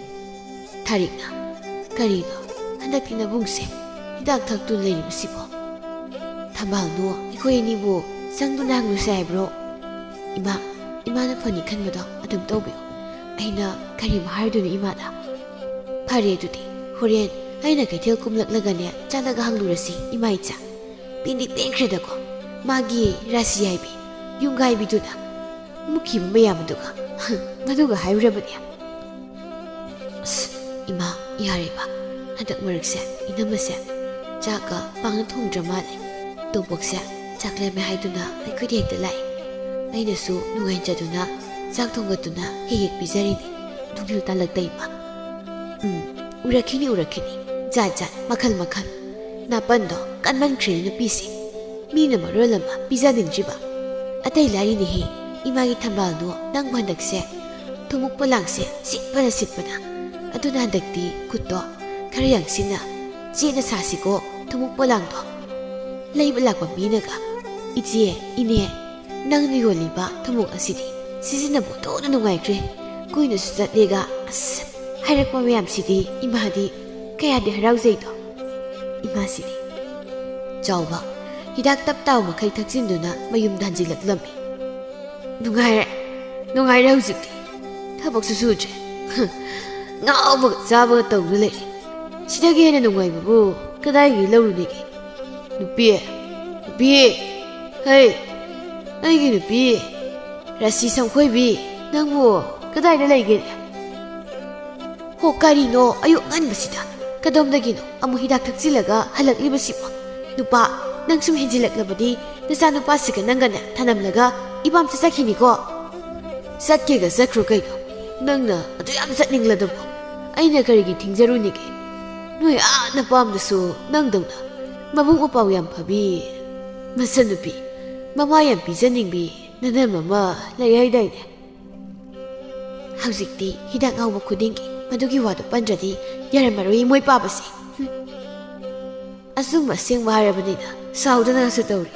ꯊꯥꯔꯤꯛꯅ, ꯀꯔꯤꯅꯣ ꯍꯟꯗꯛꯇꯤ ꯅꯕꯨꯡꯁꯦ ꯍꯤꯗꯥꯛ ꯊꯛꯇꯨꯅ ꯂꯩꯔꯤꯕꯁꯤꯕꯣ? ꯊꯝꯕꯥꯜꯗꯣ ꯑꯩꯈꯣꯏ ꯑꯅꯤꯕꯨ ꯆꯪꯗꯨꯅ ꯍꯪꯂꯨꯁꯦ ꯍꯥꯏꯕ꯭ꯔꯣ? ꯏꯃꯥ, ꯏꯃꯥꯅ ꯐꯅꯤ ꯈꯟꯕꯗꯣ ꯑꯗꯨꯝ ꯇꯧꯕꯤꯌꯨ꯫ ꯑꯩꯅ ꯀꯔꯤꯕꯨ ꯍꯥꯏꯔꯨꯗꯣꯏꯅꯣ ꯏꯃꯥꯗ? ꯐꯔꯦ ꯑꯗꯨꯗꯤ, ꯍꯣꯔꯦꯟ ꯑꯩꯅ ꯀꯩꯊꯦꯜ ꯀꯨꯝꯂꯛꯂꯒꯅꯦ ꯆꯠꯂꯒ ꯍꯪꯂꯨꯔꯁꯤ ꯏꯃꯥ ꯏꯆꯥ꯫ ꯄꯦꯟꯗꯤ ꯄꯦꯟꯈ꯭ꯔꯦꯗꯀꯣ ꯃꯥꯒꯤ ꯔꯥꯁꯤ ꯍꯥꯏꯕꯤ ꯌꯨꯝꯒꯥꯏꯕꯤꯗꯨꯅ꯫ ꯃꯨꯛꯈꯤꯕ ꯃꯌꯥꯝ ꯑꯗꯨꯒ ꯃꯗꯨꯒ ꯍꯥꯏꯔꯨꯔꯕꯅꯦ꯫ ꯑꯁ, ꯏꯃꯥ, ꯌꯥꯔꯦꯕ꯫ ꯍꯟꯗꯛ ꯃꯔꯛꯁꯦ ꯏꯅꯝꯃꯁꯦ ꯆꯥꯛꯀ ꯄꯥꯡꯅ ꯊꯣꯡꯗ꯭ꯔ ꯃꯥꯜꯂꯦ꯫ ꯇꯣꯝꯄꯣꯛꯁꯦ ꯆꯥꯛ ꯂꯥꯝꯃꯦ ꯍꯥꯏꯗꯨꯅ ꯑꯩꯈꯣꯏꯗ ꯍꯦꯛꯇ ꯂꯥꯛꯑꯦ꯫ ꯑꯩꯅꯁꯨ ꯅꯨꯡꯉꯥꯏꯖꯗꯨꯅ ꯆꯥꯛ ꯊꯣꯡꯒꯠꯇꯨꯅ ꯍꯦꯛ ꯍꯦꯛ ꯄꯤꯖꯔꯤꯅꯤ꯫ ꯅꯨꯡꯊꯤꯜ ꯇꯥꯜꯂꯛꯇ ꯏꯃꯥ꯫ ꯎꯝ, ꯎꯔꯛꯈꯤꯅꯤ, ꯎꯔꯛꯈꯤꯅꯤ꯫ ꯖꯥꯠ ꯖꯥꯠ, ꯃꯈꯜ ꯃꯈꯜ꯫ ꯅꯥꯄꯟꯗꯣ ꯀꯟꯃꯟꯈ꯭ꯔꯦ ꯅꯨꯄꯤꯁꯦ꯫ ꯃꯤꯅ ꯃꯔꯣꯜ ꯑꯃ ꯄꯤꯖꯅꯤꯡꯗ꯭ꯔꯤꯕ꯫ ꯑꯇꯩ ꯂꯥꯏꯔꯤꯅꯦꯍꯦ, ꯏꯃꯥꯒꯤ ꯊꯝꯕꯥꯜꯗꯣ ꯅꯪꯕꯨ ꯍꯟꯗꯛꯁꯦ ꯊꯨꯝꯃꯨꯛ ꯄꯣꯂꯥꯡꯁꯦ ꯁꯤꯠꯄꯅ ꯁꯤꯠꯄꯅ꯫ ꯑꯗꯨꯅ ꯍꯟꯗꯛꯇꯤ ꯈꯨꯠꯇꯣ ꯈꯔ ꯌꯥꯡꯁꯤꯟꯅ ꯆꯦꯠꯅ ꯁꯥꯁꯤꯀꯣ ꯊꯨꯝꯃꯨꯛ ꯄꯣꯂꯥꯡꯗꯣ꯫ ꯂꯩꯕ ꯂꯥꯛꯄ ꯃꯤꯅꯒ, "ꯏꯆꯦ, ꯏꯅꯦ, ꯅꯪꯅ ꯌꯣꯜꯂꯤꯕ ꯊꯨꯝꯃꯣꯛ ꯑꯁꯤꯗꯤ ꯁꯤꯖꯤꯟꯅꯕ ꯑꯣꯟꯊꯣꯛꯅ ꯅꯨꯡꯉꯥꯏꯈ꯭ꯔꯦ꯫ ꯀꯨꯏꯅꯁꯨ ꯆꯠꯂꯦꯒ꯫ ꯑꯁ, ꯍꯥꯏꯔꯛꯄ ꯃꯌꯥꯝꯁꯤꯗꯤ ꯏꯃꯥꯗꯤ ꯀꯌꯥꯗꯤ ꯍꯔꯥꯎꯖꯩꯗꯣ꯫ ꯏꯃꯥꯁꯤꯗꯤ꯫ ꯆꯥꯎꯕ ꯍꯤꯗꯥꯛ ꯇꯞ ꯇꯥꯎ ꯃꯈꯩ ꯊꯛꯆꯤꯟꯗꯨꯅ ꯃꯌꯨꯝꯗ ꯍꯟꯖꯤꯜꯂꯛꯂꯝꯃꯤ꯫ "ꯅꯨꯡꯉꯥꯏꯔꯦ, ꯅꯨꯡꯉꯥꯏꯔꯦ ꯍꯧꯖꯤꯛꯇꯤ꯫ ꯊꯕꯛꯁꯨ ꯁꯨꯗ꯭ꯔꯦ꯫ ꯉꯥꯎꯕꯒ ꯆꯥꯕꯒ ꯇꯧꯗꯨꯅ ꯂꯩꯔꯦ꯫ ꯁꯤꯗꯒꯤ ꯍꯦꯟꯅ ꯅꯨꯡꯉꯥꯏꯕꯕꯨ ꯀꯗꯥꯏꯗꯒꯤ ꯂꯧꯔꯨꯅꯤꯒꯦ? ꯅꯨꯄꯤ, ꯅꯨꯄꯤ, ꯍꯩ, ꯑꯩꯒꯤ ꯅꯨꯄꯤ, ꯔꯥꯁꯤ ꯁꯝꯈꯣꯏꯕꯤ, ꯅꯪꯕꯨ ꯀꯗꯥꯏꯗ ꯂꯩꯒꯦ?" "ꯍꯣ, ꯀꯔꯤꯅꯣ ꯑꯌꯨꯛ ꯉꯟꯕꯁꯤꯗ? ꯀꯗꯣꯝꯗꯒꯤꯅꯣ ꯑꯃꯨꯛ ꯍꯤꯗꯥꯛ ꯊꯛꯆꯤꯜꯂꯒ ꯍꯜꯂꯛꯂꯤꯕꯁꯤꯕꯣ? ꯅꯨꯄꯥ, ꯅꯪ ꯁꯨꯝ ꯍꯦꯟꯖꯤꯜꯂꯛꯂꯕꯗꯤ ꯅꯆꯥꯅꯨꯄꯥꯁꯤꯒ ꯅꯪꯒꯅꯦ ꯊꯅꯝꯂꯒ ꯏꯄꯥꯝ ꯆꯠꯆꯈꯤꯅꯤꯀꯣ꯫" "ꯆꯠꯀꯦꯒ ꯆꯠꯈ꯭ꯔꯣ ꯀꯩꯅꯣ? ꯅꯪꯅ ꯑꯗꯨ ꯌꯥꯝ ꯆꯠꯅꯤꯡꯂꯗꯕꯣ? ꯑꯩꯅ ꯀꯔꯤꯒꯤ ꯊꯤꯡꯖꯔꯨꯅꯤꯒꯦ? ꯅꯣꯏ ꯑꯥ ꯅꯄꯥꯝꯗꯁꯨ ꯅꯪꯗꯧꯅ ꯃꯕꯨꯛ ꯃꯄꯥꯎ ꯌꯥꯝ ꯐꯕꯤ, ꯃꯆꯟꯅꯨꯄꯤ, ꯃꯃꯥ ꯌꯥꯝ ꯄꯤꯖꯅꯤꯡꯕꯤ ꯅꯅꯝ ꯑꯃ ꯂꯩ ꯍꯥꯏꯗꯥꯏꯅꯦ?" ꯍꯧꯖꯤꯛꯇꯤ ꯍꯤꯗꯥꯛ ꯉꯥꯎꯕ ꯈꯨꯗꯤꯡꯒꯤ ꯃꯗꯨꯒꯤ ꯋꯥꯗꯨ ꯄꯟꯗ꯭ꯔꯗꯤ ꯌꯥꯔꯝꯃꯔꯣꯏ ꯃꯣꯏ ꯄꯥꯕꯁꯦ꯫ ꯍꯨꯝ꯫ ꯑꯆꯨꯝꯕ ꯑꯁꯦꯡꯕ ꯍꯥꯏꯔꯕꯅꯤꯅ ꯁꯥꯎꯗꯅꯁꯨ ꯇꯧꯔꯤ꯫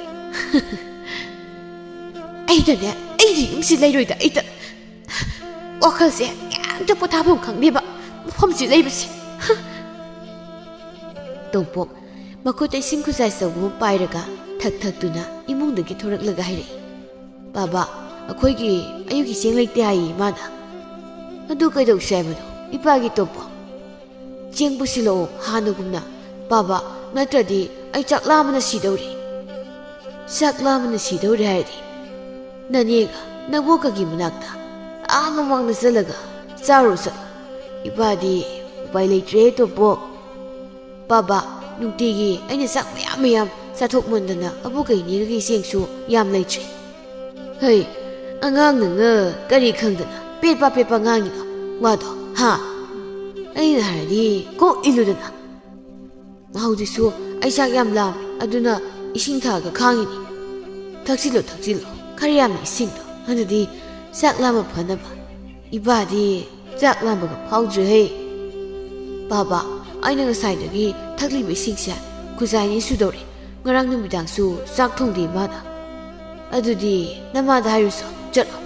ꯑꯩꯗꯅꯦ, ꯑꯩꯗꯤ ꯌꯨꯝꯁꯤ ꯂꯩꯔꯣꯏꯗ, ꯑꯩꯗ ꯋꯥꯈꯜꯁꯦ ꯀꯩꯝꯇ ꯄꯣꯊꯥꯐꯝ ꯈꯪꯗꯦꯕ, ꯃꯐꯝꯁꯤ ꯂꯩꯕꯁꯦ꯫ ꯍ꯫ ꯇꯣꯝꯄꯣꯛ ꯃꯈꯨꯠꯇ ꯏꯁꯤꯡ ꯈꯨꯖꯥꯏ ꯑꯆꯧꯕ ꯑꯃ ꯄꯥꯏꯔꯒ ꯊꯛ ꯊꯛꯇꯨꯅ ꯏꯃꯨꯡꯗꯒꯤ ꯊꯣꯔꯛꯂꯒ ꯍꯥꯏꯔꯛꯏ꯫ "ꯕꯥꯕꯥ, ꯑꯩꯈꯣꯏꯒꯤ ꯑꯌꯨꯛꯀꯤ ꯆꯦꯡ ꯂꯩꯇꯦ ꯍꯥꯏꯌꯦ ꯏꯃꯥꯅ꯫ ꯑꯗꯨ ꯀꯩꯗꯧꯁꯦ ꯍꯥꯏꯕꯅꯣ ꯏꯄꯥꯒꯤ ꯇꯣꯝꯄꯣꯛ?" "ꯆꯦꯡ ꯄꯨꯁꯤꯜꯂꯛꯑꯣ ꯍꯥꯟꯅꯒꯨꯝꯅ, ꯕꯥꯕꯥ, ꯅꯠꯇ꯭ꯔꯗꯤ ꯑꯩ ꯆꯥꯛ ꯂꯥꯝꯕꯅ ꯁꯤꯗꯧꯔꯦ꯫" "ꯆꯥꯛ ꯂꯥꯝꯕꯅ ꯁꯤꯗꯧꯔꯦ ꯍꯥꯏꯔꯗꯤ ꯅꯅꯦꯒ ꯅꯕꯣꯛꯀꯒꯤ ꯃꯅꯥꯛꯇ ꯑꯥ ꯃꯃꯥꯡꯗ ꯆꯠꯂꯒ ꯆꯥꯔꯨ ꯆꯠꯂꯣ꯫ ꯏꯄꯥꯗꯤ ꯎꯄꯥꯏ ꯂꯩꯇ꯭ꯔꯦ ꯇꯣꯝꯄꯣꯛ꯫" "ꯕꯥꯕꯥ, ꯅꯨꯡꯇꯤꯒꯤ ꯑꯩꯅ ꯆꯥꯛ ꯃꯌꯥꯝ ꯃꯌꯥꯝ ꯆꯥꯊꯣꯛꯃꯟꯗꯅ ꯑꯕꯣꯛꯀ ꯏꯅꯦꯒꯤ ꯆꯦꯡꯁꯨ ꯌꯥꯝ ꯂꯩꯇ꯭ꯔꯦ꯫" "ꯍꯩ, ꯑꯉꯥꯡ ꯅꯪꯅ ꯀꯔꯤ ꯈꯪꯗꯅ ꯄꯦꯠꯄ ꯄꯦꯠꯄ ꯉꯥꯡꯉꯤꯗꯣ? ꯋꯥꯗꯣ, ꯍꯥ? ꯑꯩꯅ ꯍꯥꯏꯔꯗꯤ ꯀꯣꯛ ꯏꯜꯂꯨꯗꯅ꯫ ꯍꯧꯖꯤꯛꯁꯨ ꯑꯩ ꯆꯥꯛ ꯌꯥꯝ ꯂꯥꯝꯃꯤ, ꯑꯗꯨꯅ ꯏꯁꯤꯡ ꯊꯛꯑꯒ ꯈꯥꯡꯉꯤꯅꯤ꯫ ꯊꯛꯆꯤꯜꯂꯣ, ꯊꯛꯆꯤꯜꯂꯣ, ꯈꯔ ꯌꯥꯝꯅ ꯏꯁꯤꯡꯗꯣ, ꯑꯗꯨꯗꯤ ꯆꯥꯛ ꯂꯥꯝꯕ ꯐꯅꯕ꯫ ꯏꯄꯥꯗꯤ ꯆꯥꯛ ꯂꯥꯝꯕꯒ ꯐꯥꯎꯗ꯭ꯔꯦꯍꯦ꯫" "ꯕꯥꯕꯥ, ꯑꯩꯅ ꯉꯁꯥꯏꯗꯒꯤ ꯊꯛꯂꯤꯕ ꯏꯁꯤꯡꯁꯦ ꯈꯨꯖꯥꯏ ꯑꯅꯤ ꯁꯨꯗꯧꯔꯦ꯫ ꯉꯔꯥꯡ ꯅꯨꯃꯤꯗꯥꯡꯁꯨ ꯆꯥꯛ ꯊꯣꯡꯗꯦ ꯏꯃꯥꯅ꯫" "ꯑꯗꯨꯗꯤ ꯅꯃꯥꯗ ꯍꯥꯏꯔꯨꯁꯣ, ꯆꯠꯂꯣ꯫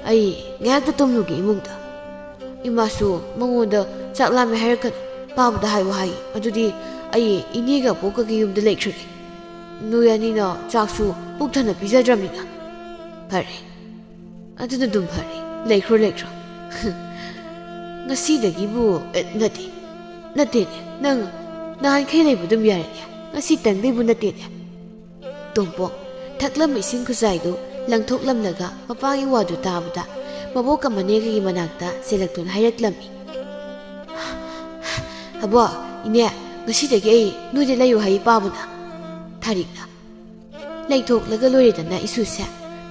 ꯑꯩ ꯉꯥꯏꯍꯥꯛꯇ ꯇꯨꯝꯂꯨꯒꯦ ꯏꯃꯨꯡꯗ꯫" ꯏꯃꯥꯁꯨ ꯃꯉꯣꯟꯗ ꯆꯥꯛ ꯂꯥꯝꯃꯦ ꯍꯥꯏꯔꯛꯀꯅꯨ, ꯄꯥꯕꯗ ꯍꯥꯏꯌꯨ ꯍꯥꯏ꯫ ꯑꯗꯨꯗꯤ ꯑꯩ ꯏꯅꯦꯒ ꯑꯕꯣꯛꯀꯒꯤ ꯌꯨꯝꯗ ꯂꯩꯈ꯭ꯔꯒꯦ꯫ ꯅꯣꯏ ꯑꯅꯤꯅ ꯆꯥꯛꯁꯨ ꯄꯨꯛ ꯊꯟꯅ ꯄꯤꯖꯗ꯭ꯔꯕꯅꯤꯅ꯫ ꯐꯔꯦ, ꯑꯗꯨꯅ ꯑꯗꯨꯝ ꯐꯔꯦ꯫ ꯂꯩꯈ꯭ꯔꯣ, ꯂꯩꯈ꯭ꯔꯣ꯫ ꯉꯁꯤꯗꯒꯤꯕꯨ, ꯑꯦ, ꯅꯠꯇꯦ, ꯅꯠꯇꯦꯅꯦ, ꯅꯪ ꯅꯍꯥꯟꯈꯩ ꯂꯩꯕ ꯑꯗꯨꯝ ꯌꯥꯔꯦꯅꯦ꯫ ꯉꯁꯤꯇꯪꯗꯩꯕꯨ ꯅꯠꯇꯦꯅꯦ꯫ ꯇꯣꯝꯄꯣꯛ ꯊꯛꯂꯝꯕ ꯏꯁꯤꯡ ꯈꯨꯖꯥꯏꯗꯨ ꯂꯪꯊꯣꯛꯂꯝꯂꯒ ꯃꯄꯥꯒꯤ ꯋꯥꯗꯨ ꯇꯥꯕꯗ ꯃꯕꯣꯛꯀ ꯃꯅꯦꯒꯒꯤ ꯃꯅꯥꯛꯇ ꯆꯦꯜꯂꯛꯇꯨꯅ ꯍꯥꯏꯔꯛꯂꯝꯃꯤ꯫ "ꯑꯕꯣ, ꯏꯅꯦ, ꯉꯁꯤꯗꯒꯤ ꯑꯩ ꯅꯣꯏꯗ ꯂꯩꯌꯨ ꯍꯥꯏ ꯏꯄꯥꯕꯨꯅ꯫" ꯊꯥꯔꯤꯛꯅ, "ꯂꯩꯊꯣꯛꯂꯒ ꯂꯣꯏꯔꯦꯗꯅ ꯏꯁꯨꯁꯦ,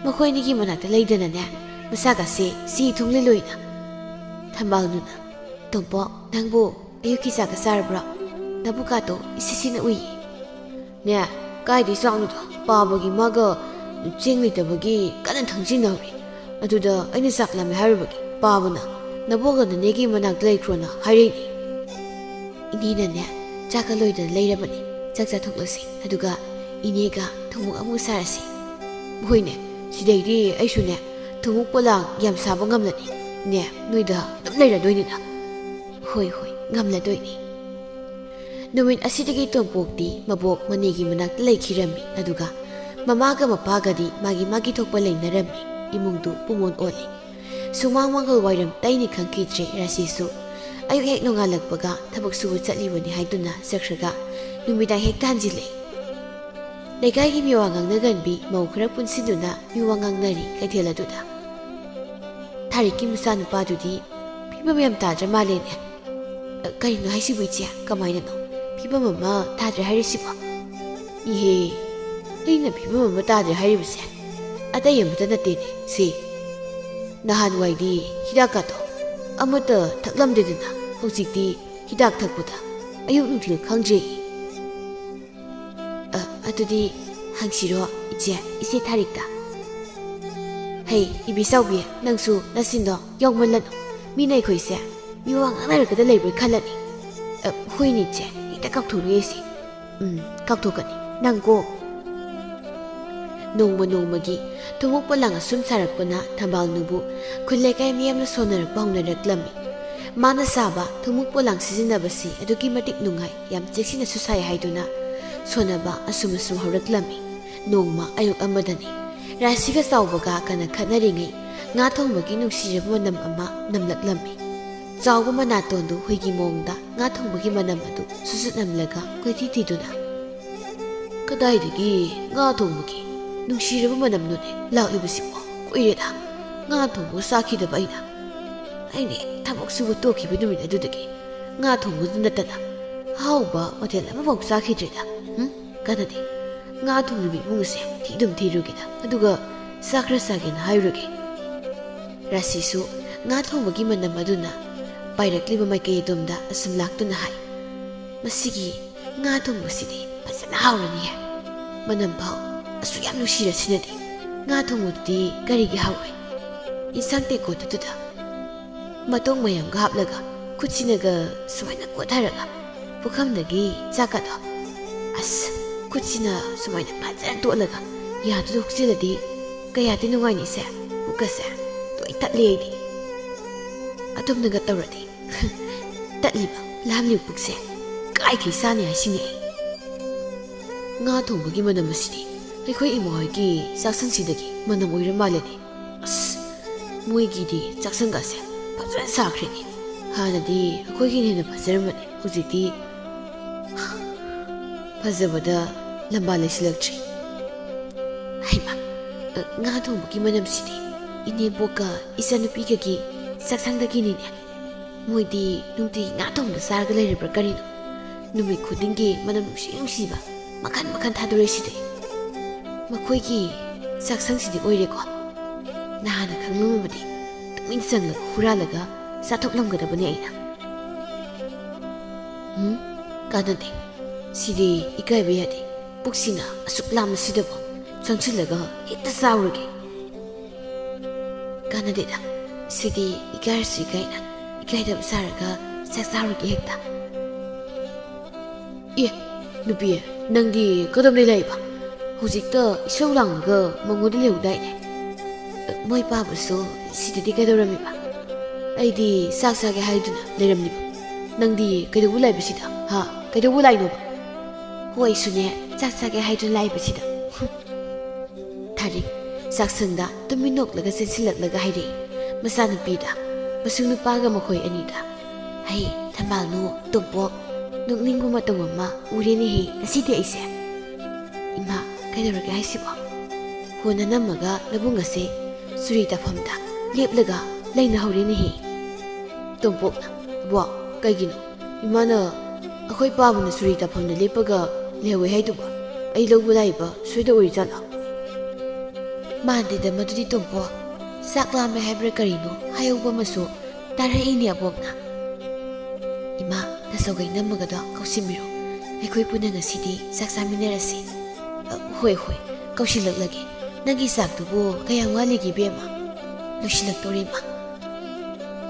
ꯃꯈꯣꯏ ꯑꯅꯤꯒꯤ ꯃꯅꯥꯛꯇ ꯂꯩꯗꯅꯅꯦ, ꯃꯁꯥꯒꯁꯦ ꯁꯤ ꯊꯨꯡꯂꯦ ꯂꯣꯏꯅ꯫" ꯊꯝꯕꯥꯜꯅꯨꯅ, "ꯇꯣꯝꯄꯣꯛ, ꯅꯪꯕꯨ ꯑꯌꯨꯛꯀꯤ ꯆꯥꯛꯀ ꯆꯥꯔꯕ꯭ꯔꯣ? ꯅꯕꯨꯛꯀꯥꯗꯣ ꯏꯁꯤꯁꯤꯅ ꯎꯏ꯫" "ꯅꯦ, ꯀꯥꯏꯗꯩ ꯆꯥꯛꯅꯣꯗ? ꯄꯥꯕꯒꯤ ꯃꯥꯒ ꯆꯦꯡ ꯂꯩꯇꯕꯒꯤ ꯀꯟꯅ ꯊꯪꯖꯤꯟꯅꯍꯧꯔꯤ꯫ ꯑꯗꯨꯗ ꯑꯩꯅ ꯆꯥꯛ ꯂꯥꯝꯃꯦ ꯍꯥꯏꯔꯨꯕꯒꯤ ꯄꯥꯕꯅ ꯅꯕꯣꯛꯒ ꯅꯅꯦꯒꯤ ꯃꯅꯥꯛꯇ ꯂꯩꯈ꯭ꯔꯣꯅ ꯍꯥꯏꯔꯛꯏꯅꯦ꯫" "ꯏꯅꯦꯅꯅꯦ, ꯆꯥꯛꯀ ꯂꯣꯏꯗꯅ ꯂꯩꯔꯕꯅꯦ꯫ ꯆꯥꯛ ꯆꯥꯊꯣꯛꯂꯁꯤ, ꯑꯗꯨꯒ ꯏꯅꯦꯒ ꯊꯨꯝꯃꯣꯛ ꯑꯃꯨꯛ ꯁꯥꯔꯁꯤ꯫" "ꯍꯣꯏꯅꯦ, ꯁꯤꯗꯩꯗꯤ ꯑꯩꯁꯨꯅꯦ ꯊꯨꯝꯃꯣꯛ ꯄꯣꯂꯥꯡ ꯌꯥꯝ ꯁꯥꯕ ꯉꯝꯂꯅꯤ꯫ ꯅꯦ, ꯅꯣꯏꯗ ꯑꯗꯨꯝ ꯂꯩꯔꯗꯣꯏꯅꯤꯅ꯫" "ꯍꯣꯏ, ꯍꯣꯏ, ꯉꯝꯂꯗꯣꯏꯅꯤ꯫" ꯅꯨꯃꯤꯠ ꯑꯁꯤꯗꯒꯤ ꯇꯣꯝꯄꯣꯛꯇꯤ ꯃꯕꯣꯛ ꯃꯅꯦꯒꯤ ꯃꯅꯥꯛꯇ ꯂꯩꯈꯤꯔꯝꯃꯤ, ꯑꯗꯨꯒ ꯃꯃꯥꯒ ꯃꯄꯥꯒꯗꯤ ꯃꯥꯒꯤ ꯃꯥꯒꯤ ꯊꯣꯛꯄ ꯂꯩꯅꯔꯝꯃꯤ꯫ ꯏꯃꯨꯡꯗꯨ ꯄꯨꯃꯣꯟ ꯑꯣꯜꯂꯤ꯫ ꯁꯨꯃꯥꯡ ꯃꯥꯡꯒꯣꯜ ꯋꯥꯏꯔꯝ ꯇꯩꯅꯤ ꯈꯪꯈꯤꯗ꯭ꯔꯦ ꯔꯥꯁꯤꯁꯨ꯫ ꯑꯌꯨꯛ ꯍꯦꯛ ꯅꯣꯡꯉꯥꯜꯂꯛꯄꯒ ꯊꯕꯛ ꯁꯨꯕ ꯆꯠꯂꯤꯕꯅꯤ ꯍꯥꯏꯗꯨꯅ ꯆꯠꯈ꯭ꯔꯒ ꯅꯨꯃꯤꯗꯥꯡ ꯍꯦꯛ ꯇꯥꯟꯁꯤꯜꯂꯛꯏ꯫ ꯂꯩꯀꯥꯏꯒꯤ ꯃꯤꯋꯥ ꯉꯥꯡꯅꯒꯟꯕꯤ ꯃꯧ ꯈꯔ ꯄꯨꯟꯁꯤꯟꯗꯨꯅ ꯃꯤꯋꯥ ꯉꯥꯡꯅꯔꯤ ꯀꯩꯊꯦꯜ ꯑꯗꯨꯗ꯫ ꯊꯥꯔꯤꯛꯀꯤ ꯃꯆꯥꯅꯨꯄꯥꯗꯨꯗꯤ ꯐꯤꯕꯝ ꯌꯥꯝ ꯇꯥꯗ꯭ꯔ ꯃꯥꯜꯂꯦꯅꯦ꯫ "ꯑ, ꯀꯔꯤꯅꯣ ꯍꯥꯏꯁꯤꯕꯨ ꯏꯆꯦ? ꯀꯃꯥꯏꯅꯅꯣ? ꯐꯤꯕꯝ ꯑꯃ ꯇꯥꯗ꯭ꯔꯦ ꯍꯥꯏꯔꯤꯁꯤꯕꯣ?" "ꯏꯍꯦ, ꯑꯩꯅ ꯐꯤꯕꯝ ꯑꯃ ꯇꯥꯗ꯭ꯔꯦ ꯍꯥꯏꯔꯤꯕꯁꯦ ꯑꯇꯩ ꯑꯃꯇ ꯅꯠꯇꯦꯅꯦ, ꯁꯤ꯫ ꯅꯍꯥꯟꯋꯥꯏꯗꯤ ꯍꯤꯗꯥꯛꯀꯥꯗꯣ ꯑꯃꯠꯇ ꯊꯛꯂꯝꯗꯦꯗꯅ, ꯍꯧꯖꯤꯛꯇꯤ ꯍꯤꯗꯥꯛ ꯊꯛꯄꯗ ꯑꯌꯨꯛ ꯅꯨꯡꯊꯤꯜ ꯈꯪꯗ꯭ꯔꯦ꯫" "ꯑ, ꯑꯗꯨꯗꯤ ꯍꯪꯁꯤꯔꯣ ꯏꯆꯦ, ꯏꯆꯦ ꯊꯥꯔꯤꯛꯇ?" "ꯍꯩ, ꯏꯕꯤ ꯆꯥꯎꯕꯤ, ꯅꯪꯁꯨ ꯅꯆꯤꯟꯗꯣ ꯌꯥꯎꯃꯜꯂꯅꯨ꯫ ꯃꯤꯅ ꯑꯩꯈꯣꯏꯁꯦ ꯃꯤꯋꯥ ꯉꯥꯡꯅꯔꯒꯗ ꯂꯩꯕ꯭ꯔꯥ ꯈꯜꯂꯅꯤ꯫" "ꯑ, ꯍꯣꯏꯅꯦ ꯏꯆꯦ, ꯍꯦꯛꯇ ꯀꯥꯎꯊꯣꯛꯂꯨꯏ ꯑꯩꯁꯦ꯫ ꯎꯝ, ꯀꯥꯎꯊꯣꯛꯀꯅꯤ꯫ ꯅꯪ ꯀꯣ꯫" ꯅꯣꯡꯃ ꯅꯣꯡꯃꯒꯤ ꯊꯨꯝꯃꯣꯛ ꯄꯣꯂꯥꯡ ꯑꯁꯨꯝ ꯁꯥꯔꯛꯄꯅ ꯊꯝꯕꯥꯜꯅꯨꯕꯨ ꯈꯨꯜ ꯂꯩꯀꯥꯏ ꯃꯤꯌꯥꯝꯅ ꯁꯣꯟꯅꯔꯛꯄ ꯍꯧꯅꯔꯛꯂꯝꯃꯤ꯫ ꯃꯥꯅ ꯁꯥꯕ ꯊꯨꯝꯃꯣꯛ ꯄꯣꯂꯥꯡ ꯁꯤꯖꯤꯟꯅꯕꯁꯤ ꯑꯗꯨꯛꯀꯤ ꯃꯇꯤꯛ ꯅꯨꯡꯉꯥꯏ, ꯌꯥꯝ ꯆꯦꯛꯁꯤꯟꯅꯁꯨ ꯁꯥꯏ ꯍꯥꯏꯗꯨꯅ ꯁꯣꯟꯅꯕ ꯑꯁꯨꯝ ꯑꯁꯨꯝ ꯍꯧꯔꯛꯂꯝꯃꯤ꯫ ꯅꯣꯡꯃ ꯑꯌꯨꯛ ꯑꯃꯗꯅꯤ꯫ ꯔꯥꯁꯤꯒ ꯆꯥꯎꯕꯒ ꯀꯟꯅ ꯈꯠꯅꯔꯤꯉꯩ ꯉꯥ ꯊꯣꯡꯕꯒꯤ ꯅꯨꯡꯁꯤꯔꯕ ꯃꯅꯝ ꯑꯃ ꯅꯝꯂꯛꯂꯝꯃꯤ꯫ ꯆꯥꯎꯕ ꯃꯅꯥꯇꯣꯟꯗꯨ ꯍꯨꯏꯒꯤ ꯃꯑꯣꯡꯗ ꯉꯥ ꯊꯣꯡꯕꯒꯤ ꯃꯅꯝ ꯑꯗꯨ ꯁꯨꯠ ꯁꯨꯠ ꯅꯝꯂꯒ ꯀꯣꯏꯊꯤ ꯊꯤꯗꯨꯅ, "ꯀꯗꯥꯏꯗꯒꯤ ꯉꯥ ꯊꯣꯡꯕꯒꯤ ꯅꯨꯡꯁꯤꯔꯕ ꯃꯅꯝꯅꯣꯅꯦ ꯂꯥꯛꯂꯤꯕꯁꯤꯕꯣ? ꯀꯨꯏꯔꯦꯗ ꯉꯥ ꯊꯣꯡꯕ ꯆꯥꯈꯤꯗꯕ ꯑꯩꯅ꯫ ꯑꯩꯅ ꯍꯦꯛ ꯊꯕꯛ ꯁꯨꯕ ꯇꯣꯛꯈꯤꯕ ꯅꯨꯃꯤꯠ ꯑꯗꯨꯗꯒꯤ ꯉꯥ ꯊꯣꯡꯕꯗꯨ ꯅꯠꯇꯅ ꯑꯍꯥꯎꯕ ꯃꯊꯦꯜ ꯑꯃꯐꯥꯎ ꯆꯥꯈꯤꯗ꯭ꯔꯦꯗ꯫ ꯍꯨꯝ? ꯀꯥꯟꯅꯗꯦ꯫ ꯉꯥ ꯊꯣꯡꯂꯤꯕ ꯏꯃꯨꯡ ꯑꯁꯦ ꯊꯤ ꯑꯗꯨꯝ ꯊꯤꯔꯨꯒꯦꯗ, ꯑꯗꯨꯒ ꯆꯥꯛ ꯈꯔ ꯆꯥꯒꯦꯅ ꯍꯥꯏꯔꯨꯔꯒꯦ꯫" ꯔꯥꯁꯤꯁꯨ ꯉꯥ ꯊꯣꯡꯕꯒꯤ ꯃꯅꯝ ꯑꯗꯨꯅ ꯄꯥꯏꯔꯛꯂꯤꯕ ꯃꯥꯏꯀꯩ ꯑꯗꯣꯝꯗ ꯑꯁꯨꯝ ꯂꯥꯛꯇꯨꯅ ꯍꯥꯏ, "ꯃꯁꯤꯒꯤ ꯉꯥ ꯊꯣꯡꯕꯁꯤꯗꯤ ꯐꯖꯅ ꯍꯥꯎꯔꯅꯤꯍꯦ꯫ ꯃꯅꯝ ꯐꯥꯎ ꯑꯁꯨꯛ ꯌꯥꯝ ꯅꯨꯡꯁꯤꯔꯁꯤꯅꯗꯤ꯫ ꯉꯥ ꯊꯣꯡꯕꯗꯨꯗꯤ ꯀꯔꯤꯒꯤ ꯍꯥꯎꯔꯣꯏ? ꯏꯟꯁꯥꯡ ꯇꯦꯡꯀꯣꯠꯇꯨꯗ ꯃꯇꯣꯡ ꯃꯌꯥꯝꯒ ꯍꯥꯞꯂꯒ ꯈꯨꯠꯁꯤꯅꯒ ꯁꯨꯃꯥꯏꯅ ꯀꯣꯠꯊꯔꯒ ꯄꯨꯈꯝꯗꯒꯤ ꯆꯥꯛꯀꯗꯣ, ꯑꯁ, ꯈꯨꯠꯁꯤꯅ ꯁꯨꯃꯥꯏꯅ ꯐꯖꯅ ꯇꯣꯠꯂꯒ ꯌꯥꯗꯨꯗ ꯍꯨꯛꯆꯤꯜꯂꯗꯤ ꯀꯌꯥꯗꯤ ꯅꯨꯡꯉꯥꯏꯅꯤꯁꯦ꯫ ꯄꯨꯛꯀꯁꯦ ꯂꯣꯏ ꯇꯠꯂꯦ ꯑꯩꯗꯤ꯫ ꯑꯗꯣꯝꯅꯒ ꯇꯧꯔꯗꯤ ꯇꯠꯂꯤꯕ ꯂꯥꯝꯂꯤꯕ ꯄꯨꯛꯁꯦ ꯀꯥꯏꯈꯩ ꯆꯥꯅꯤ ꯍꯥꯏꯁꯤꯅꯦ ꯑꯩ꯫ ꯉꯥ ꯊꯣꯡꯕꯒꯤ ꯃꯅꯝ ꯑꯁꯤꯗꯤ ꯑꯩꯈꯣꯏ ꯏꯃꯥ ꯍꯣꯏꯒꯤ ꯆꯥꯛꯁꯪꯁꯤꯗꯒꯤ ꯃꯅꯝ ꯑꯣꯏꯔ ꯃꯥꯜꯂꯦꯅꯦ꯫ ꯑꯁ, ꯃꯣꯏꯒꯤꯗꯤ ꯆꯥꯛꯁꯪꯒꯁꯦ ꯐꯖꯅ ꯁꯥꯈ꯭ꯔꯦꯅꯦ꯫ ꯍꯥꯟꯅꯗꯤ ꯑꯩꯈꯣꯏꯒꯤꯅ ꯍꯦꯟꯅ ꯐꯖꯔꯝꯕꯅꯦ, ꯍꯧꯖꯤꯛꯇꯤ ꯐꯖꯕꯗ ꯂꯝꯕꯥ ꯂꯩꯁꯤꯜꯂꯛꯇ꯭ꯔꯦ꯫ ꯍꯩꯃꯥ, ꯑ, ꯉꯥ ꯊꯣꯡꯕꯒꯤ ꯃꯅꯝꯁꯤꯗꯤ ꯏꯅꯦꯝꯕꯣꯛꯀ ꯏꯆꯟꯅꯨꯄꯤꯒꯒꯤ ꯆꯥꯛꯁꯪꯗꯒꯤꯅꯤꯅꯦ꯫ ꯃꯣꯏꯗꯤ ꯅꯨꯡꯇꯤꯒꯤ ꯉꯥ ꯊꯣꯡꯕ ꯆꯥꯔꯒ ꯂꯩꯔꯕ꯭ꯔꯥ ꯀꯔꯤꯅꯣ? ꯅꯨꯃꯤꯠ ꯈꯨꯗꯤꯡꯒꯤ ꯃꯅꯝ ꯅꯨꯡꯁꯤ ꯅꯨꯡꯁꯤꯕ ꯃꯈꯟ ꯃꯈꯟ ꯊꯥꯗꯣꯔꯛꯏꯁꯤꯗꯤ꯫ ꯃꯈꯣꯏꯒꯤ ꯆꯥꯛꯁꯪꯁꯤꯗꯤ ꯑꯣꯏꯔꯦꯀꯣ꯫ ꯅꯍꯥꯟꯅ ꯈꯪꯂꯝꯃꯕꯗꯤ ꯇꯨꯃꯤꯟ ꯆꯪꯂꯒ ꯍꯨꯔꯥꯜꯂꯒ ꯆꯥꯊꯣꯛꯂꯝꯒꯗꯕꯅꯦ ꯑꯩꯅ꯫ ꯎꯝ, ꯀꯥꯟꯅꯗꯦ꯫ ꯁꯤꯗꯤ ꯏꯀꯥꯏꯕ ꯌꯥꯗꯦ꯫ ꯄꯨꯛꯁꯤꯅ ꯑꯁꯨꯛ ꯂꯥꯝꯕꯁꯤꯗꯕꯨ ꯆꯪꯁꯤꯜꯂꯒ ꯍꯦꯛꯇ ꯆꯥꯔꯨꯔꯒꯦ꯫ ꯀꯥꯟꯅꯗꯦꯗ, ꯁꯤꯗꯤ ꯏꯀꯥꯏꯔꯁꯨ ꯏꯀꯥꯏꯅ, ꯏꯀꯥꯏꯗꯕ ꯁꯥꯔꯒ ꯆꯥꯛ ꯆꯥꯔꯨꯒꯦ ꯍꯦꯛꯇ꯫ ꯑꯦ, ꯅꯨꯄꯤ, ꯅꯪꯗꯤ ꯀꯗꯣꯝꯗꯩ ꯂꯥꯛꯏꯕ? ꯍꯧꯖꯤꯛꯇ ꯏꯁꯧ ꯂꯥꯡꯂꯒ ꯃꯉꯣꯟꯗ ꯂꯩꯍꯧꯗꯥꯏꯅꯦ? ꯃꯣꯏ ꯄꯥꯕꯁꯨ ꯁꯤꯗꯗꯤ ꯀꯩꯗꯧꯔꯝꯃꯤꯕ? ꯑꯩꯗꯤ ꯆꯥꯛ ꯆꯥꯒꯦ ꯍꯥꯏꯗꯨꯅ ꯂꯩꯔꯝꯂꯤꯕ꯫ ꯅꯪꯗꯤ ꯀꯩꯗꯧꯕ ꯂꯥꯛꯏꯕꯁꯤꯗ? ꯍꯥ? ꯀꯩꯗꯧꯕ ꯂꯥꯛꯏꯅꯣꯕ? ꯍꯣ, ꯑꯩꯁꯨꯅꯦ, ꯆꯥꯛ ꯆꯥꯒꯦ ꯍꯥꯏꯗꯨꯅ ꯂꯥꯛꯏꯕꯁꯤꯗ꯫ ꯊꯥꯔꯤꯛ ꯆꯥꯛꯁꯪꯗ ꯇꯨꯃꯤꯟ ꯅꯣꯛꯂꯒ ꯆꯦꯟꯁꯤꯜꯂꯛꯂꯒ ꯍꯥꯏꯔꯛꯏ, ꯃꯆꯥꯅꯨꯄꯤꯗ, ꯃꯁꯨ ꯅꯨꯄꯥꯒ ꯃꯈꯣꯏ ꯑꯅꯤꯗ꯫ ꯍꯩ, ꯊꯝꯕꯥꯜꯅꯨ, ꯇꯣꯝꯄꯣꯛ, ꯅꯣꯛꯅꯤꯡꯕ ꯃꯇꯧ ꯑꯃ ꯎꯔꯦꯅꯦꯍꯦ ꯉꯁꯤꯗꯤ ꯑꯩꯁꯦ꯫ ꯏꯃꯥ, ꯀꯩꯗꯧꯔꯒꯦ ꯍꯥꯏꯁꯤꯕꯣ? ꯍꯣ, ꯅꯅꯝꯃꯒ ꯅꯕꯨꯡ ꯑꯁꯦ ꯆꯨꯔꯤ ꯇꯥꯐꯝꯗ ꯂꯦꯞꯂꯒ ꯂꯩꯅꯍꯧꯔꯦꯅꯦꯍꯦ꯫ ꯇꯣꯝꯄꯣꯛꯅ, "ꯕꯣ, ꯀꯩꯒꯤꯅꯣ? ꯏꯃꯥꯅ ꯑꯩꯈꯣꯏ ꯄꯥꯕꯅ ꯆꯨꯔꯤ ꯇꯥꯐꯝꯗ ꯂꯦꯞꯄꯒ ꯂꯩꯍꯧꯋꯦ ꯍꯥꯏꯗꯨꯕꯣ? ꯑꯩ ꯂꯧꯕ ꯂꯥꯛꯏꯕ ꯁꯣꯏꯗ ꯑꯣꯏꯔꯤꯖꯥꯠꯂꯣ?" ꯃꯥꯟꯗꯦꯗ ꯃꯗꯨꯗꯤ ꯇꯣꯝꯄꯣꯛ꯫ ꯆꯥꯛ ꯂꯥꯝꯃꯦ ꯍꯥꯏꯕ꯭ꯔꯥ ꯀꯔꯤꯅꯣ ꯍꯥꯏꯍꯧꯕ ꯑꯃꯁꯨ ꯇꯥꯔꯛꯏꯅꯦ ꯑꯕꯣꯛꯅ꯫ ꯏꯃꯥ, ꯅꯁꯧꯒꯩ ꯅꯝꯃꯒꯗꯣ ꯀꯧꯁꯤꯟꯕꯤꯔꯣ꯫ ꯑꯩꯈꯣꯏ ꯄꯨꯟꯅ ꯉꯁꯤꯗꯤ ꯆꯥꯛ ꯆꯥꯃꯤꯟꯅꯔꯁꯤ꯫ ꯑ, ꯍꯣꯏ, ꯍꯣꯏ, ꯀꯧꯁꯤꯜꯂꯛꯂꯒꯦ꯫ ꯅꯪꯒꯤ ꯆꯥꯛꯇꯨꯕꯨ ꯀꯌꯥꯝ ꯋꯥꯠꯂꯤꯒꯦ, ꯏꯕꯦꯝꯃ? ꯂꯣꯏꯁꯤꯜꯂꯛꯇꯣꯔꯦ, ꯏꯃꯥ꯫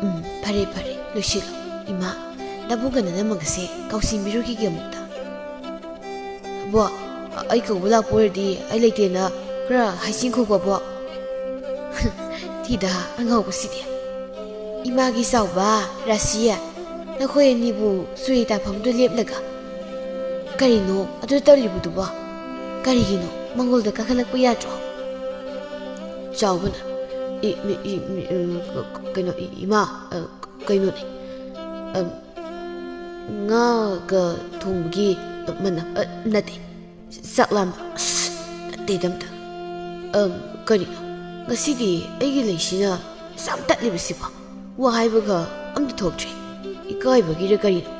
ꯎꯝ, ꯐꯔꯦ, ꯐꯔꯦ, ꯂꯣꯏꯁꯤꯜꯂꯣ꯫ ꯏꯃꯥ, ꯅꯕꯨꯡꯒ ꯅꯅꯝꯃꯒꯁꯦ ꯀꯧꯁꯤꯟꯕꯤꯔꯨꯈꯤꯒꯦ ꯑꯃꯨꯛꯇ꯫ ꯕꯣ, ꯑꯩ ꯀꯧꯕ ꯂꯥꯛꯄ ꯑꯣꯏꯔꯗꯤ ꯑꯩ ꯂꯩꯇꯦꯅ ꯈꯔ ꯍꯥꯏꯖꯤꯟꯈꯣꯀꯣ, ꯕꯣ꯫ ꯊꯤꯗ, ꯑꯉꯥꯎꯕꯁꯤꯗꯤ꯫ ꯏꯃꯥꯒꯤ ꯆꯥꯎꯕ, ꯔꯥꯁꯤ, ꯅꯈꯣꯏ ꯑꯅꯤꯕꯨ ꯆꯨꯔꯤ ꯇꯥꯐꯝꯗꯨ ꯂꯦꯞꯂꯒ ꯀꯔꯤꯅꯣ ꯑꯗꯨ ꯇꯧꯔꯤꯕꯗꯨꯕꯣ? ꯀꯔꯤꯒꯤꯅꯣ? ꯃꯉꯣꯜꯗ ꯀꯥꯈꯠꯂꯛꯄ ꯌꯥꯗ꯭ꯔꯣ? ꯆꯥꯎꯕꯅ, ꯏ, ꯃꯤ, ꯏ, ꯃꯤ, ꯎꯝ, ꯀꯩꯅꯣ, ꯏ, ꯏꯃꯥ, ꯑ, ꯀꯩꯅꯣꯅꯦ, ꯑ, ꯉꯥꯒ ꯊꯣꯡꯕꯒꯤ ꯃꯅꯝ, ꯑ, ꯅꯠꯇꯦ, ꯆꯥꯛ ꯂꯥꯝꯕ, ꯑꯁ, ꯅꯠꯇꯦꯗ ꯑꯝꯇ꯫ ꯑ, ꯀꯔꯤꯅꯣ? ꯉꯁꯤꯗꯤ ꯑꯩꯒꯤ ꯂꯩꯁꯤꯅ ꯌꯥꯝ ꯇꯠꯂꯤꯕꯁꯤꯕꯣ? ꯋꯥ ꯍꯥꯏꯕꯒ ꯑꯝꯇ ꯊꯣꯛꯇ꯭ꯔꯦ꯫ ꯏꯀꯥꯏꯕꯒꯤꯔ ꯀꯔꯤꯅꯣ?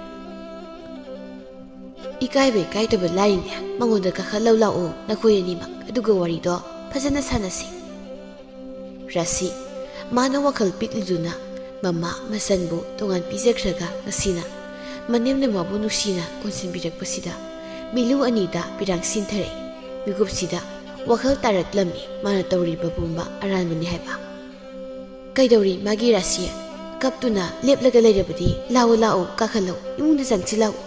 ꯏꯀꯥꯏꯕ ꯏꯀꯥꯏꯗꯕ ꯂꯥꯏꯔꯤꯅꯦ, ꯃꯉꯣꯟꯗ ꯀꯥꯈꯠꯂꯧ ꯂꯥꯛꯑꯣ, ꯅꯈꯣꯏ ꯑꯅꯤꯃꯛ, ꯑꯗꯨꯒ ꯋꯥꯔꯤꯗꯣ ꯐꯖꯅ ꯁꯥꯟꯅꯁꯤ꯫ ꯔꯥꯁꯤ, ꯃꯥꯅ ꯋꯥꯈꯜ ꯄꯤꯛꯂꯨꯗꯨꯅ ꯃꯃꯥ ꯃꯆꯟꯕꯨ ꯇꯣꯉꯥꯟ ꯄꯤꯖꯈ꯭ꯔꯒ ꯉꯁꯤꯅ ꯃꯅꯦꯝꯅ ꯃꯥꯕꯨ ꯅꯨꯡꯁꯤꯅ ꯀꯣꯟꯁꯤꯟꯕꯤꯔꯛꯄꯁꯤꯗ ꯃꯤꯠꯂꯨ ꯑꯅꯤꯗ ꯄꯤꯔꯥꯡ ꯁꯤꯟꯊꯔꯛꯏ꯫ ꯃꯤꯀꯨꯞꯁꯤꯗ ꯋꯥꯈꯜ ꯇꯥꯔꯛꯂꯝꯃꯤ, ꯃꯥꯅ ꯇꯧꯔꯤꯕ ꯄꯨꯝꯕ ꯑꯔꯥꯟꯕꯅꯤ ꯍꯥꯏꯕ꯫ ꯀꯩꯗꯧꯔꯤ ꯃꯥꯒꯤ ꯔꯥꯁꯤ? ꯀꯞꯇꯨꯅ ꯂꯦꯞꯂꯒ ꯂꯩꯔꯕꯗꯤ ꯂꯥꯛꯑꯣ, ꯂꯥꯛꯑꯣ, ꯀꯥꯈꯠꯂꯛꯑꯣ, ꯏꯃꯨꯡꯗ ꯆꯪꯁꯤꯜꯂꯛꯑꯣ꯫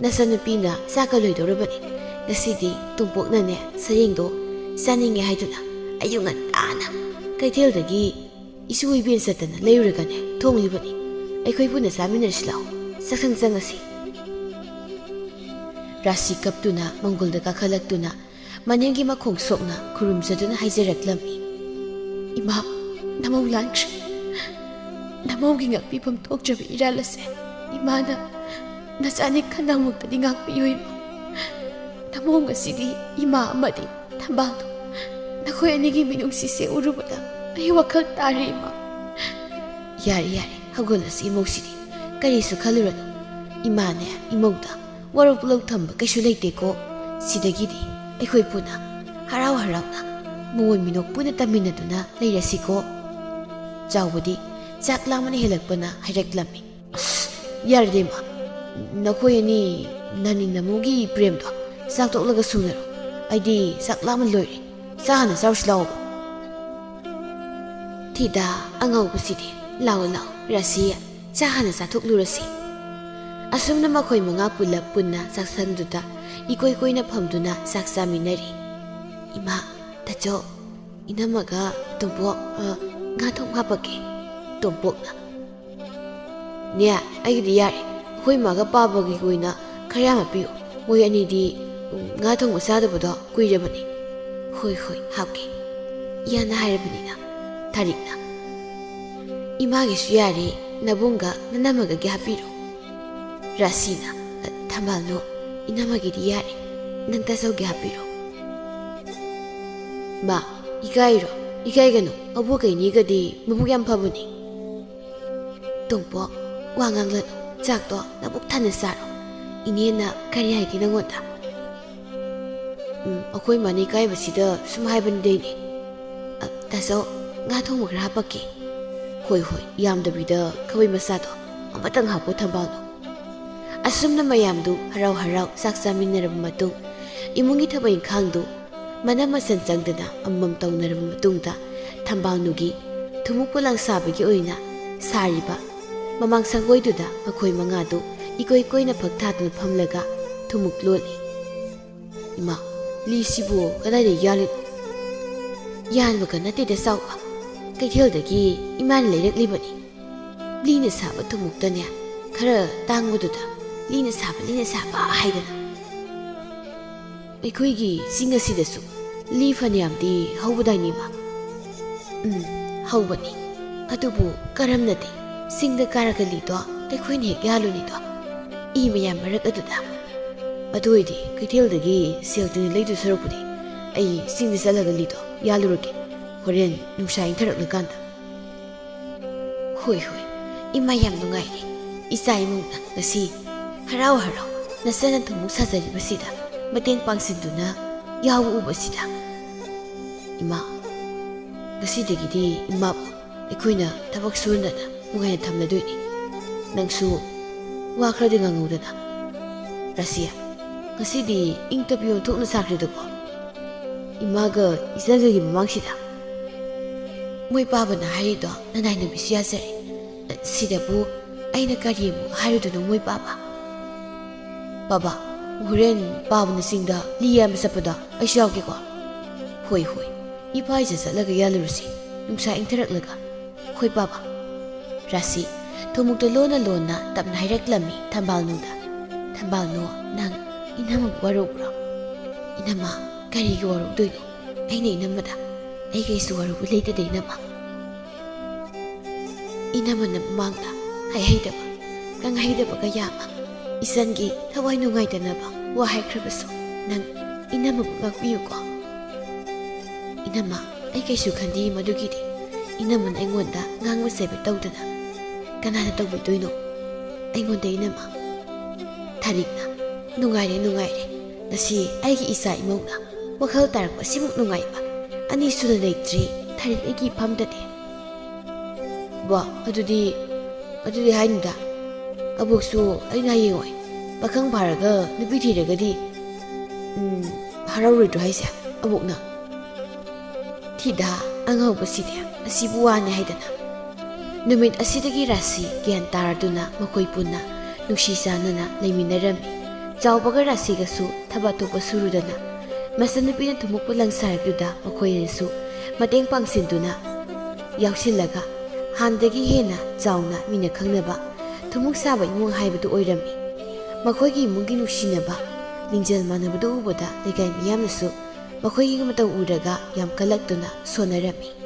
ꯅꯆꯟꯅꯨꯄꯤꯅ ꯆꯥꯛꯀ ꯂꯣꯏꯗꯧꯔꯕꯅꯤ꯫ ꯉꯁꯤꯗꯤ ꯇꯣꯝꯄꯣꯛꯅꯅꯦ ꯁꯔꯦꯡꯗꯣ ꯆꯥꯅꯤꯡꯉꯦ ꯍꯥꯏꯗꯨꯅ ꯑꯌꯨꯛ ꯉꯟꯇꯥꯅ ꯀꯩꯊꯦꯜꯗꯒꯤ ꯏꯁꯨ ꯏꯕꯦꯟ ꯆꯠꯇꯅ ꯂꯩꯔꯨꯔꯒꯅꯦ ꯊꯣꯡꯂꯤꯕꯅꯤ꯫ ꯑꯩꯈꯣꯏ ꯄꯨꯟꯅ ꯆꯥꯃꯤꯟꯅꯔꯁꯤ ꯂꯥꯛꯑꯣ, ꯆꯥꯛꯁꯪ ꯆꯪꯉꯁꯤ꯫" ꯔꯥꯁꯤ ꯀꯞꯇꯨꯅ ꯃꯪꯒꯣꯜꯗ ꯀꯥꯈꯠꯂꯛꯇꯨꯅ ꯃꯅꯦꯝꯒꯤ ꯃꯈꯣꯡ ꯁꯣꯛꯅ ꯈꯨꯔꯨꯝꯖꯗꯨꯅ ꯍꯥꯏꯖꯔꯛꯂꯝꯃꯤ꯫ "ꯏꯃꯥ, ꯅꯃꯧ ꯂꯥꯟꯈ꯭ꯔꯦ꯫ ꯅꯃꯧꯒꯤ ꯉꯥꯛꯄꯤꯐꯝ ꯊꯣꯛꯇ꯭ꯔꯕ ꯏꯔꯥꯜ ꯑꯁꯦ ꯏꯃꯥꯅ ꯅꯆꯥꯅꯤ ꯈꯟꯅꯃꯨꯛꯇꯗꯤ ꯉꯥꯛꯄꯤꯌꯨ ꯏꯃꯥ꯫ ꯅꯃꯧ ꯉꯁꯤꯗꯤ ꯏꯃꯥ ꯑꯃꯗꯤ ꯊꯝꯕꯥꯜꯗꯣ, ꯅꯈꯣꯏ ꯑꯅꯤꯒꯤ ꯃꯤꯅꯨꯡꯁꯤꯁꯦ ꯎꯔꯨꯕꯗ ꯑꯩ ꯋꯥꯈꯜ ꯇꯥꯔꯦ ꯏꯃꯥ꯫" "ꯌꯥꯔꯦ ꯌꯥꯔꯦ, ꯍꯧꯒꯠꯂꯁꯤ ꯏꯃꯧꯁꯤꯗꯤ꯫ ꯀꯔꯤꯁꯨ ꯈꯜꯂꯨꯔꯅꯨ꯫ ꯏꯃꯥꯅꯦ ꯏꯃꯧꯗ ꯋꯥꯔꯧ ꯄꯨꯛꯂꯧ ꯊꯝꯕ ꯀꯩꯁꯨ ꯂꯩꯇꯦꯀꯣ꯫ ꯁꯤꯗꯒꯤꯗꯤ ꯑꯩꯈꯣꯏ ꯄꯨꯟꯅ ꯍꯔꯥꯎ ꯍꯔꯥꯎꯅ ꯃꯃꯣꯟ ꯃꯤꯅꯣꯛ ꯄꯨꯟꯅ ꯇꯝꯃꯤꯟꯅꯗꯨꯅ ꯂꯩꯔꯁꯤꯀꯣ꯫" ꯆꯥꯎꯕꯗꯤ ꯆꯥꯛ ꯂꯥꯝꯕꯅ ꯍꯦꯜꯂꯛꯄꯅ ꯍꯥꯏꯔꯛꯂꯝꯃꯤ꯫ "ꯑꯁ, ꯌꯥꯔꯦꯗ ꯏꯃꯥ, ꯅꯈꯣꯏ ꯑꯅꯤ ꯅꯅꯤ ꯅꯃꯧꯒꯤ ꯄ꯭ꯔꯦꯝꯗꯣ ꯆꯥꯛ ꯇꯣꯛꯂꯒ ꯁꯨꯅꯔꯣ꯫ ꯑꯩꯗꯤ ꯆꯥꯛ ꯂꯥꯝꯕ ꯂꯣꯏꯔꯦ꯫ ꯆꯥ ꯍꯥꯟꯅ ꯆꯥꯔꯨꯁꯤ ꯂꯥꯛꯑꯣꯕ꯫" "ꯊꯤꯗ ꯑꯉꯧꯕꯁꯤꯗꯤ꯫ ꯂꯥꯛꯑꯣ ꯂꯥꯛꯑꯣ ꯔꯥꯁꯤ, ꯆꯥ ꯍꯥꯟꯅ ꯆꯥꯊꯣꯛꯂꯨꯔꯁꯤ꯫" ꯑꯁꯨꯝꯅ ꯃꯈꯣꯏ ꯃꯉꯥ ꯄꯨꯂꯞ ꯄꯨꯟꯅ ꯆꯥꯛꯁꯪꯗꯨꯗ ꯏꯀꯣꯏ ꯀꯣꯏꯅ ꯐꯝꯗꯨꯅ ꯆꯥꯛ ꯆꯥꯃꯤꯟꯅꯔꯤ꯫ "ꯏꯃꯥ, ꯇꯥꯆꯧ, ꯏꯅꯝꯃꯒ ꯇꯣꯝꯄꯣꯛ, ꯑ, ꯉꯥ ꯊꯣꯡ ꯍꯥꯞꯄꯛꯀꯦ꯫" ꯇꯣꯝꯄꯣꯛꯅ, "ꯅꯦ, ꯑꯩꯒꯤꯗꯤ ꯌꯥꯔꯦ꯫ ꯑꯩꯈꯣꯏ ꯏꯃꯥꯒ ꯄꯥꯕꯒꯤ ꯑꯣꯏꯅ ꯈꯔ ꯌꯥꯝ ꯍꯥꯞꯄꯤꯌꯨ꯫ ꯃꯣꯏ ꯑꯅꯤꯗꯤ, ꯎꯝ, ꯉꯥ ꯊꯣꯡꯕ ꯆꯥꯗꯕꯗꯣ ꯀꯨꯏꯔꯕꯅꯤ꯫" "ꯍꯣꯏ, ꯍꯣꯏ, ꯍꯥꯞꯀꯦ꯫ ꯏꯌꯥꯅ ꯍꯥꯏꯔꯕꯅꯤꯅ꯫" ꯊꯥꯔꯤꯛꯅ, "ꯏꯃꯥꯒꯤꯁꯨ ꯌꯥꯔꯦ, ꯅꯕꯨꯡꯒ ꯅꯅꯝꯃꯒꯒꯤ ꯍꯥꯞꯄꯤꯔꯣ꯫" ꯔꯥꯁꯤꯅ, "ꯑ, ꯊꯝꯕꯥꯜꯅꯣ, ꯏꯅꯝꯃꯒꯤꯗꯤ ꯌꯥꯔꯦ, ꯅꯪ ꯇꯥꯆꯧꯒꯤ ꯍꯥꯞꯄꯤꯔꯣ꯫" "ꯏꯃꯥ, ꯏꯀꯥꯏꯔꯣ? ꯏꯀꯥꯏꯒꯅꯨ, ꯑꯕꯣꯛꯀ ꯏꯅꯦꯒꯗꯤ ꯃꯕꯨꯛ ꯌꯥꯝ ꯐꯕꯅꯤ꯫" "ꯇꯣꯝꯄꯣꯛ, ꯋꯥ ꯉꯥꯡꯂꯅꯨ, ꯆꯥꯛꯇꯣ ꯅꯕꯨꯛ ꯊꯟꯅ ꯆꯥꯔꯣ꯫ ꯏꯅꯦꯅ ꯀꯔꯤ ꯍꯥꯏꯒꯦ ꯅꯪꯉꯣꯟꯗ?" "ꯎꯝ, ꯑꯩꯈꯣꯏ ꯃꯥꯅ ꯏꯀꯥꯏꯕꯁꯤꯗ ꯁꯨꯝ ꯍꯥꯏꯕꯅꯤꯗ ꯏꯅꯦ꯫ ꯑ, ꯇꯥꯆꯧ, ꯉꯥ ꯊꯣꯡꯕ ꯈꯔ ꯍꯥꯞꯄꯛꯀꯦ꯫" "ꯍꯣꯏ, ꯍꯣꯏ, ꯌꯥꯝꯗꯕꯤꯗ ꯈꯥꯕꯩ ꯃꯆꯥꯗꯣ ꯑꯃꯇꯪ ꯍꯥꯞꯄꯣ ꯊꯝꯕꯥꯜꯗꯣ꯫" ꯑꯁꯨꯝꯅ ꯃꯌꯥꯝꯗꯨ ꯍꯔꯥꯎ ꯍꯔꯥꯎ ꯆꯥꯛ ꯆꯥꯃꯤꯟꯅꯔꯕ ꯃꯇꯨꯡ, ꯏꯃꯨꯡꯒꯤ ꯊꯕꯛ ꯏꯪꯈꯥꯡꯗꯨ ꯃꯅꯝ ꯃꯁꯟ ꯆꯪꯗꯅ ꯑꯃꯃꯝ ꯇꯧꯅꯔꯕ ꯃꯇꯨꯡꯗ, ꯊꯝꯕꯥꯜꯅꯨꯒꯤ ꯊꯨꯝꯃꯣꯛ ꯄꯣꯂꯥꯡ ꯁꯥꯕꯒꯤ ꯑꯣꯏꯅ ꯁꯥꯔꯤꯕ ꯃꯃꯥꯡ ꯁꯪꯒꯣꯏꯗꯨꯗ ꯃꯈꯣꯏ ꯃꯉꯥꯗꯨ ꯏꯀꯣꯏ ꯀꯣꯏꯅ ꯐꯛ ꯊꯥꯗꯨꯅ ꯐꯝꯂꯒ ꯊꯨꯝꯃꯣꯛ ꯂꯣꯜꯂꯤ꯫ "ꯏꯃꯥ, ꯂꯤꯁꯤꯕꯨ ꯀꯗꯥꯏꯗ ꯌꯥꯜꯂꯤꯅꯣ?" "ꯌꯥꯟꯕꯒ ꯅꯠꯇꯦꯗ ꯆꯥꯎꯕ, ꯀꯩꯊꯦꯜꯗꯒꯤ ꯏꯃꯥꯅ ꯂꯩꯔꯛꯂꯤꯕꯅꯤ꯫ ꯂꯤꯅ ꯁꯥꯕ ꯊꯨꯝꯃꯣꯛꯇꯅꯦ, ꯈꯔ ꯇꯥꯡꯕꯗꯨꯗ ꯂꯤꯅ ꯁꯥꯕ, ꯂꯤꯅ ꯁꯥꯕ ꯍꯥꯏꯗꯅ꯫ ꯑꯩꯈꯣꯏꯒꯤ ꯆꯤꯡ ꯑꯁꯤꯗꯁꯨ ꯂꯤ ꯐꯅꯌꯥꯝꯗꯤ ꯍꯧꯕꯗꯥꯏꯅꯦ, ꯏꯃꯥ? ꯎꯝ, ꯍꯧꯕꯅꯤ꯫ ꯑꯗꯨꯕꯨ ꯀꯔꯝꯅꯗꯤ ꯆꯤꯡꯗ ꯀꯥꯔꯒ ꯂꯤꯗꯣ ꯑꯩꯈꯣꯏꯅ ꯍꯦꯛ ꯌꯥꯜꯂꯨꯅꯤꯗꯣ, ꯏ ꯃꯌꯥꯝ ꯃꯔꯛ ꯑꯗꯨꯗ? ꯑꯗꯨ ꯑꯣꯏꯗꯤ ꯀꯩꯊꯦꯜꯗꯒꯤ ꯁꯦꯜ ꯇꯤꯡꯅ ꯂꯩꯗꯣꯏ ꯁꯔꯨꯛꯄꯨꯗꯤ ꯑꯩ ꯆꯤꯡꯗ ꯆꯠꯂꯒ ꯂꯤꯗꯣ ꯌꯥꯜꯂꯨꯔꯒꯦ꯫ ꯍꯣꯔꯦꯟ ꯅꯨꯡꯁꯥ ꯏꯪꯊꯔꯛꯂꯀꯥꯟꯗ꯫ ꯍꯣꯏ, ꯍꯣꯏ, ꯏꯃꯥ ꯌꯥꯝ ꯅꯨꯡꯉꯥꯏꯔꯦ꯫ ꯏꯆꯥ ꯏꯃꯧꯅ ꯉꯁꯤ ꯍꯔꯥꯎ ꯍꯔꯥꯎ ꯅꯆꯟꯅ ꯊꯨꯝꯃꯣꯛ ꯁꯥꯖꯔꯤꯕꯁꯤꯗ ꯃꯇꯦꯡ ꯄꯥꯡꯁꯤꯟꯗꯨꯅ ꯌꯥꯎꯕ ꯎꯕꯁꯤꯗ꯫ ꯏꯃꯥ, ꯉꯁꯤꯗꯒꯤꯗꯤ ꯏꯃꯥꯕꯨ ꯑꯩꯈꯣꯏꯅ ꯊꯕꯛ ꯁꯨꯍꯟꯗꯅ ꯅꯨꯡꯉꯥꯏꯅ ꯊꯝꯂꯗꯣꯏꯅꯤ꯫ ꯅꯪꯁꯨ ꯋꯥ ꯈꯔꯗꯤ ꯉꯥꯡꯍꯧꯗꯅ꯫ ꯔꯥꯁꯤꯌꯥ, ꯉꯁꯤꯗꯤ ꯏꯪ ꯇꯞꯄꯤ ꯑꯣꯟꯊꯣꯛꯅ ꯁꯥꯈ꯭ꯔꯦꯗꯀꯣ꯫ ꯏꯃꯥꯒ ꯏꯆꯟꯒꯒꯤ ꯃꯃꯥꯡꯁꯤꯗ꯫ ꯃꯣꯏ ꯄꯥꯕꯅ ꯍꯥꯏꯔꯤꯗꯣ ꯅꯅꯥꯏ ꯅꯨꯃꯤꯠꯁꯨ ꯌꯥꯖꯔꯦ꯫ ꯁꯤꯗꯕꯨ ꯑꯩꯅ ꯀꯔꯤ ꯑꯃꯨꯛ ꯍꯥꯏꯔꯨꯗꯣꯏꯅꯣ ꯃꯣꯏ ꯄꯥꯕ? ꯕꯥꯕꯥ, ꯍꯣꯔꯦꯟ ꯄꯥꯕꯅ ꯆꯤꯡꯗ ꯂꯤ ꯌꯥꯟꯕ ꯆꯠꯄꯗꯣ ꯑꯩꯁꯨ ꯌꯥꯎꯒꯦꯀꯣ꯫ ꯍꯣꯏ, ꯍꯣꯏ, ꯏꯄꯥ ꯏꯆꯥ ꯆꯠꯂꯒ ꯌꯥꯜꯂꯨꯔꯁꯤ, ꯅꯨꯡꯁꯥ ꯏꯪꯊꯔꯛꯂꯒ꯫ ꯍꯣꯏ ꯄꯥꯕ꯫ ꯔꯥꯁꯤ, ꯊꯨꯝꯃꯣꯛꯇ ꯂꯣꯟꯅ ꯂꯣꯟꯅ ꯇꯞꯅ ꯍꯥꯏꯔꯛꯂꯝꯃꯤ ꯊꯝꯕꯥꯜꯅꯨꯗ꯫ ꯊꯝꯕꯥꯜꯅꯨ, ꯅꯪ ꯏꯅꯝꯃꯕꯨ ꯋꯥꯔꯧꯕ꯭ꯔꯣ? ꯏꯅꯝꯃ, ꯀꯔꯤꯒꯤ ꯋꯥꯔꯧꯗꯣꯏꯅꯣ? ꯑꯩꯅ ꯏꯅꯝꯃꯗ ꯑꯩ ꯀꯩꯁꯨ ꯋꯥꯔꯧꯕ ꯂꯩꯇꯗꯦ ꯏꯅꯝꯃ꯫ ꯏꯅꯝꯃꯅ ꯃꯃꯥꯡꯗ ꯍꯥꯏꯍꯩꯗꯕ, ꯉꯥꯡꯍꯩꯗꯕ ꯀꯌꯥ ꯑꯃ, ꯏꯆꯟꯒꯤ ꯊꯋꯥꯏ ꯅꯨꯡꯉꯥꯏꯇꯅꯕ ꯋꯥ ꯍꯥꯏꯈ꯭ꯔꯕꯁꯨ ꯅꯪ ꯏꯅꯝꯃꯕꯨ ꯉꯥꯛꯄꯤꯌꯨꯀꯣ꯫ ꯏꯅꯝꯃ, ꯑꯩ ꯀꯩꯁꯨ ꯈꯟꯗꯦ ꯃꯗꯨꯒꯤꯗꯤ꯫ ꯏꯅꯝꯃꯅ ꯑꯩꯉꯣꯟꯗ ꯉꯥꯡꯕ ꯆꯩꯕ ꯇꯧꯗꯅ ꯀꯅꯥꯅ ꯇꯧꯕꯤꯗꯣꯏꯅꯣ? ꯑꯩꯉꯣꯟꯗ ꯏꯅꯝꯃ꯫ ꯊꯥꯔꯤꯛꯅ, ꯅꯨꯡꯉꯥꯏꯔꯦ, ꯅꯨꯡꯉꯥꯏꯔꯦ꯫ ꯉꯁꯤ ꯑꯩꯒꯤ ꯏꯆꯥ ꯏꯃꯧꯅ ꯋꯥꯈꯜ ꯇꯥꯔꯛꯄ ꯑꯁꯤꯃꯨꯛ ꯅꯨꯡꯉꯥꯏꯕ ꯑꯅꯤꯁꯨꯅ ꯂꯩꯇ꯭ꯔꯤ ꯊꯥꯔꯤꯛ ꯑꯩꯒꯤ ꯏꯐꯝꯗꯗꯤ꯫ ꯋꯥ, ꯑꯗꯨꯗꯤ, ꯑꯗꯨꯗꯤ ꯍꯥꯏꯅꯨꯗ꯫ ꯑꯕꯣꯛꯁꯨ ꯑꯩꯅ ꯍꯌꯦꯡꯋꯥꯏ ꯄꯥꯈꯪ ꯐꯥꯔꯒ ꯅꯨꯄꯤ ꯊꯤꯔꯒꯗꯤ, ꯎꯝ, ꯍꯔꯥꯎꯔꯣꯏꯗ꯭ꯔꯣ ꯍꯥꯏꯁꯦ ꯑꯕꯣꯛꯅ? ꯊꯤꯗ, ꯑꯉꯥꯎꯕꯁꯤꯗꯤ, ꯑꯁꯤꯕꯨ ꯋꯥꯅꯤ ꯍꯥꯏꯗꯅ꯫ ꯅꯨꯃꯤꯠ ꯑꯁꯤꯗꯒꯤ ꯔꯥꯁꯤ ꯒ꯭ꯌꯥꯟ ꯇꯥꯔꯗꯨꯅ ꯃꯈꯣꯏ ꯄꯨꯟꯅ ꯅꯨꯡꯁꯤ ꯆꯥꯟꯅꯅ ꯂꯩꯃꯤꯟꯅꯔꯝꯃꯤ꯫ ꯆꯥꯎꯕꯒ ꯔꯥꯁꯤꯒꯁꯨ ꯊꯕꯛ ꯑꯇꯣꯞꯄ ꯁꯨꯔꯨꯗꯅ ꯃꯆꯟꯅꯨꯄꯤꯅ ꯊꯨꯝꯃꯣꯛꯄ ꯂꯪ ꯁꯥꯔꯛꯂꯤꯗꯨꯗ ꯃꯈꯣꯏ ꯑꯅꯤꯁꯨ ꯃꯇꯦꯡ ꯄꯥꯡꯁꯤꯟꯗꯨꯅ ꯌꯥꯎꯁꯤꯜꯂꯒ ꯍꯥꯟꯅꯗꯒꯤ ꯍꯦꯟꯅ ꯆꯥꯎꯅ ꯃꯤꯅ ꯈꯪꯅꯕ ꯊꯨꯝꯃꯣꯛ ꯁꯥꯕ ꯏꯃꯨꯡ ꯍꯥꯏꯕꯗꯨ ꯑꯣꯏꯔꯝꯃꯤ꯫ ꯃꯈꯣꯏꯒꯤ ꯏꯃꯨꯡꯒꯤ ꯅꯨꯡꯁꯤꯅꯕ, ꯂꯤꯡꯖꯦꯜ ꯃꯥꯟꯅꯕꯗꯨ ꯎꯕꯗ ꯂꯩꯀꯥꯏ ꯃꯤꯌꯥꯝꯅꯁꯨ ꯃꯈꯣꯏꯒꯤ ꯃꯇꯧ ꯎꯔꯒ ꯌꯥꯝ ꯀꯜꯂꯛꯇꯨꯅ ꯁꯣꯟꯅꯔꯝꯃꯤ꯫